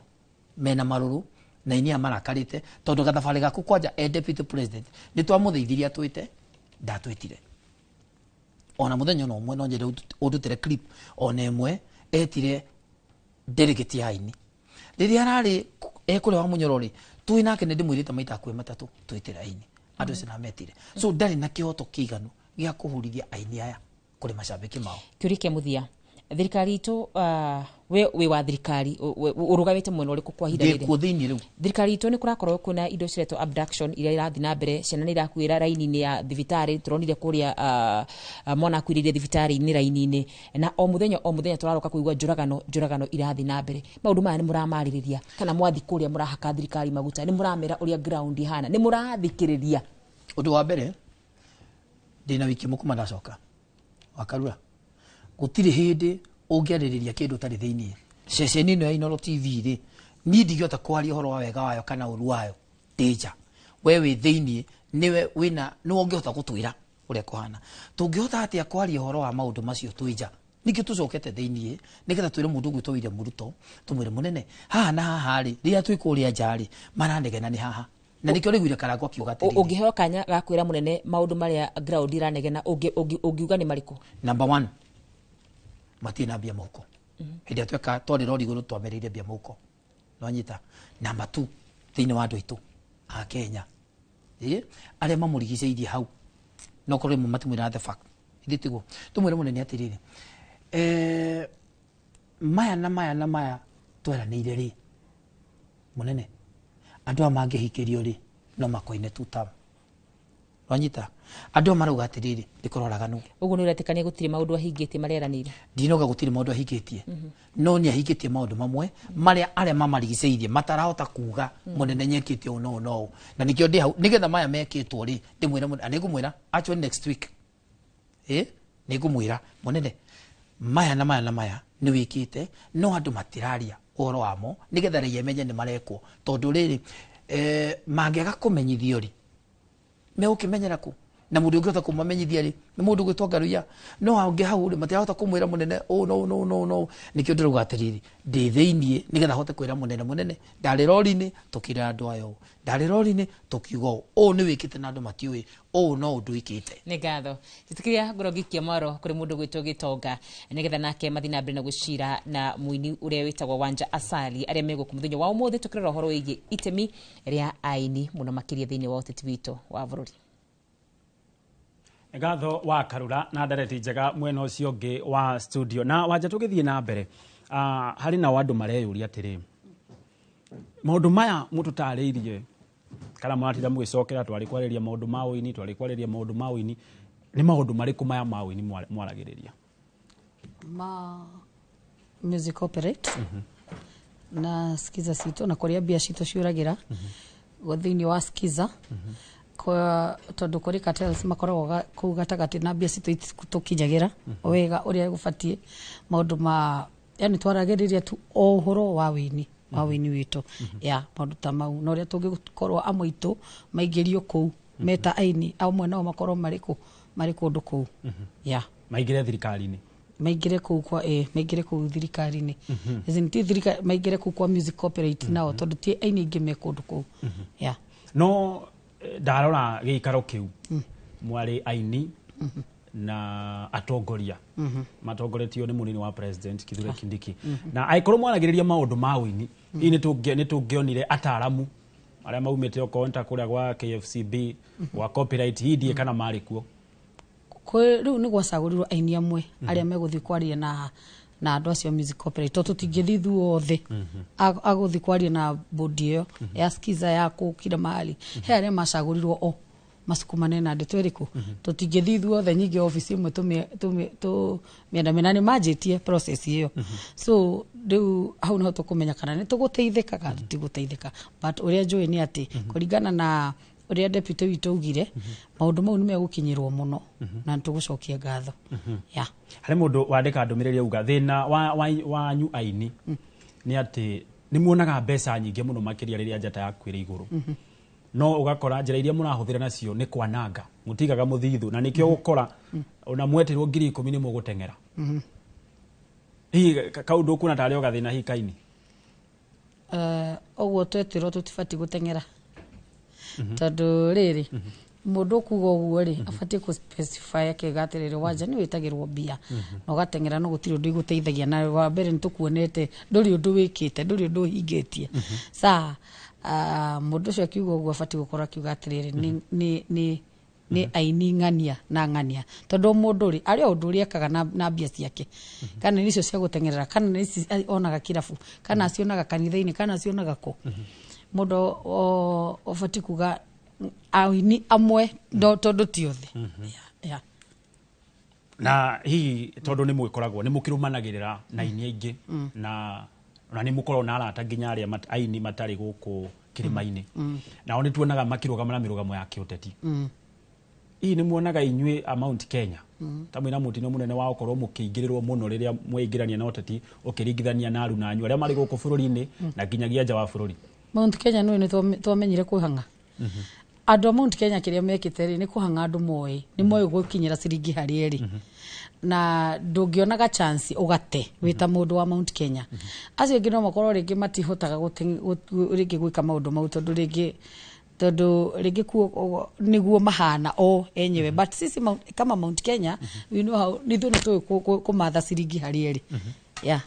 mena marũrũ na aini aya marakarĩte, tondũ gathabarĩ gaku kwanja e deputy president nĩ twamũtheithirie atwĩte, ndatwĩtire ona mũthenya ona ũmwe. No nyende ũndutĩre clip ona ĩmwe etire delegate ya aini rĩrĩa ararĩ ekũrĩa wa Mũnyoro rĩ, twĩ nake nĩ ndĩmwĩrĩte maita hakuhĩ matatũ twĩtĩre aini andũ acio nametire. So ndarĩ na kĩhoto kĩiganu gĩa kũhũrithia aini aya kũrĩ macambĩki mao.
Kĩũria kĩa mũthia, thirikari itũ, we wĩ wa thirikari, ũrũgamĩte mwena ũrĩkũ kwa ihinda rĩrĩ?
Ndĩ kuo thĩinĩ rĩu.
Thirikari itũ nĩ kũrakorwo kwĩna indo ciretwo abduction iria irathiĩ na mbere, ciana nĩ irakuĩra raini-inĩ ya thibitarĩ, tũronire kũrĩa mwana akuĩrĩire thibitarĩ-inĩ raini-inĩ, na o mũthenya o mũthenya tũraroka kũigua njũragano, njũragano irathiĩ na mbere. Maũndũ maya nĩ mũramarĩrĩria kana mwathi kũrĩa mũrahaka thirikari maguta, nĩ mũramera ũrĩa ground ihana, nĩ mũrathikĩrĩria?
Ũndũ wa mbere, ndĩna wiki ĩmwe kuma ndacoka Wakarura, gũtirĩ hĩndĩ ũngĩarĩrĩria kĩndũ ũtarĩ thĩiniĩ. Ceceni ĩno ya Inooro TV rĩ, niĩ ndingĩhota kwaria ũhoro wa wega wayo kana ũru wayo ndĩ nja. We wĩ thĩiniĩ, nĩwe wĩna, nĩwe ũngĩhota gũtwĩra ũrĩa kũhana. Tũngĩhota atĩa kwaria ũhoro wa maũndũ macio twĩ nja? Ningĩ tũcokete thĩiniĩ nĩgetha twĩre mũndũ ũgwĩtwo William Ruto, tũmwĩre mũnene, haha na haha rĩ, rĩrĩa twĩ kũrĩa nja rĩ, maranegena nĩ haha. Na nĩkĩo rĩguire Karangũ akiuga atĩrĩrĩ.
Ũngĩheo kanya ga kwĩra mũnene maũndũ marĩa ground iranegena, ũngiuga nĩ marĩkũ?
Number 1, matirĩ na mbia mũhuko. Hĩndĩ ĩrĩa tweka twarĩ rori igũrũ twamereire mbia mũhuko. Nĩwanyita? Number 2, thĩinĩ wa andũ aitũ a Kenya, arĩa mamũrigicĩirie hau, no korwo rĩmwe matimwĩraga the fact. Ithuĩ tiguo. Tũmwĩre mũnene atĩrĩrĩ, maya na maya na maya tweranĩire rĩ, mũnene, andũ aya mangĩhikĩrio rĩ, no makoine two term. Wanyita andũ marauga atĩrĩrĩ ndĩkũroraganwo.
Ũguo nĩ ũretĩkania gũtirĩ maũndũ ahingĩtie marĩa eranĩire?
Ndinauga gũtirĩ maũndũ ahingĩtie, no nĩ ahingĩtie maũndũ mamwe marĩa arĩa mamarigicĩirie matarahota kuga mũnene nyekĩte ũũ no no, na nĩkĩo ndĩ hau nĩgetha maya mekĩtwo rĩ ndĩmwĩre mũnene, nĩngũmwĩra actually next week, nĩngũmwĩra mũnene maya na maya na maya nĩ wĩkĩte, no andũ matiraria ũhoro wamo nĩgetha raia menye nĩ marekwo, tondũ rĩrĩ mangĩaga kũmenyithio rĩ megũkĩmenyera kũ, na mũndũ ũngĩhota kũmamenyithia rĩ nĩ mũndũ ũgwĩtwo Ngaruiya, no angĩ hau rĩ matirahota kũmwĩra mũnene ũũ no no no no. Nĩkĩo ndĩrauga atĩrĩrĩ ndĩ thĩiniĩ nĩgetha hote kwĩra mũnene, mũnene ndarĩ rori-inĩ tũkĩra andũ aya ũũ, ndarĩ rori-inĩ tũkiuga ũũ, ũũ nĩ wĩkĩte na andũ matiũĩ, ũũ no ũndũ wĩkĩte.
Nĩ ngatho titikiria ngoro ngikia mwaro kũrĩ mũndũ gwĩtwo Gĩtonga nĩgetha nake mathiĩ na mbere na gũcira na mũini ũrĩa wĩtagwo Wanja Asali arĩa megũkũ mũthenya wa ũmũthĩ tũkĩrora ũhoro wĩgiĩ itemi rĩa aini mũno makĩria thĩinĩ wa ũteti witũ wa bũrũri.
Ngatho wa Karura na ndereti njega mwena ũcio ũngĩ wa studio. Na Wanja tũgĩthiĩ na mbere, harĩ nao andũ mareyũria atĩrĩ, maũndũ maya mũtũtarĩirie kana mũratinda mũgĩcokera twarĩ kwarĩria maũndũ ma ũini, twarĩ kwarĩria maũndũ ma ũini, nĩ maũndũ marĩkũ maya ma ũini mwaragĩrĩria?
Ma music operate na skiza citũ na kũrĩa mbia citũ ciũragĩra thĩinĩ wa skiza, kwa tondũ kũrĩ cartels makoragwo kũu gatagatĩ na mbia citũ ititũkinyagĩra wega ũrĩa gũbatiĩ. Maũndũ ma yani twaragĩrĩria tu o ũhoro wa wĩini wa wĩini witũ ya maũndũ ta mau, na ũrĩa tũngĩkorwo amwe aitũ maingĩrio kũu meta aini amwe nao makorwo marĩ kũ marĩ kũndũ kũu ya
maingĩre thirikari-inĩ,
maingĩre kũu kwa maingĩre kũu thirikari-inĩ, ti thirikari, maingĩre kũu kwa music corporate nao tondũ ti aini aingĩ me kũndũ kũu ya.
No ndarora gĩikaro kĩu mwarĩ aini na atongoria matongoretio nĩ mũnini wa president Kithure Kindiki, na angĩkorwo mwaragĩrĩria maũndũ ma ũini hihi nĩ tũngĩonire ataramu arĩa maumĩte okorwo nĩ ta kũrĩa gwa KFCB gwa copyright hihi ndiĩ kana marĩ kuo.
Rĩu nĩ gwacagũrirwo aini amwe arĩa megũthiĩ kwaria na andũ acio music corporate, tondũ tũtingĩthiĩ ithuothe agũthiĩ kwaria na bodi ĩyo ya skiza ya kũ kila mahali. He arĩa macagũrirwo o masukumane na ndeto ĩrĩkũ, tũtingĩthiĩ ithuothe nyingĩ obici ĩmwe tũmĩenda mĩna nĩ manjĩtie process ĩyo. So rĩu hau nĩho tũkũmenya kana nĩ tũgũteithĩka kana tũtigũteithĩka, but ũrĩa njũĩ nĩ atĩ kũringana na ũrĩa deputy witũ augire maũndũ mau nĩ megũkinyĩrwo mũno na nĩtũgũcokia ngatho.
Harĩ mũndũ wandĩka ndũmĩrĩri auga thĩna wanyu aini nĩ atĩ nĩ muonaga mbeca nyingĩ mũno makĩria rĩrĩa njata yaku ĩrĩ igũrũ, no ũgakora njĩra iria mũrahũthĩra nacio nĩ kwananga, mũtigaga mũthithũ, na nĩkĩo gũkora ona mwetirwo 10,000 nĩ mũgũteng'era. Hihi kaũndũ ũkuona tarĩ o gathĩna hihi kaini?
Ũguo twetirwo tũtibatiĩ gũteng'era tondũ rĩrĩ mũndũ ũkuga ũguo rĩ abatiĩ kũ specify akiuga atĩrĩrĩ Wanja nĩ wĩtagĩrwo mbia na ũgateng'era no gũtirĩ ũndũ igũteithagia, na wa mbere nĩ tũkuonete ndũrĩ ũndũ wĩkĩte, ndũrĩ ũndũ ũhingĩtie. Sa mũndũ ũcio akiuga ũguo abatiĩ gũkorwo akiuga atĩrĩrĩ nĩ aini ng'ania na ng'ania, tondũ mũndũ rĩ arĩ o ũndũ ũrĩa ekaga na mbia ciake, kana nĩ icio cia gũteng'erera, kana nĩ ici onaga kĩrabu, kana acionaga kanitha-inĩ, kana acionaga kũ. Mũndũ ũbatiĩ kuga aini amwe tondũ ti othe.
Na hihi tondũ nĩ mwĩkoragwo nĩ mũkĩrũmanagĩrĩra na aini aingĩ na nĩ mũkoragwo na arata nginya arĩa aini matarĩ gũkũ kĩrĩma-inĩ, nao nĩ tuonaga makĩrũgama na mĩrũgamo ya kĩũteti. Hihi nĩ muonaga inyuĩ a Mount Kenya ta mwĩna mũtino mũnene wa gũkorwo mũkĩingĩrĩrwo mũno rĩrĩa mweingĩrania na ũteti ũkĩringithania na aruna anyu arĩa marĩ gũkũ bũrũri-inĩ na nginyagia nja wa bũrũri?
Mount Kenya nĩ twamenyire kwĩhang'a. Andũ a Mount Kenya kĩrĩa mekĩte rĩ nĩ kũhang'a andũ moĩ, nĩ moĩ gũkinyĩra ciringi harĩa ĩrĩ, na ndũngĩonaga chance ũgate wĩ ta mũndũ wa Mount Kenya. Acio angĩ no makorwo rĩngĩ matihotaga rĩngĩ gwĩka maũndũ mau tondũ rĩngĩ kuo nĩguo mahana o enyewe, but sisi kama Mount Kenya we know how nithuĩ nĩ tũĩ kũmatha ciringi harĩa ĩrĩ. Yeah,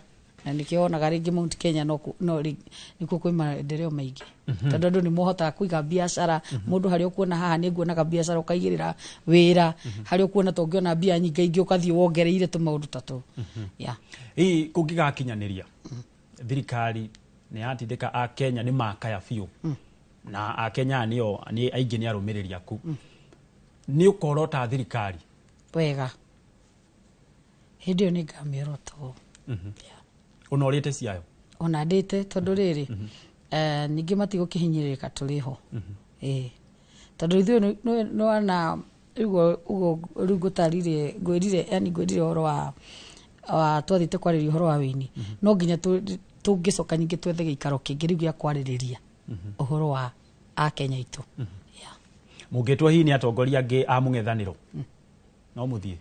na nĩkĩo wonaga rĩngĩ Mount Kenya no nĩkuo kwĩ maendeleo maingĩ, tondũ andũ nĩ mohotaga kũiga biacara. Mũndũ harĩa ũkuona haha nĩ nguonaga biacara ũkaigĩrĩra wĩra, harĩa ũkuona ta ũngĩona mbia nyingĩ ingĩ ũkathiĩ wongereire tũmaũndũ ta tũu.
Hihi kũngĩgakinyanĩria thirikari nĩ yatindĩka Akenya nĩ makaya biũ, na Akenya nĩo nĩ aingĩ nĩ arũmĩrĩri aku, Nĩ ũkorota thirikari
wega hĩndĩ ĩyo nĩ ngamĩorota.
Ũnorĩte ciayo?
Ona ndĩte, tondũ rĩrĩ, ningĩ matigũkĩhinyĩrĩrĩka tũrĩ ho. Ĩĩ, tondũ ithuĩ nĩwana rĩu ũguo rĩu ngũtarire, ngwĩrire, yani ngwĩrire ũhoro wa twathiĩte kwarĩria ũhoro wa wĩini, no nginya tũngĩcoka ningĩ twethe gĩikaro kĩngĩ rĩu gĩa kwarĩrĩria ũhoro wa akenya aitũ.
Mũngĩtwo hihi nĩ atongoria angĩ a mũng'ethanĩro, no mũthiĩ?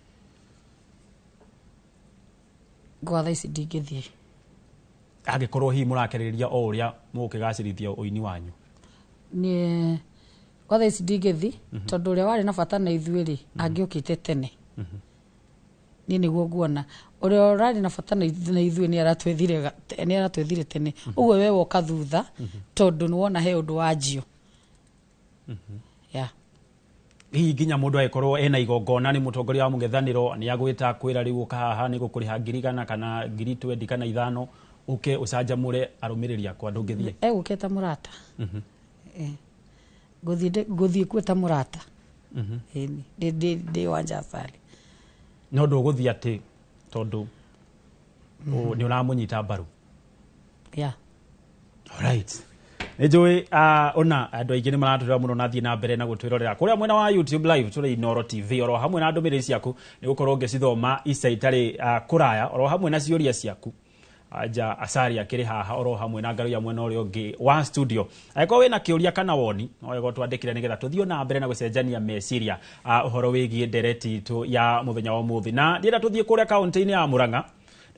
Gwa thaa ici ndingĩthiĩ.
Angĩkorwo hihi mũrakereria o ũrĩa mũgũkĩgacĩrithia ũini wanyu?
Nĩ gwa thaa ici ndingĩthiĩ, tondũ ũrĩa warĩ na bata na ithuĩ rĩ, angĩũkĩte tene. Niĩ nĩguo nguona ũrĩa ũrarĩ na bata na ithuĩ nĩ aratwethire tene, ũguo we woka thutha, tondũ nĩ wona he ũndũ wanjio. Yeah.
Hihi nginya mũndũ agĩkorwo ena igongona nĩ mũtongoria wa mũng'ethanĩro nĩ agwĩta kwĩra rĩu ũka haha nĩ gũkũrĩha 100,000 kana 20,000 kana 5,000 ũke ũcanjamũre arũmĩrĩri akwa, ndũngĩthiĩ?
Egũkĩte mũrata. Ngũthiĩ kuo ta mũrata. Ĩni ndĩ Wanja Asali.
No ndũgũthiĩ atĩ tondũ nĩ ũramũnyita mbaru?
Yeah.
Alright. Nĩ njũĩ ona andũ aingĩ nĩ maratwĩrora mũno na thiĩ na mbere na gũtwĩrorera kũrĩa mwena wa YouTube live tũrĩ Inooro TV, oro hamwe na ndũmĩrĩri ciaku nĩ gũkorwo ngĩcithoma ica itarĩ kũraya, oro hamwe na ciũria ciaku. Anja Asali akĩrĩ haha oro hamwe na Ngaruiya mwena ũrĩa ũngĩ wa studio. Angĩkorwo wĩna kĩũria kana woni, no wega ũtwandĩkĩre nĩgetha tũthiĩ na mbere na gũcenjania meciria ũhoro wĩgiĩ ndereti itũ ya mũthenya wa ũmũthĩ. Na ndĩrenda tũthiĩ kũrĩa kaũntĩ-inĩ ya Murang'a,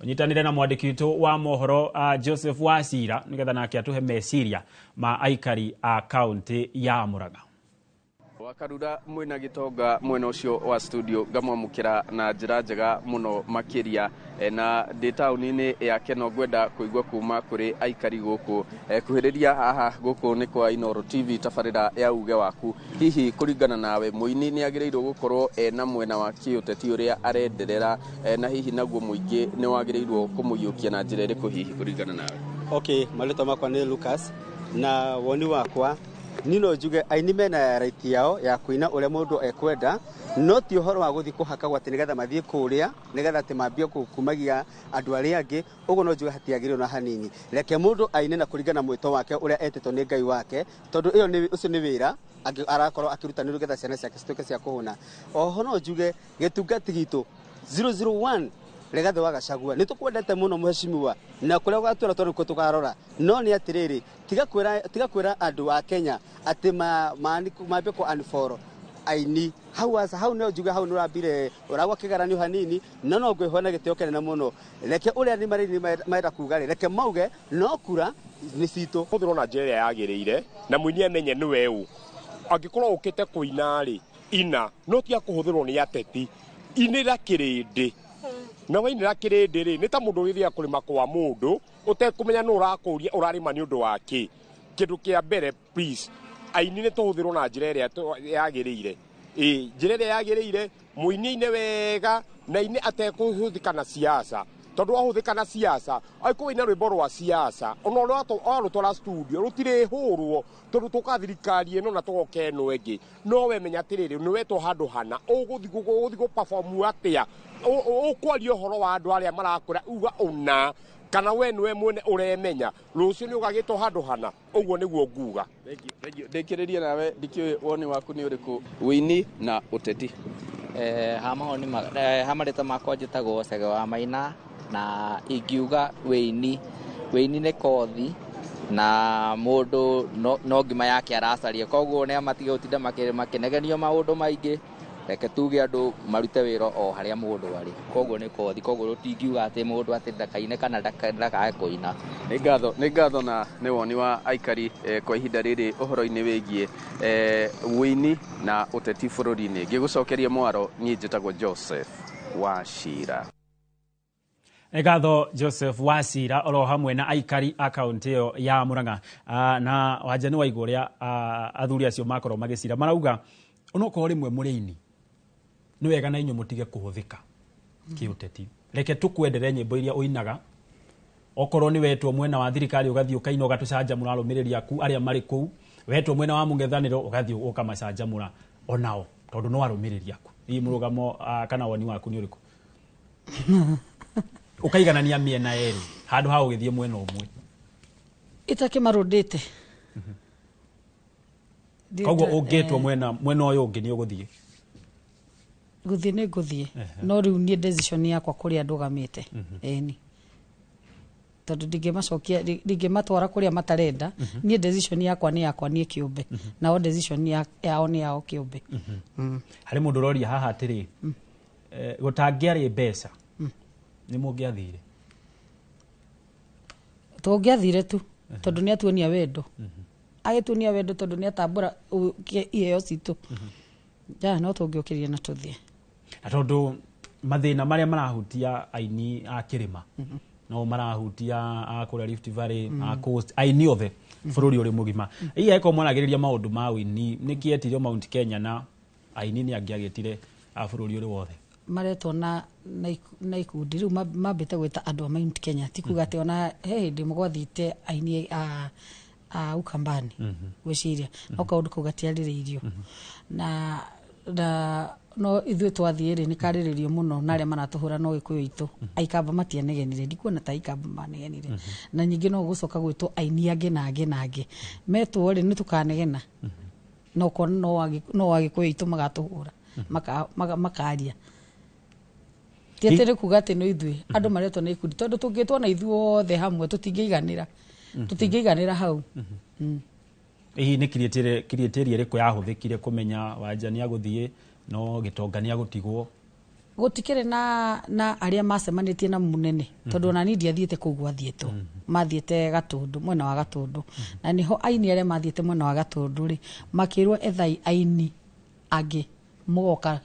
tũnyitanĩre na mwandĩki witũ wa mohoro Joseph Wacira nĩgetha nake atũhe meciria ma aikari a kaũntĩ ya Murang'a.
Wakarura mwena gitonga mwena ucio wa studio ngamwamukira na njira njega muno makiria, na ndi tauni-ini ya Keno ngwenda kuigua kuma kuri aikari guku, kuhiriria haha guku ni kwa Inooro TV tabarira ya uge waku. Hihi kuringana nawe muini ni agiriirwo gukorwo ena mwena wa kiuteti uria arenderera, na hihi naguo muingi ni wagiriirwo kumuiyukia na njira iriku hihi kuringana nawe?
Okay, marĩtwa makwa ni Lucas na woni wakwa nino njuge aini mena right yao ya kuina uria mundu ekwenda, no ti uhoro wa guthi kuhakagwo ati nigetha mathie kuria nigetha ati mambie kumagia andu aria angi, uguo no njuge hatiagiriirwo na hanini. Reke mundu aine na kuringana mwito wake uria etetwo ni Ngai wake, tondu iyo ni ucio ni wira arakorwo akiruta ni getha ciana ciake cituike cia kuhuna. Oho no njuge gitungati gitu 001 Rigathi wa Gachagua ni tukwendete muno mheshimiwa, na kuria ugatwira tondũ nĩkuo tukarora, no ni atiriri, tiga kwira andu a Kenya ati mambie ku unfollow aini hau asa hau no njuge hau nurambire uragwa kigaranio hanini, no no ngwihona gitio kinene muno. Reke uria ni marĩ marenda kuga rĩ, reke mauge no kura ni citũ.
Hũthĩrwo na njĩra ĩrĩa yagĩrĩire na mũini amenye nĩwe ũ. Angĩkorwo ũkĩte kũina rĩ, ina no tiga kũhũthĩrwo nĩ ateti, inĩra kĩrĩndĩ. Na wainĩra kĩrĩndĩ rĩ, nĩ ta mũndũ ũgĩthiaga kũrĩma kwa mũndũ ũtekũmenya nũ ũrakũria ũrarĩma nĩ ũndũ wa kĩ. Kĩndũ kĩa mbere, please, aini nĩ tũhũthĩrwo na njĩra ĩrĩa yagĩrĩire. Ĩĩ, njĩra ĩrĩa yagĩrĩire, mũini aine wega na aine atekũhũthĩka na siasa. Tondũ wahũthĩka na siasa, angĩkorwo wĩna rwĩmbo rwa siasa, ona ũrĩa warũtwara studio rũtirĩhũrwo tondũ tũka thirikari ĩno na tũgoka ĩno ĩngĩ. No we menya atĩrĩrĩ, nĩ wetwo handũ hana, ũgũthiĩ gũ-perform atĩa, ũkwaria ũhoro wa andũ arĩa marakwĩra uga ũna, kana we nĩwe mwene ũremenya, rũciũ nĩ ũgagĩtwo handũ hana. Ũguo nĩguo nguga.
Ndĩkĩrĩrie nawe, ndikĩũĩ woni waku nĩ ũrĩkũ wĩini na ũteti?
Ha marĩtwa makwa njĩtagwo Cege wa Maina, na ingiuga wĩini nĩ kothi na mũndũ no ngima yake aracaria, koguo nĩ amatige gũtinda makĩnegenio maũndũ maingĩ. Reke tuge andũ marute wĩra o harĩa mũndũ arĩ, koguo nĩ kothi, koguo tũtingiuga atĩ mũndũ atĩ ndakaine kana ndakae kũina.
Nĩ ngatho na nĩ woni wa aikari kwa ihinda rĩrĩ ũhoro-inĩ wĩgiĩ wĩini na ũteti bũrũri-inĩ. Ngĩgũcokeria mwaro, niĩ njĩtagwo Joseph Wachira.
Ngatho Joseph Wachira oro hamwe na aikari a kaunti ĩyo ya Murang'a. Na wanja nĩ waigua ũrĩa athuri acio makorwo magĩcira, marauga onokorwo rĩmwe mũrĩ-ini nĩ wega na inyuĩ mũtige kũhũthĩka kĩũteti. Reke tũkwendere nyĩmbo iria ũinaga, okorwo nĩ wetwo mwena wa thirikari ũgathiĩ ũkaina ũgatũcanjamũra arũmĩrĩri aku arĩa marĩ kũu, wetwo mwena wa mũng'ethanĩro ũgathiĩ ũkamacanjamũra onao. Tondu no arũmĩrĩri aku. Hihi mũrũgamo kana woni waku nĩ ũrĩkũ? Ũkaiganania mĩena yerĩ handũ ha ũgĩthiĩ mwena ũmwe.
Itakĩmarũndĩte.
Koguo ũngĩtwo mwena ũyũ ũngĩ nĩ ũgũthiĩ.
Gũthiĩ nĩ ngũthiĩ. No rĩu niĩ decision yakwa kũrĩa ndũgamĩte. Ĩni. Tondũ ndingĩmacokia, ndingĩmatwara kũrĩa matarenda. Niĩ decision yakwa nĩ yakwa niĩ kĩũmbe. Nao decision yao nĩ yao kĩũmbe.
Harĩ mũndũ ũroria haha atĩrĩ, gũtangĩarĩ mbeca nĩ mũngĩathire?
Tũngĩathire tu tondũ nĩ atuonia wendo. Agĩtuonia wendo tondũ nĩ atambũra iheo citũ. Ja, no tũngĩũkĩria na tũthiĩ.
Na tondũ mathĩna marĩa marahutia aini a kĩrĩma no marahutia a kũrĩa Rift Valley, a Coast, aini othe bũrũri ũrĩ mũgima. Hihi angĩkorwo mwaragĩrĩria maũndũ ma ũini nĩkĩ etirio Mount Kenya na aini nĩ angĩagĩtire a bũrũri ũrĩ wothe?
Maretwo na ikundi rĩu mambĩte gwĩta andũ a Mount Kenya. Ti kuga atĩ ona he hĩndĩ gwathiĩte aini a Ukambani gwĩciria no kaũndũ kau gatiarĩrĩirio. Na no ithuĩ twathiĩ rĩ nĩ karĩrĩrio mũno na arĩa maratũhũra no Gĩkũyũ itũ. Aikamba matianegenire, ndikuona ta Aikamba manegenire. Na nyingĩ no gũcoka gwĩtwo aini angĩ na angĩ na angĩ. Metwo rĩ nĩ tũkanegena. No kona no Agĩkũyũ itũ magatũhũra makaria. Ti atĩ nĩ kuga atĩ no ithuĩ andũ maretwo na ikundi tondũ tũngĩtwo na ithuĩ othe hamwe tũtingĩiganĩra. Tũtingĩiganĩra hau.
Hihi nĩ criteria ĩrĩkũ yahũthĩkire kũmenya Wanja nĩ agũthiĩ no Gĩtonga nĩ agũtigwo?
Gũtikĩrĩ na arĩa macemanĩtie na mũnene tondũ ona niĩ ndiathiĩte kũu gwathiĩtwo. Mathiĩte Gatũndũ, mwena wa Gatũndũ. Na nĩho aini arĩa mathiĩte mwena wa Gatũndũ rĩ makĩrwo ethai aini angĩ mũgoka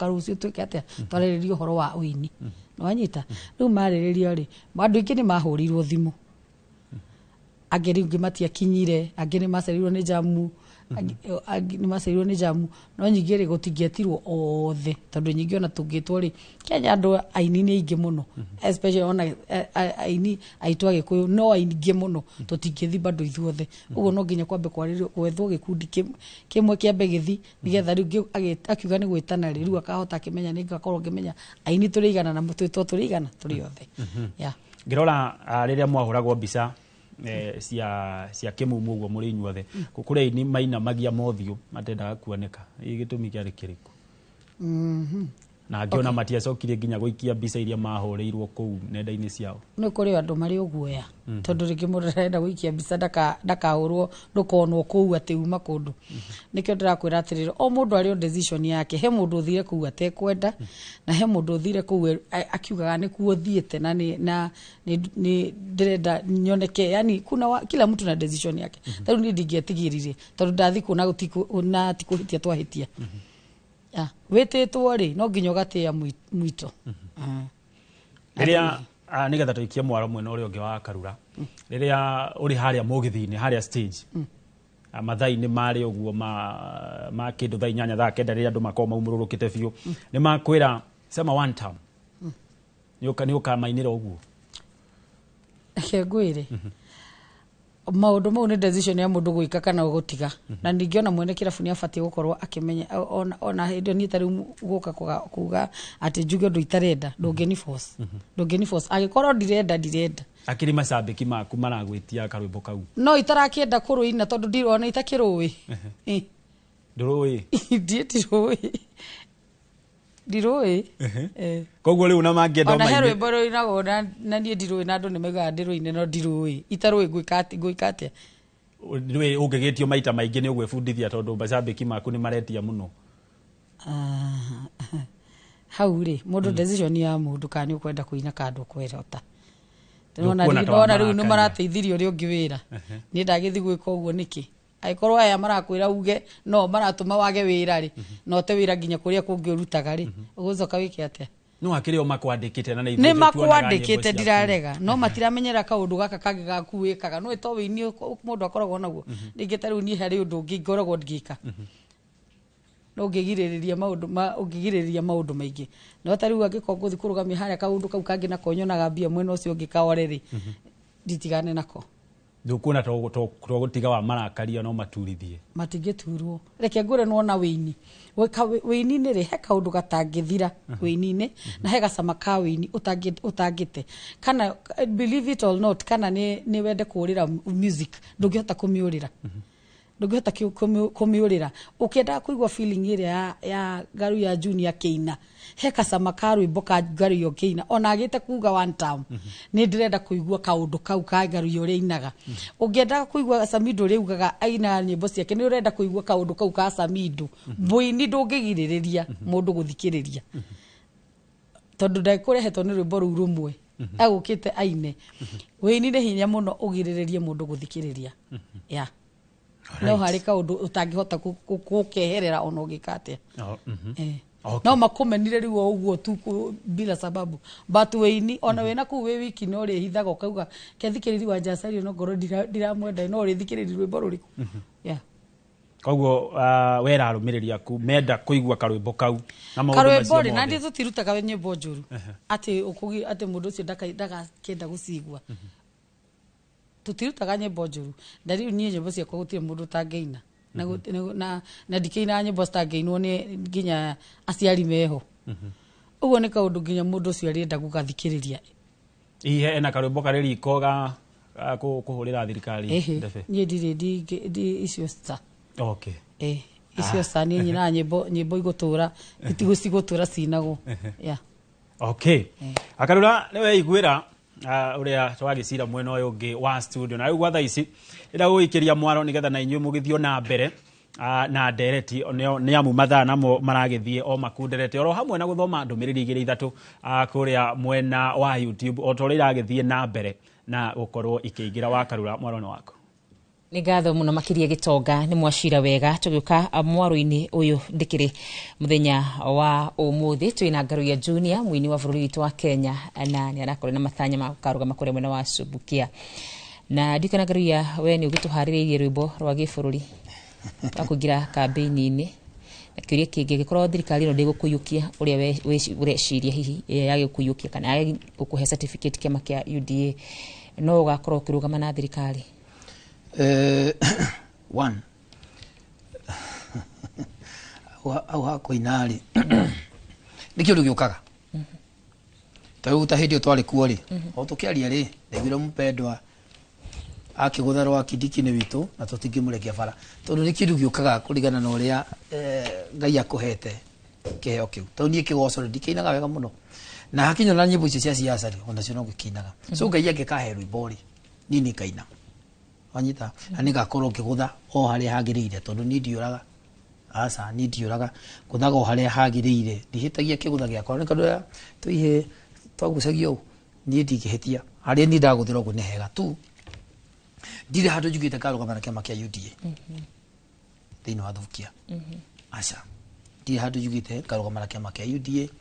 rũciũ twĩke atĩa twarĩrĩrie ũhoro wa ũini. Nĩwanyita? Rĩu marĩrĩria rĩ andũ aingĩ nĩ mahũrĩirwo thimũ. Angĩ rĩngĩ matiakinyire, angĩ nĩ macereirwo nĩ jamu, angĩ nĩ macereirwo nĩ jamu. No nyingĩ rĩ gũtingĩetirwo othe tondũ nyingĩ ona tũngĩtwo rĩ Kenya andũ aini nĩ aingĩ mũno, especially ona aini aitũ Agĩkũyũ no aingĩ mũno, tũtingĩthi bado ithuothe. Ũguo no nginya kwambe kwarĩrio gwethwo gĩkundi kĩmwe kĩambe gĩthi nĩgetha rĩu akiuga nĩ gwĩtana rĩ rĩu akahota akĩmenya nĩ ngakorwo ngĩmenya aini tũrĩ igana na twĩtwo tũrĩ igana tũrĩ othe.
Ngĩrora rĩrĩa mwahũragwo mbica cia kĩmumu ũguo mũrĩ inyuothe kũrĩ aini mainamagia mothiũ matendaga kuoneka, gĩtũmi kĩarĩ kĩrĩkũ? Na angĩ ona matiacokire nginya gũikia mbica iria mahũrĩirwo kũu nenda-inĩ ciao.
Nĩ kũrĩ andũ marĩ ũguoya tondũ rĩngĩ mũndũ arenda gũikia mbica ndakahũrwo ndũkonwo kũu atĩ uma kũndũ. Nĩkĩo ndĩrakwĩra atĩrĩrĩ o mũndũ arĩ o decision yake. He mũndũ ũthire kũu atekwenda na he mũndũ ũthire kũu akiugaga nĩkuo thiĩte na nĩ ndĩrenda nyoneke, yani kuna kila mtu na decision yake. Tarĩu niĩ ndingĩetigĩrire tondũ ndathi kũu na ti kũhĩtia twahĩtia. Wĩtĩtwo rĩ no nginya ũgatĩĩa mwito.
Rĩrĩa nĩgetha tũikie mwaro mwena ũrĩa ũngĩ wa Karura, rĩrĩa ũrĩ harĩa mũgithi-inĩ harĩa stage mathaa-inĩ marĩ ũguo ma kĩndũ thaa 8 thaa 9 rĩrĩa andũ makoragwo maumũrũrũkĩte biũ nĩ makwĩra sema one term nĩ ũkamainĩra ũguo?
Reke ngwĩre maũndũ mau nĩ decision ya mũndũ gwĩka kana gũtiga. Na ningĩ ona mwene kĩrabu nĩ abatiĩ gũkorwo akĩmenya ona hĩndĩ ĩyo niĩ ta rĩu gũka kuga atĩ njuge ũndũ itarenda ndũngĩni force. Ndũngĩni force angĩkorwo ndirenda.
Akĩrĩ macambĩki maku maragwĩtia karwĩmbo kau
no itarakĩenda kũrũina tondũ ndirona itakĩrũĩ.
Ndũrũĩ?
Ndirũĩ.
Koguo rĩu na mangĩenda
ona he rwĩmbo rũinagwo na niĩ ndirũĩ na andũ nĩ maugaga ndĩrũine no ndirũĩ. Itarũĩ ngwĩka atĩa?
Nĩwe ũngĩgĩtio maita maingĩ nĩ ũgwĩbundithia tondũ macambĩki maku nĩ maretia mũno.
Hau rĩ mũndũ decision ya mũndũ kana nĩ ũkwenda kũina kana ndũkwenda. Ndĩrona rĩu nĩ marateithirie ũrĩa ũngĩ wĩra. Niĩ ndagĩthiĩ gwĩka ũguo nĩkĩ? Angĩkorwo aya marakwĩra uge no maratũma wage wĩra rĩ no te wĩra nginya kũrĩa kũngĩ ũrutaga rĩ ũgũcoka wĩke atĩa?
No akĩrĩ o makwandĩkĩte na
nĩ makwandĩkĩte ndirarega no matiramenyera kaũndũ gaka kangĩ gaku wĩkaga no to wĩini mũndũ akoragwo naguo. Rĩngĩ ta rĩu niĩ harĩ ũndũ ũngĩ ngoragwo ngĩka no ũngĩgirĩrĩria maũndũ maingĩ no ta rĩu angĩkorwo ngũthiĩ kũrũgamia harĩa kaũndũ kau kangĩ nako nyonaga mbia mwena ũcio ũngĩ kaore rĩ nditigane nako.
Ndukuona to gũtiga wa marakaria no maturithie.
Matingĩturwo. Reke ngũre nĩwona wĩini. Wĩini-inĩ rĩ, he kaũndũ gatangĩthira wĩini-inĩ, na he gacama ka wĩini ũtangĩte. Kana believe it or not, kana nĩ wende kũũrĩra music, ndũngĩhota kũmĩũrĩra. Ndũngĩhota kũmĩũrĩra. Ũkĩendaga kũigua feeling ĩrĩa ya Ngaruiya Junior akĩina, he gacama ka rwĩmbo ka Ngaruiya ũkĩina, ona agĩte kuga one term, nĩ ndĩrenda kũigua kaũndũ kau ka Ngaruiya ũrĩa ainaga. Ũngĩendaga kũigua Samido ũrĩa augaga ainaga nyĩmbo ciake, nĩ ũrenda kũigua kaũndũ kau ka Samido. Mũini ndũngĩgirĩrĩria mũndũ gũthikĩrĩria. Tondũ ndekũrehetwo nĩ rwĩmbo rũu rũmwe, agũkĩte aine. Wĩini nĩ hinya mũno ũgirĩrĩrie mũndũ gũthikĩrĩria. Yeah. No harĩ kaũndũ ũtangĩhota gũkeherera ona ũngĩka atĩa. No makũmenire rĩu o ũguo tu bila sababu. But wĩini ona wĩna kũu wĩ wiki no ũrĩhithaga ũkauga kethikĩrĩri wa Njacario no ngorwo ndiramwenda no ũrĩthikĩrĩria rwĩmbo rũrĩkũ. Yeah.
Koguo wera arũmĩrĩri aku menda kũigua karwĩmbo kau na maũndũ
Karwĩmbo
macio
rĩ, na
mothe.
ndĩ tũtirutaga nyĩmbo njũru. Atĩ ũkũgi atĩ mũndũ ũcio ndagakĩenda gũcigua. Tũtirutaga nyĩmbo njũru. Na rĩu niĩ nyĩmbo ciakwa gũtirĩ mũndũ ũtangĩina. Na na ndikĩinaga nyĩmbo citangĩinwo nĩ nginya aciari meho. Ũguo nĩ kaũndũ nginya mũndũ ũcio arĩenda gũgathikĩrĩria.
Hihi ena karwĩmbo karĩ riko ga kũhũrĩra thirikari ndebe?
Niĩ ndirĩ icio ca.
Okay.
Icio ca niĩ nyinaga nyĩmbo igũtũra, itigũcigũtũra cinagwo. Yeah.
Okay. Akarura nĩ weiguĩra ũrĩa twagĩcira mwena ũyũ ũngĩ wa studio. Na rĩu gwa thaa ici ndĩrenda gũgĩikĩria mwaro nĩgetha na inyuĩ mũgĩthiĩ na mbere na ndereti nĩ amu mathaa namo maragĩthiĩ o makunderete oro hamwe na gũthoma ndũmĩrĩri igĩrĩ ithatũ kũrĩa mwena wa YouTube o ta ũrĩa iragĩthiĩ na mbere na gũkorwo ikĩingĩra. Wakarura mwaro nĩ waku.
Nĩ ngatho mũno makĩria gĩtonga nĩ mwacira wega tũgĩũka mwaro-inĩ ũyũ ndĩkĩrĩ mũthenya wa ũmũthĩ twĩna Ngaruiya Junior mũini wa bũrũri witũ wa Kenya na nĩ arakorwo na matanya ma gũkarũgama kũrĩa mwena wa Subukia na ndikana Ngaruiya we nĩ ũgĩtũharĩrĩirie rwĩmbo rwa gĩbũrũri rwa kũingĩra kambĩini-inĩ na kĩũria kĩngĩ gĩkorwo thirikari ĩno ndĩgũkũiyũkia ũrĩa ũreciria hihi yagĩkũiyũkia kana yagĩkũhe certificate kĩama kĩa UDA no ũgakorwo ũkĩrũgama na thirikari.
One au hakuina rĩ nĩ kĩũndũ gĩũkaga ta rĩu ta hĩndĩ ĩyo twarĩ kuo rĩ o tũkĩaria rĩ ndaiguire mũpendwa akĩgũtha rwa Kindiki-inĩ witũ na tũtingĩmũrekia bara tondũ nĩ kĩndũ gĩũkaga kũringana na ũrĩa Ngai akũhete kĩheo kĩu tondũ niĩ kĩgoco rĩ ndikĩinaga wega mũno na hakinya na nyĩmbo icio cia siasa rĩ onacio no ngĩkĩinaga so Ngai angĩkahe rwĩmbo rĩ niĩ nĩ ngaina wanyita na nĩngakorwo ngĩgũtha o harĩa hagĩrĩire tondũ niĩ ndiũraga aca niĩ ndiũraga ngũthaga o harĩa hagĩrĩire ndihĩtagia kĩgũtha gĩakwa nĩ kandũ tũihe twagucagia ũũ niĩ ndingĩhĩtia harĩa niĩ ndagũthĩra ũguo nĩ hega tu ndirĩ handũ njugĩte ngarũgama na kĩama kĩa UDA thĩinĩ wa Thubukia aca ndirĩ handũ njugĩte ngarũgama na kĩama kĩa UDA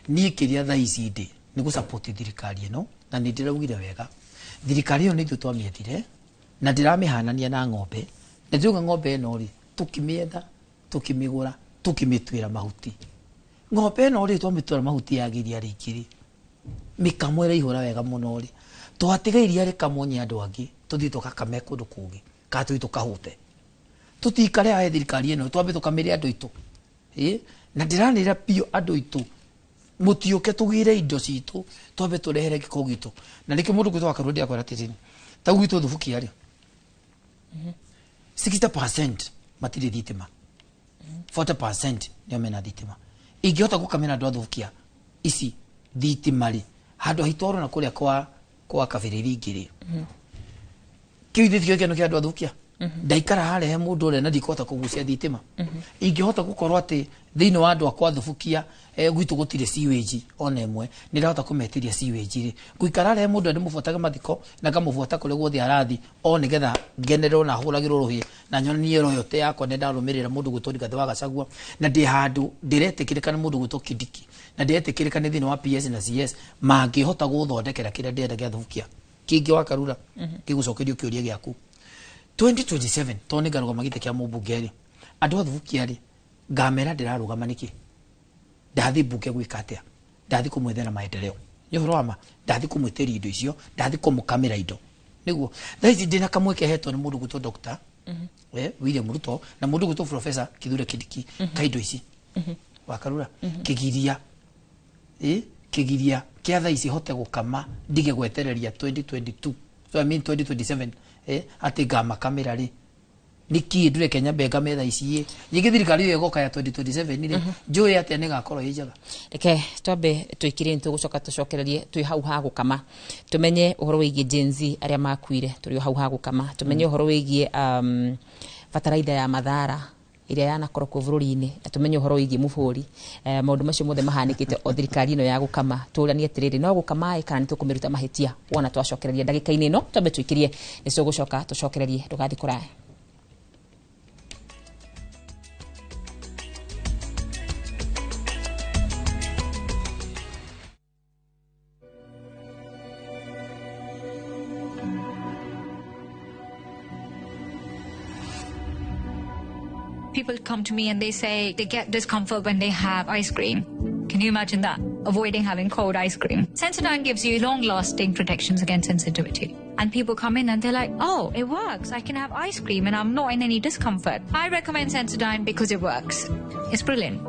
niĩ kĩrĩa thaa ici ndĩ nĩ gũsupport thirikari ĩno na nĩ ndĩraugire wega thirikari ĩyo nĩ ithuĩ twamĩethire na ndĩramĩhanania na ng'ombe na ndĩrauga ng'ombe ĩno rĩ tũkĩmĩetha tũkĩmĩgũra tũkĩmĩtuĩra mahuti ng'ombe ĩno rĩ twamĩtuĩra mahuti yagĩria rĩngĩ rĩ mĩkamo ĩraihũra wega mũno rĩ twatiga iria rĩkamwo nĩ andũ angĩ tũthiĩ tũgakame kũndũ kũngĩ kana tũthiĩ tũkahũte tũtikare haha thirikari ĩno twambe tũkamĩre andũ aitũ na ndĩranĩra biũ andũ aitũ mũtiũke tũgĩre indo citũ twambe tũrehere gĩko gitũ na nĩkĩo mũndũ gwĩtwo Wakarua ndĩrakwĩra atĩrĩrĩ ta gwitũ Thubukia rĩ 60% matirĩ thitima 40% nĩo mena thitima ingĩhota gũkamĩra andũ a Thubukia ici thitima rĩ handũ haitwarwo na kũrĩa kwa Kabĩrĩri rĩ kĩu ithuĩ tikĩo gĩkeno kĩa andũ a Thubukia ndaikara harĩa he mũndũ ũrĩa na ndikũhota kũgucia thitima ingĩhota gũkorwo atĩ thĩinĩ wa andũ akwa Thubukia gwitũ gũtirĩ sewage ona ĩmwe nĩ ndahota kũmetĩria sewage rĩ ngũikara harĩa he mũndũ ũrĩa ndĩmũbuatage mathiko na ngamũbuata kũrĩa guothe arathi o nĩgetha ngenererwo na hũragĩrwo rũhĩ na nyonanie royalty yakwa nĩ ndarũmĩrĩra mũndũ gwĩtwo Rigathĩ wa Gachagua na ndĩ handũ ndĩretĩkĩrĩka nĩ mũndũ gwĩtwo Kindiki na ndĩretĩkĩrĩka nĩ thĩinĩ wa PS na CS mangĩhota gũthondekera kĩrĩa ndĩrenda gĩa Thubukia kĩngĩ Wakarura gĩgũcokerio kĩũria gĩaku 2027 tondũ nĩ ngarũgama gĩtĩ kĩa mũmbunge rĩ andũ a Thubukia rĩ ngamera ndĩrarũgama nĩkĩ ndathi mbunge gwĩka atĩa ndathi kũmwethera maendeleo nĩ ũhoro wa ma ndathi kũmwĩtĩria indo icio ndathi kũmũkamĩra indo Nĩguo thaa ici ndĩna kamweke hetwo nĩ mũndũ gwĩtwo Dr. William Ruto na mũndũ gwĩtwo Professor Kithure Kindiki ka indo ici Wakarura kĩgiria kĩgiria kĩa thaa ici hote gũkama ndige gwetereria 2022, so I mean 2027, atĩ ngamakamĩra rĩ nĩkĩ ndureke nyambe ngame thaa ici ĩ nyingĩ thirikari ĩyo ĩgoka ya 2027 rĩ njũĩ atĩa nĩgakorwo ĩ njega.
Reke twambe twikire, nĩ tũgũcoka tũcokererie twĩ hau ha gũkama, tũmenye ũhoro wĩgiĩ Gen Z arĩa makuire. Tũrĩ o hau ha gũkama, tũmenye ũhoro wĩgiĩ bataraitha ya Mathara ĩrĩa yanakorwo kuo bũrũri-inĩ, na tũmenye ũhoro wĩgiĩ mũbũri. Maũndũ macio mothe mahanĩkĩte o thirikari ĩno ya gũkama. Tũranie atĩrĩrĩ, no gũkama ĩ kana nĩ tũkũmĩruta mahĩtia? Wona twacokereria ndagĩka-inĩ ĩno, twambe twĩkĩrie, nĩ tũgũcoka tũcokererie. Ndũgathiĩ kũraya.
People come to me and they say they get discomfort when they have ice cream. Can you imagine that? Avoiding having cold ice cream. Sensodyne gives you long lasting protections against sensitivity. And people come in and they're like, "Oh, it works. I can have ice cream and I'm not in any discomfort." I recommend Sensodyne because it works. It's brilliant.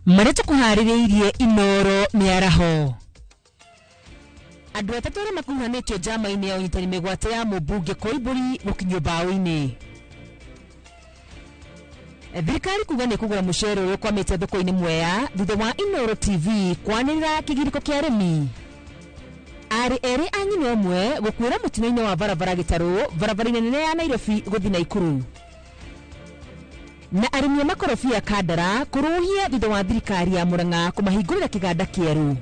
Marĩa tũkũharĩrĩirie Inoro mĩaraho, andũ atatũ arĩa makuruhanĩtio njama-inĩ ya ũnyitani mĩgwate ya mũmbunge Koimbũri gũkinyio mbaũ-inĩ. Thirikari kuga nĩ kũgũra mũcere ũrĩa ũkwamĩte thoko-inĩ Mwea thutha wa Inoro TV kwanĩrĩra kĩgirĩko kĩa arĩmi. Arĩ erĩ a nyina ũmwe gũkuĩra mũtino-inĩ wa barabara Gĩtarũ, barabara-inĩ nene ya Nairobi gũthiĩ Naikuru. Na arĩmi a makorobia Kandara kũrũhia thutha wa thirikari ya Murang'a kũmahingũrĩra kĩganda kĩerũ.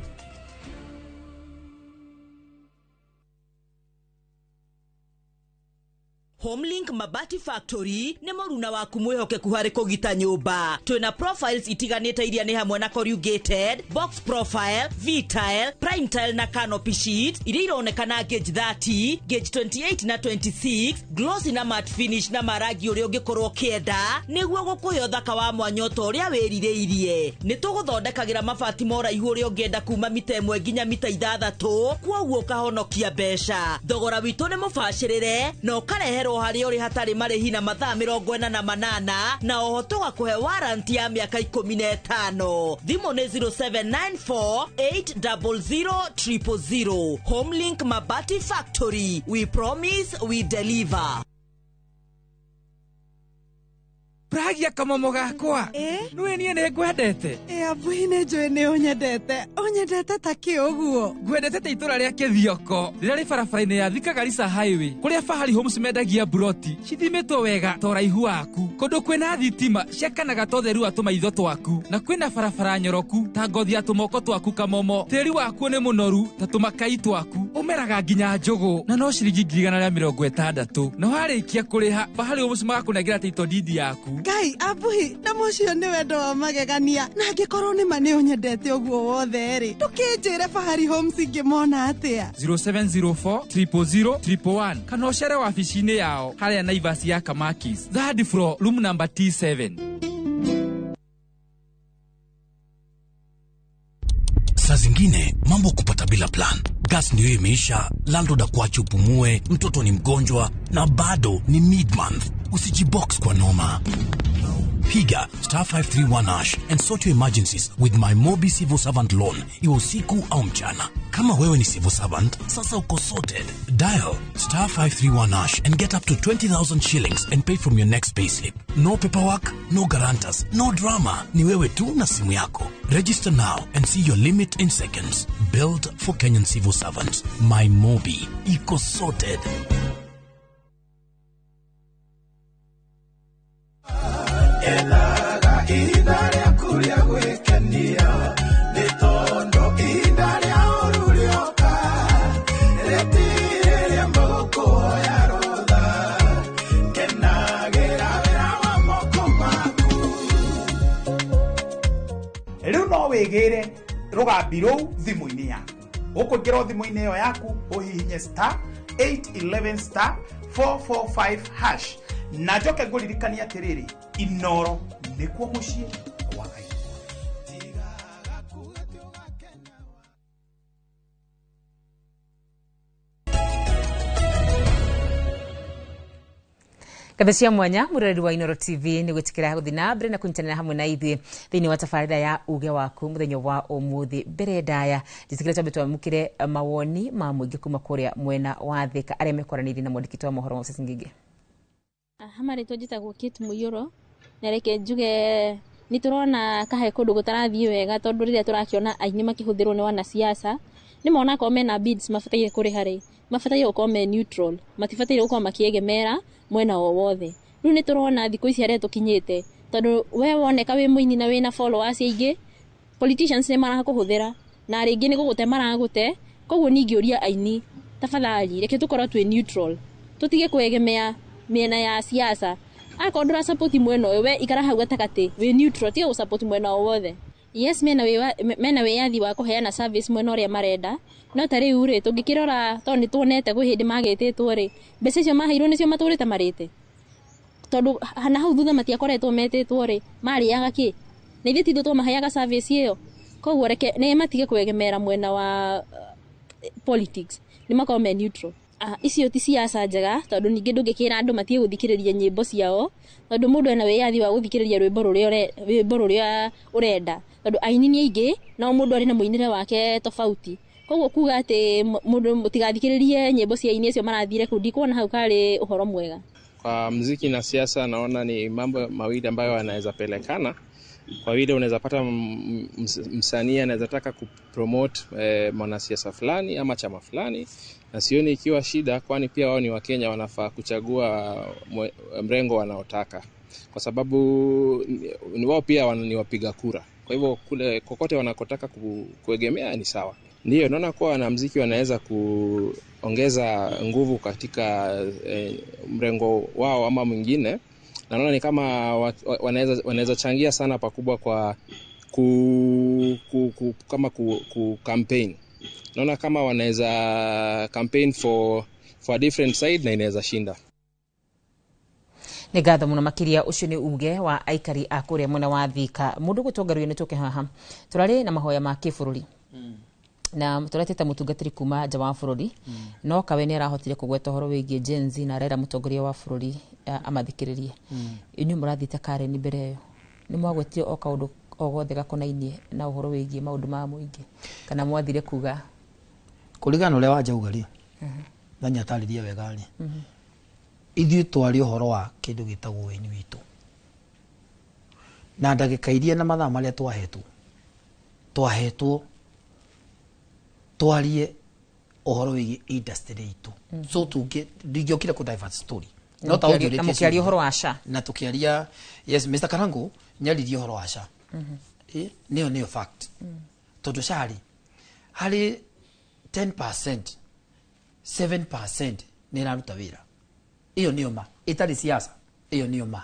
Homelink Mabati Factory nĩ mũruna waku mwĩhokeku harĩ kũgita nyũmba. Twĩna profiles itiganĩte iria nĩ hamwe na corrugated, box profile, V-tile, prime tile na canopy sheet iria ironekana gauge 30, gauge 28 na 26, glossy na matte finish na marangi ũrĩa ũngĩkorwo ũkĩenda nĩguo gũkũhe ũthaka wa mwanya ta ũrĩa wĩrirĩirie. Nĩ tũgũthondekagĩra mabati ma ũraihu ũrĩa ũngĩenda kuma mita 1 nginya mita 6, kwoguo ũkahonokia mbeca. Thogora witũ nĩ mũbacĩrĩre na ũkareherwo harĩa ũrĩ hatarĩ marĩhi na mathaa 48, na oho tũgakũhe warranty ya mĩaka 15. Thimũ nĩ 0794 800 000. Homelink Mabati Factory, we promise, we deliver.
Pragia kamomo gakwa, nĩwe niĩ nĩ ngwendete.
Ĩ abuhi, nĩ njũĩ nĩ ũnyendete. Ũnyendete ta kĩ ũguo?
Ngwendete ta itũra rĩa Kĩthioko rĩrĩa rĩ barabara-inĩ ya Thika Garissa Highway, kũrĩa Fahari Homes mendagia buroti cithimĩtwo wega ta ũraihu waku, kũndũ kwĩna thitima ciakanaga ta ũtheru wa tũmaitho twaku, na kwĩna barabara nyoroku ta ngothi ya tũmoko twaku kamomo. Tĩri wakuo nĩ mũnoru ta tũmakai twaku, ũmeraga nginya njũgũ, na no ciringi 160,000, na warĩkia kũrĩha Fahari Homes magakũnengera title deed yaku.
Ngai, abuhi, na mũcio nĩ wendo wa magegania. Na angĩkorwo nĩ ma nĩ ũnyendete ũguo wothe rĩ, ndũkĩnjĩre Fahari Homes ingĩmona atĩa?
0704 000 111, kana ũcere wabici-inĩ yao harĩa Naivas ya Kamakis, third floor, room number T7.
Saa zingine mambo kupata bila plan. Gas ndio imeisha, landlord akuache upumue, mtoto ni mgonjwa na bado ni mid-month. Usijibox kwa noma. Piga star 531 hash and sort your emergencies with my Mobi Civil Servant Loan, iwe usiku au mchana. Kama wewe ni civil servant, sasa uko sorted. Dial star 531 hash and get up to 20,000 shillings and pay from your next payslip. No paperwork, no guarantors, no drama. Ni wewe tu na simu yako. Register now and see your limit in seconds. Built for Kenyan civil servants. My Mobi. Iko sorted.
Ethaga ihinda rĩaku rĩa gwĩkenia, nĩ tondũ ihinda rĩa ũru rĩoka rĩtirĩ rĩa mũkũhoya rũtha. Kenagĩra wĩra wa moko maku.
Rĩu no wĩgĩre rũgambi rũu thimũ-inĩ yaku. Ũkũingĩra o thimũ-inĩ ĩyo yaku, ũhihinye star 811 star 445 hash. Na njoke ngũririkanie atĩrĩrĩ, Inoro nĩkuo mũciĩ wa Ngai.
Ngatho cia mwanya mũroreri wa Inooro TV nĩ gwĩtĩkĩra gũthiĩ na mbere na kũnyitanĩra hamwe na ithuĩ thĩinĩ wa tabarĩra ya uge waku mũthenya wa ũmũthĩ. Mbere ndaya njĩtĩkĩre twambe twamũkĩre mawoni ma mũingĩ kuma kũrĩa mwena wa Thĩka arĩa mekwaranĩirie na mwandĩki wa mohoro Moses Ngigĩ.
Aha, marĩtwa njĩtagwo Kate Mũiyũro, na reke njuge nĩ tũrona kahe kũndũ gũtarathiĩ wega, tondũ rĩrĩa tũrakĩona aini makĩhũthĩrwo nĩ wanasiasa, nĩ mona akorwo mena bids mabataire kũrĩha rĩ, mabataire gũkorwo me neutral, matibataire gũkorwo makĩegemera mwena o wothe. Rĩu nĩ tũrona thikũ ici harĩa tũkinyĩte, tondũ we woneka wĩ mũini na wĩna followers aingĩ, politicians nĩ marakũhũthĩra na rĩngĩ nĩ gũgũte maragũte. Koguo ningĩũria aini, tafadhali reke tũkorwo twĩ neutral, tũtige kwegemea mĩena ya siasa. Akorwo ndũra support mwena ũyũ, we ikara hau gatagatĩ, wĩ neutral, tiga gũ mwena o wothe. Yes, mena wĩyathi wa kũheana service mwena ũrĩa marenda, no ta rĩu rĩ, tũngĩkĩrora tondũ nĩ tuonete kwĩ hĩndĩ magĩtĩtwo rĩ, mbeca icio maheirwo nĩcio matũrĩte marĩte, tondũ na hau thutha matiakoretwo metĩtwo rĩ, marĩaga kĩ? Na ithuĩ ti ithuĩ twamaheaga service ĩyo. Koguo reke nĩ matige kwegemera mwena wa politics, nĩ makorwo me neutral. Icio ti siasa njega, tondũ ningĩ ndũngĩkĩra andũ matige gũthikĩrĩria nyĩmbo ciao, tondũ mũndũ ena wĩyathi wa gũthikĩrĩria rwĩmbo rũrĩa ũrenda, tondũ aini nĩ aingĩ na o mũndũ arĩ na mũinĩre wake tofauti. Koguo kuga atĩ mũndũ mũtigathikĩrĩrie nyĩmbo cia aini acio marathire kũu, ndikuona hau karĩ ũhoro mwega.
Kwa muziki na siasa naona ni mambo mawili ambayo yanaweza pelekana. Kwa vile unaweza pata msanii anaweza taka kupromote mwanasiasa fulani ama chama fulani, na sioni ikiwa shida, kwani pia wao ni Wakenya, wanafaa kuchagua mrengo wanaotaka, kwa sababu ni wao pia ni wapiga kura. Kwa hivyo kule kokote wanakotaka kuegemea ni sawa. Ndio naona kuwa wanamuziki wanaweza kuongeza nguvu katika mrengo wao ama mwingine. Na naona ni kama wanaweza changia sana pakubwa kwa kama ku campaign. Naona kama wanaweza campaign for a different side na inaweza shinda.
Nĩ ngatho mũno makĩria, ũcio nĩ uge wa aikari a kũrĩa mwena wa Thika. Mũndũ gũtongorio nĩ tũke haha tũrarĩ na mahoya ma kĩbũrũri na tũretete mũtungatĩri kuma nja wa bũrũri, no kawe nĩ arahotire kũgweta ũhoro wĩgiĩ Gen Z na arera mũtongoria wa bũrũri amathikĩrĩrie. Inyuĩ mũrathiĩte Karen mbere ĩyo, nĩ mwagwetire o kaũndũ o gothe gakonainie na ũhoro wĩgiĩ maũndũ ma mũingĩ, kana mwathire kuga
kũringana na ũrĩa wanjauga rĩ, na nĩatarĩria wega rĩ, ithuĩ twarĩ ũhoro wa kĩndũ gĩtagwo wĩini witũ, na ndagĩka iria na mathaa marĩa twahetwo twarie ũhoro wĩgiĩ industry itũ. So ndingĩokire kũ divert story, no ta ũnjũrĩtie
mũkĩaria ũhoro wa SHA
na tũkĩaria, yes, Mr. Karango nyaririe ũhoro wa SHA. Nĩyo fact, tondũ SHA rĩ, harĩ 10% 7% nĩ ĩraruta wĩra. Ĩyo nĩyo ma, ĩtarĩ siasa, ĩyo nĩyo ma.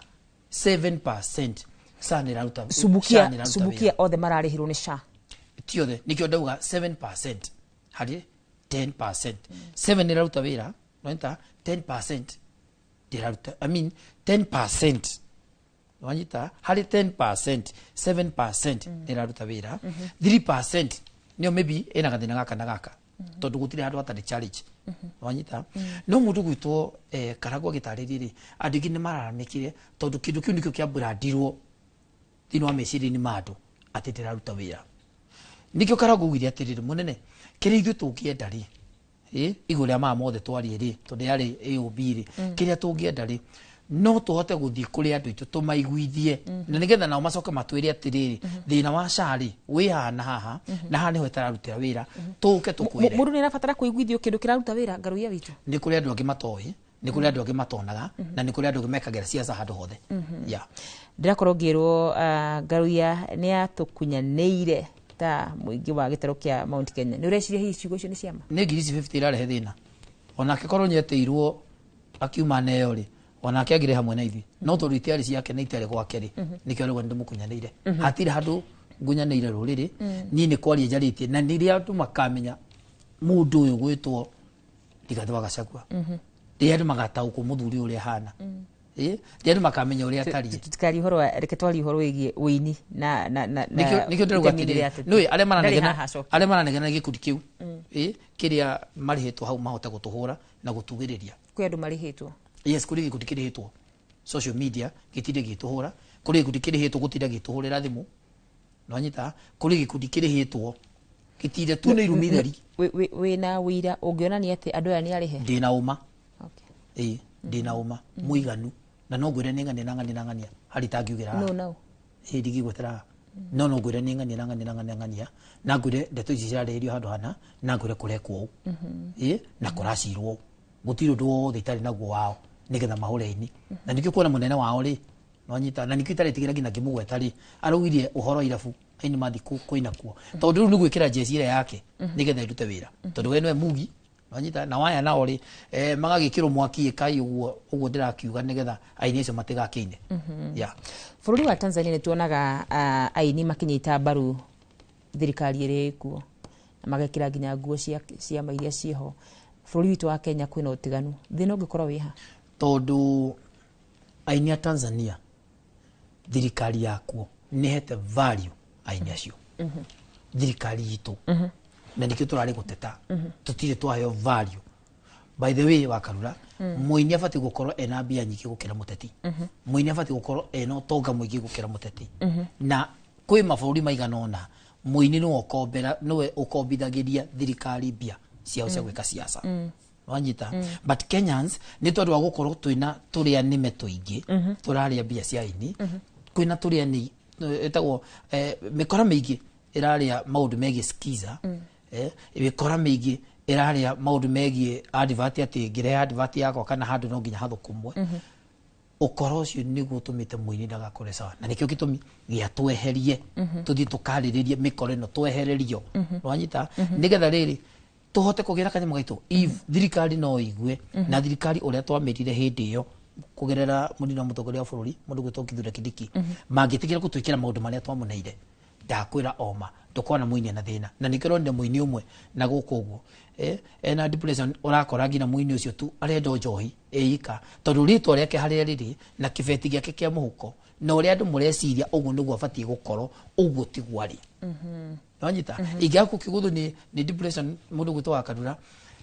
7% SHA nĩ ĩraruta.
Subukia othe mararĩhirwo nĩ SHA.
Ti othe, nĩkĩo ndauga 7% harĩ 10%. 7 nĩ ĩraruta wĩra, wanyita 10% ndĩraruta, I mean 10% wanyita harĩ 10%, 7% nĩ ĩraruta wĩra, 3% nĩyo maybe ĩna gathĩna gaka na gaka, tondũ gũtirĩ handũ hatarĩ challenge, wanyita. No mũndũ gwĩtwo Karangũ agĩtarĩria rĩ, andũ aingĩ nĩ mararamĩkire tondũ kĩndũ kĩu nĩkĩo kĩambũrandirwo thĩinĩ wa meciria-inĩ ma andũ atĩ ndĩraruta wĩra. Nĩkĩo Karangũ augire atĩrĩrĩ, mũnene, kĩrĩa ithuĩ tũngĩenda rĩ, igũrũ rĩa maya mothe twarie rĩ, tondũ yarĩ AOB rĩ, kĩrĩa tũngĩenda rĩ, no tũhote gũthiĩ kũrĩ andũ aitũ tũmaiguithie, na nĩgetha nao macoke matwĩre atĩrĩrĩ, thĩna wa SHA rĩ wĩ haha na haha, na haha nĩho ĩtararutĩra wĩra, tũke tũkwĩre.
Mũndũ nĩ arabatara kũiguithio kĩndũ kĩraruta wĩra ngaruia witũ.
Nĩ kũrĩ andũ angĩ matoĩ, nĩ kũrĩ andũ angĩ matonaga, na nĩ kũrĩ andũ angĩ mekagĩra siasa handũ hothe.
Ndĩrakorwo ngĩrwo ngaruia nĩ atũkunyanĩire ta mũingĩ wa gĩtarũ kĩa Mount Kenya. Nĩ ũreciria hihi ciugo icio nĩ ciama?
Nĩ ngiri ici 50 irarehe thĩna. Onake korwo nĩetĩirwo akiuma neo rĩ, onake angĩrĩ hamwe na ithuĩ, no tondũ itiarĩ ciake na itiarĩ gwake rĩ, nĩkĩo arauga nĩndĩmũkunyanĩire. Hatirĩ handũ ngunyanĩire rũrĩrĩ, niĩ nĩ kwaria njarĩtie, na nĩrĩa andũ makamenya mũndũ ũyũ gwĩtwo Rigathĩ wa Gachagua, rĩrĩa andũ magataũkwo mũthuri ũrĩa ahana, rĩrĩa andũ makamenya ũrĩa atariĩ.
Tutikarie ũhoro wa, reke twarie ũhoro wĩgiĩ ũini na
nĩkĩo ndĩrauga atĩrĩrĩ, nĩũĩ arĩa maranegena gĩkundi kĩu, kĩrĩa marĩhĩtwo hau mahote gũtũhũra na gũtugĩrĩria.
Kwĩ andũ marĩhĩtwo?
Yes, kũrĩ gĩkundi kĩrĩhĩtwo. Social media gĩtinde gĩtũhũra, kũrĩ gĩkundi kĩrĩhĩtwo gũtinda gĩtũhũrĩra thimũ, nĩwanyita, kũrĩ gĩkundi kĩrĩhĩtwo gĩtinde tu nĩ irumi theri.
Wĩna wĩira ũngĩonania atĩ andũ aya nĩ arĩhe?
Ndĩna ũma. Ĩĩ, ndĩna ũma mũiganu, na no ngwĩre nĩ ng'ania na ng'ania na ng'ania harĩ itangiugĩra haha.
No nau.
Ĩĩ, ndingĩgwetera haha, no ngwĩre nĩ ng'ania na ng'ania na ng'ania na ng'ania, na ngwĩre ndeto ici cirarĩrĩrio handũ hana, na ngwĩre kũrekwo ũũ. Ĩĩ, na kũracirwo ũũ, gũtirĩ ũndũ wothe itarĩ naguo wao nĩgetha mahũre aini. Na nĩkĩo kuona mũnene wao rĩ, nwanyita, na nĩkĩo itarĩtigĩra nginya ngĩmũgweta rĩ, araugirie ũhoro wa irabu aini mathi kũina kuo, tondũ rĩu nĩ gwĩkĩra njeci ĩrĩa yake nĩgetha ĩrute wĩra, tondũ we nĩwe mugi, nwanyita, na waya nao rĩ, magagĩkĩrwo mwaki ĩkai ũguo ũguo ndĩrakiuga nĩgetha aini acio matigakĩine. Yeah.
Bũrũri wa Tanzania nĩ tuonaga aini makĩnyita mbaru thirikari ĩrĩa ĩkuo na magekĩra nginya nguo cia ciama iria ciĩho. Bũrũri witũ wa Kenya kwĩna ũtiganu, thĩna ũngĩkorwo wĩ ha?
Tondũ aini a Tanzania thirikari yakuo nĩ ĩhete value aini acio. Thirikari itũ, na nĩkĩo tũrarĩ gũteta, tũtirĩ twaheo value. By the way, Wakarura, mũini abatiĩ gũkorwo ena mbia nyingĩ gũkĩra mũteti. Mũini abatiĩ gũkorwo ena ũtonga mũingĩ gũkĩra mũteti. Na kwĩ mabũrũri maigana ũna mũini nĩwe ũkombera, nĩwe ũkombithagĩria thirikari mbia ciao cia gwĩka siasa. Wanyita? But Kenyans, nĩ tondũ wa gũkorwo twĩna tũrĩa nĩme tũingĩ, tũrarĩa mbia cia aini, kwĩna tũrĩa nĩ ĩtagwo mĩkora mĩingĩ ĩrarĩa maũndũ megiĩ skiza, mĩkora mĩingĩ ĩrarĩa maũndũ megiĩ advert, atĩ ngĩrehe advert yakwa kana handũ no nginya hathũkũmwe. Ũkora ũcio nĩguo ũtũmĩte mũini ndagakore sawa, na nĩkĩo gĩtũmi gĩa tweherie, tũthiĩ tũkarĩrĩrie mĩkora ĩno, twehererio. Wanyita? Nĩgetha rĩrĩ tũhote kũgĩra kanyamũ gaitũ, if thirikari no igue, na thirikari ũrĩa twamĩrire hĩndĩ ĩyo kũgerera mũnini wa mũtongoria wa bũrũri, mũndũ gwĩtwo Kithure Kindiki, mangĩtĩkĩra gũtwĩkĩra maũndũ marĩa twamũneire, ndakwĩra oma ndũkona mũini ena thĩna. Na nĩkĩo ũronire mũini ũmwe na gũkũ ũguo ena depression, ũrakora nginya mũini ũcio tu arenda o njohi ĩika, tondũ rĩtwa rĩake harĩa rĩrĩ na kĩbeti gĩake kĩa mũhuko na ũrĩa andũ mũreciria ũguo nĩguo abatiĩ gũkorwo, ũguo tiguo arĩ. Wanyita? Ingĩaga gũkĩgũthwo nĩ depression, mũndũ gwĩtwo Wakarura,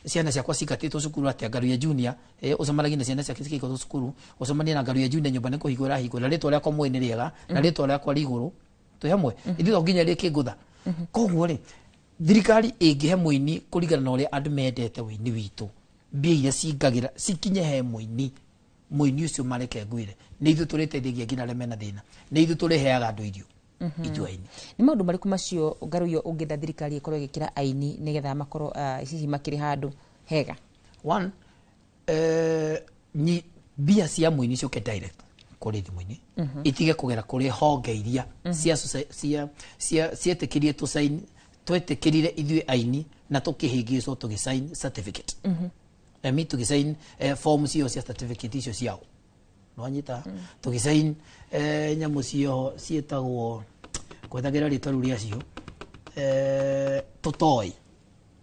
ciana ciakwa cingatĩtwo cukuru atĩa, Ngaruiya Junior, ũcemanagie na ciana ciake cikĩingatwo cukuru, ũcemanie na Ngaruiya Junior nyũmba nĩ kũhingũra hingũra, rĩtwa rĩakwa mũĩ nĩ rĩega, na rĩtwa rĩakwa rĩ igũrũ, twĩ hamwe, ithuĩ to nginya rĩkĩngũtha. Koguo rĩ, thirikari ĩngĩhe mũini kũringana na ũrĩa andũ mendete ũini witũ, mbia iria cingagĩra cikinye he mũini, mũini ũcio mareke ngwĩre nĩ ithuĩ tũrĩteithagia nginya arĩa mena thĩna, nĩ ithuĩ tũrĩheaga andũ irio, ithuĩ aini.
Nĩ maũndũ marĩkũ macio Ngaruiyo ũngĩenda thirikari ĩkorwo ĩgĩkĩra aini nĩgetha makorwo hihi makĩrĩ handũ hega?
One, mbia cia mũini ciũke direct kũrĩ thimũ-inĩ, itige kũgera kũrĩ honge iria cia cia cia cietĩkĩrie tũcaini, twetĩkĩrire ithuĩ aini na tũkĩhĩngĩcwo tũgĩsign certificate, I mean, tũgĩsign form cio cia certificate icio ciao, nĩwanyita? Tũgĩsign nyamũ cio ciĩtagwo kwethagĩra rĩtwa rĩu rĩacio, tũtoĩ,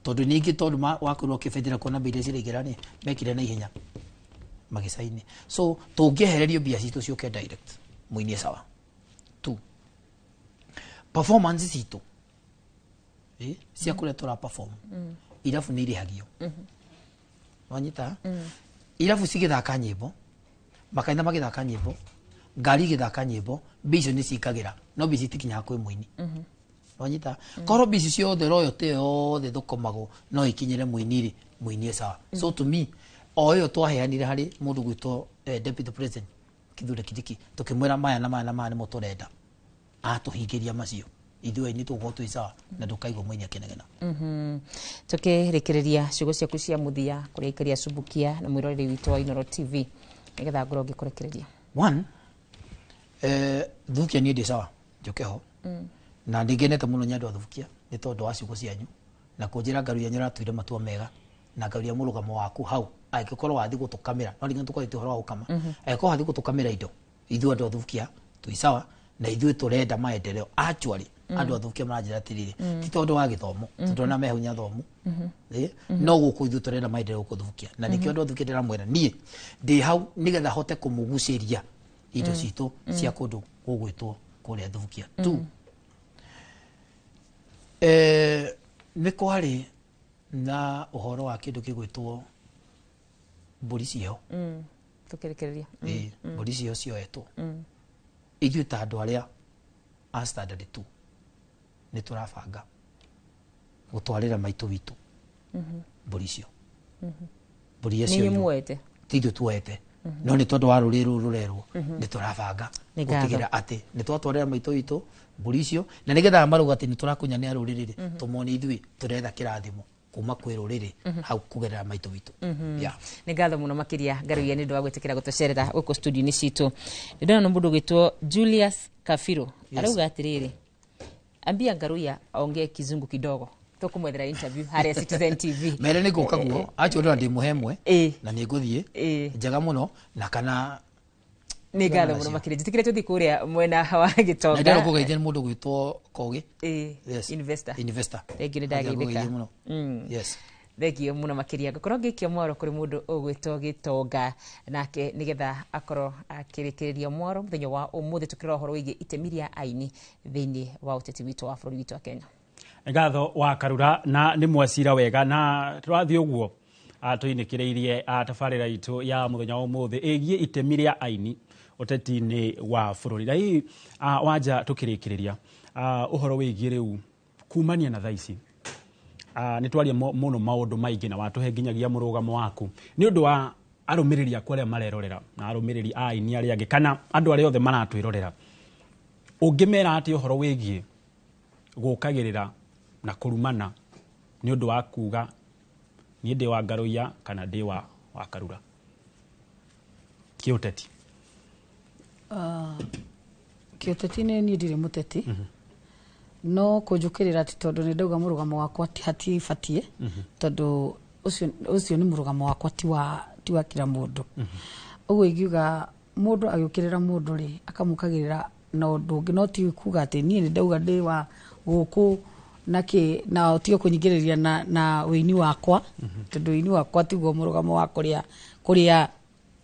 tondũ ningĩ tondũ wakorwo ũkĩbethera kuona mbia iria ciraingĩra rĩ, mekire na ihenya magĩcaini. So tũngĩehererio mbia citũ ciũke direct, mũini sawa tu. Performance citũ cia kũrĩa tũra perform, irabu nĩ irĩhagio. Wanyita? Irabu cigĩthaka nyĩmbo, makanitha magĩthaka nyĩmbo, ngari igĩthaka nyĩmbo, mbia icio nĩ cikagĩra, no mbia ici itikinyaga kwĩ mũini. Wanyita? Korwo mbia ici ciothe, royalty yothe thũkũmagwo no ikinyĩre mũini rĩ, mũini e sawa. So to me, o ĩyo twaheanire harĩ mũndũ gwĩtwo deputy president Kithure Kindiki, tũkĩmwĩra maya na maya na maya nĩmo tũrenda, atũhingĩria macio, ithuĩ aini tũgũkorwo twĩ sawa na ndũkaigua mũini akĩnegena.
Tukĩrĩkĩrĩria, ciugo ciaku cia mũthia kũrĩ aikari a Subukia na mwĩroreri witũ wa Inooro TV, nĩgetha ngorwo ngĩkũrekereria.
One, Thubukia niĩ ndĩ sawa, njoke ho, na nĩ ngenete mũno nĩ andũ a Thubukia nĩ tondũ wa ciugo cianyu na kũnjĩra Ngaruiya nĩ ũratuire matua mega, na Ngaruiya mũrũgamo waku hau angĩkorwo wathiĩ gũtũkamĩra, no ringana tũkoretwo ũhoro wa gũkama, angĩkorwo wathiĩ gũtũkamĩra indo, ithuĩ andũ a Thubukia twĩ sawa na ithuĩ tũrenda maendeleo. Actually, andũ a Thubukia maranjĩra atĩrĩrĩ, ti tondũ wa gĩthomo, tondũ ona me hau nyathomu, no gũkũ ithuĩ tũrenda maendeleo gũkũ Thubukia, na nĩkĩo andũ a Thubukia ndĩramwĩra niĩ ndĩ hau nĩgetha hote kũmũgucĩria indo citũ cia kũndũ gũgwĩtwo kũrĩa Thubukia tu. Nĩ kwarĩ na ũhoro wa kĩndũ gĩgwĩtwo mbũri ciĩho.
Tũkĩrĩkĩrĩria.
Ĩĩ, mbũri icio cioetwo, ithuĩ ta andũ arĩa a standard 2 nĩ tũrabanga gũtwarĩra maitũ witũ mbũri icio, mbũri icio
Nĩ inyuĩ
ioirwo.
muoete?
Ti ithuĩ tuoete, no nĩ tondũ wa rũrĩrĩ rũrũ rũrerwo, nĩ tũrabanga
Nĩ ngatho.
gũtigĩra atĩ nĩ twatwarĩra maitũ witũ mbũri icio, na nĩgetha marauga atĩ nĩ tũrakunyanĩra rũrĩrĩ rĩ, tũmone ithuĩ tũretha kĩrathimo kuma kwĩ rũrĩrĩ hau kũgerera maitũ witũ. Yeah.
Nĩ ngatho mũno makĩria, Ngaruiya, nĩ ũndũ wa gwĩtĩkĩra gũtũcerera gũkũ studio-inĩ citũ. Nĩ ndona mũndũ ũgwĩtwo Julius Kafiro arauga atĩrĩrĩ, "Ambia Ngaruiya aongee kizungu kidogo, tũkũmwethera interview harĩa Citizen TV."
Mere nĩ ngũka guo acio ndona ndĩ mũhe ĩmwe na nĩ ngũthiĩ njega mũno na kana.
Nĩ ngatho mũno makĩria, njĩtĩkĩre tũthiĩ kũrĩa mwena wa
Na
Gĩtonga.
ndĩrenda kũgeithia nĩ mũndũ gwĩtwo Kogi. Yes.
Investor.
Investor.
Thengiũ, nĩ
Ngeithie
ndageithĩka
mũno. Yes.
Thengio mũno makĩria. Ngũkorwo ngĩikia mwaro kũrĩ mũndũ ũgwĩtwo Gĩtonga nake nĩgetha akorwo akĩrĩkĩrĩria mwaro mũthenya wa ũmũthĩ, tũkĩrora ũhoro wĩgiĩ itemi rĩa aini thĩinĩ wa ũteti witũ wa bũrũri witũ wa Kenya.
Ngatho wa Karura, na nĩ mwacira wega na tũrathiĩ ũguo tũinĩkĩrĩirie tabarĩra itũ ya mũthenya wa ũmũthĩ ĩgiĩ itemi rĩa aini ũteti-inĩ wa bũrũri. Na hihi wanja tũkĩrĩkĩrĩria ũhoro wĩgiĩ rĩu kumania na thaa ici, nĩ twaria mũno maũndũ maingĩ na watũhe nginyagia mũrũgamo waku nĩ ũndũ wa arũmĩrĩri aku arĩa marerorera na arũmĩrĩri a aini arĩa angĩ kana andũ arĩa othe maratwĩrorera, ũngĩmera atĩ ũhoro wĩgiĩ gũkagĩrĩra na kũrumana nĩ ũndũ wa kuga niĩ ndĩ wa Ngaruiya kana ndĩ wa Karura kĩũteti?
Kĩũteti nĩ niĩ ndirĩ mũteti, no kũnjũkĩrĩra atĩ tondũ nĩ ndauga mũrũgamo wakwa ti hatibatiĩ, tondũ ũcio nĩ mũrũgamo wakwa, ti wa kila mũndũ. Ũguo ingiuga mũndũ agĩũkĩrĩra mũndũ rĩ, akamũkagĩrĩra na ũndũ ũngĩ, no ti kuga atĩ niĩ nĩ ndauga ndĩ wa gũkũ na kĩ na ũtige kũnyingĩrĩria na wĩini wakwa, tondũ wĩini wakwa tiguo mũrũgamo wa kũrĩa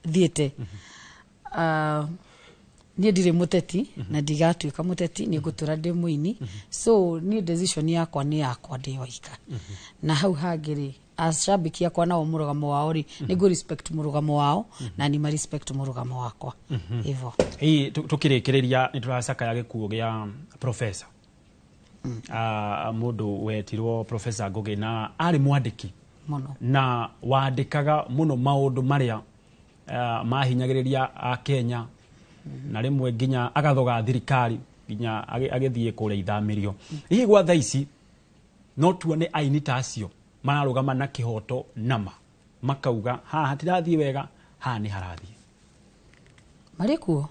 thiĩte. Niĩ ndirĩ mũteti na ndigatuĩka mũteti, nĩ ngũtũra ndĩ mũini. So niĩ decision yakwa nĩ yakwa ndĩ waika, na hau hangĩ rĩ, acambĩki akwa nao mũrũgamo wao rĩ, nĩ ngũ respect mũrũgamo wao na nĩ ma respect mũrũgamo wakwa hivyo.
Hihi tũkĩrĩkĩrĩria, nĩ tũracakaya gĩkuũ gĩa professor, mũndũ wetirwo Professor Ngũgĩ, na arĩ mwandĩki
mũno
na wandĩkaga mũno maũndũ marĩa mahinyagĩrĩria a Kenya, na rĩmwe nginya agathoga thirikari nginya agĩthiĩ kũrĩa ithamĩrio. Hihi gwa thaa ici no tuone aini ta acio mararũgama na kĩhoto nama makauga haha hatirathiĩ wega, haha nĩ harathiĩ?
Marĩ kuo,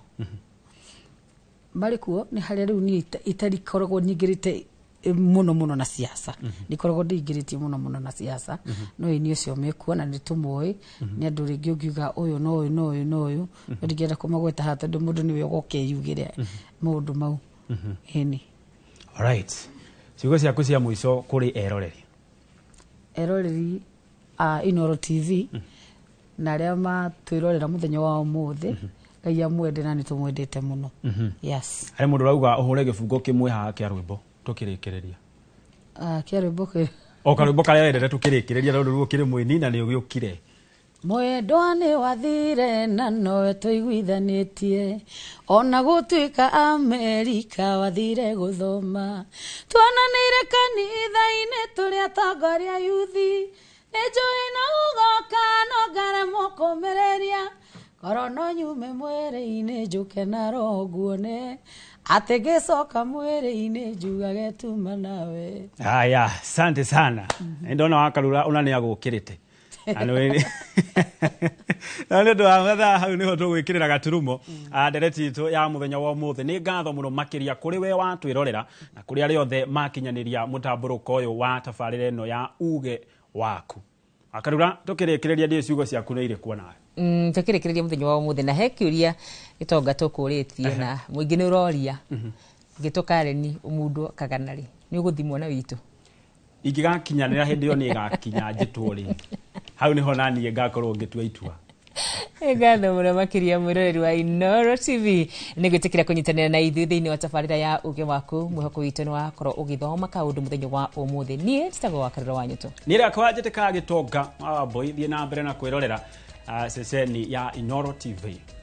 marĩ kuo. Nĩ harĩa rĩu niĩ itarikoragwo nyingĩrĩte mũno mũno na siasa, ndikoragwo ndĩingĩrĩtie mũno mũno na siasa, no ĩni ũcio mekuo na nĩ tũmoĩ nĩ andũ. Rĩngĩ ũngiuga ũyũ no ũyũ no ũyũ no ũyũ, no ndingĩenda kũmagweta haha tondũ mũndũ nĩwe ũgoka eyugĩre maũndũ mau, ĩni.
Alright, ciugo ciaku cia mũico kũrĩ eroreri?
Eroreri a Inoro TV na arĩa matwĩrorera mũthenya wa ũmũthĩ, Ngai amwende na nĩ tũmwendete mũno. Yes.
Harĩ mũndũ ũrauga ũhũre gĩbungo kĩmwe haha kĩa rwĩmbo tũkĩrĩkĩrĩria.
Ah, kĩa rwĩmbo kĩ?
O karwĩmbo karĩa wendete tũkĩrĩkĩrĩria, tondũ rĩu ũkĩrĩ mũini na nĩ ũgĩũkire.
Mwendwa nĩ wathire na nowe tũiguithanĩtie, ona gũtuĩka Amerika wathire gũthoma, tuonanĩire kanitha-inĩ tũrĩ atongoria yuthi, nĩ njũĩ no ũgoka no ngaremwo kũmĩrĩria, korwo no nyume mwĩrĩ-inĩ njũke na roho nguone atĩ ngĩcoka mwĩrĩ-inĩ njugage tuma nawe.
Haya, asante sana. Nĩ ndona Wakarura ona nĩ agũkĩrĩte. Na nĩ ũndũ wa mathaa, hau nĩho tũgwĩkĩrĩra gaturumo ndereti itũ ya mũthenya wa ũmũthĩ. Nĩ ngatho mũno makĩria kũrĩ we watwĩrorera na kũrĩ arĩa othe makinyanĩria mũtambũrũko ũyũ wa tabarĩra ĩno ya Uge Waku. Wakarura, tũkĩrĩkĩrĩria, ndiĩ ciugo ciaku nĩ irĩkũ nawe?
Tũkĩrĩkĩrĩria mũthenya wa ũmũthĩ, na he kĩũria gĩtonga tũkũrĩtie na mũingĩ nĩ ũroria, ngĩtwo Karen ũmundũ kagana rĩ, nĩ ũgũthi mwana witũ?
Ingĩgakinyanĩra hĩndĩ ĩyo nĩ ĩgakinya njĩtwo rĩ, hau nĩho naniĩ ngakorwo ngĩtua itua.
Ngatho mũno makĩria, mwĩroreri wa Inoro TV, nĩ gwĩtĩkĩra kũnyitanĩra na ithuĩ thĩinĩ wa tabarĩra ya Uge Waku. Mwĩhoko witũ nĩ wakorwo ũgĩthoma kaũndũ mũthenya wa ũmũthĩ. Niĩ njĩtagwo Wakarĩro wa Nyũtũ.
Niĩ rĩakwa njĩtĩkaga Gĩtonga wa Wambui. Thiĩ na mbere na kwĩrorera. ceceni ya Inoro TV.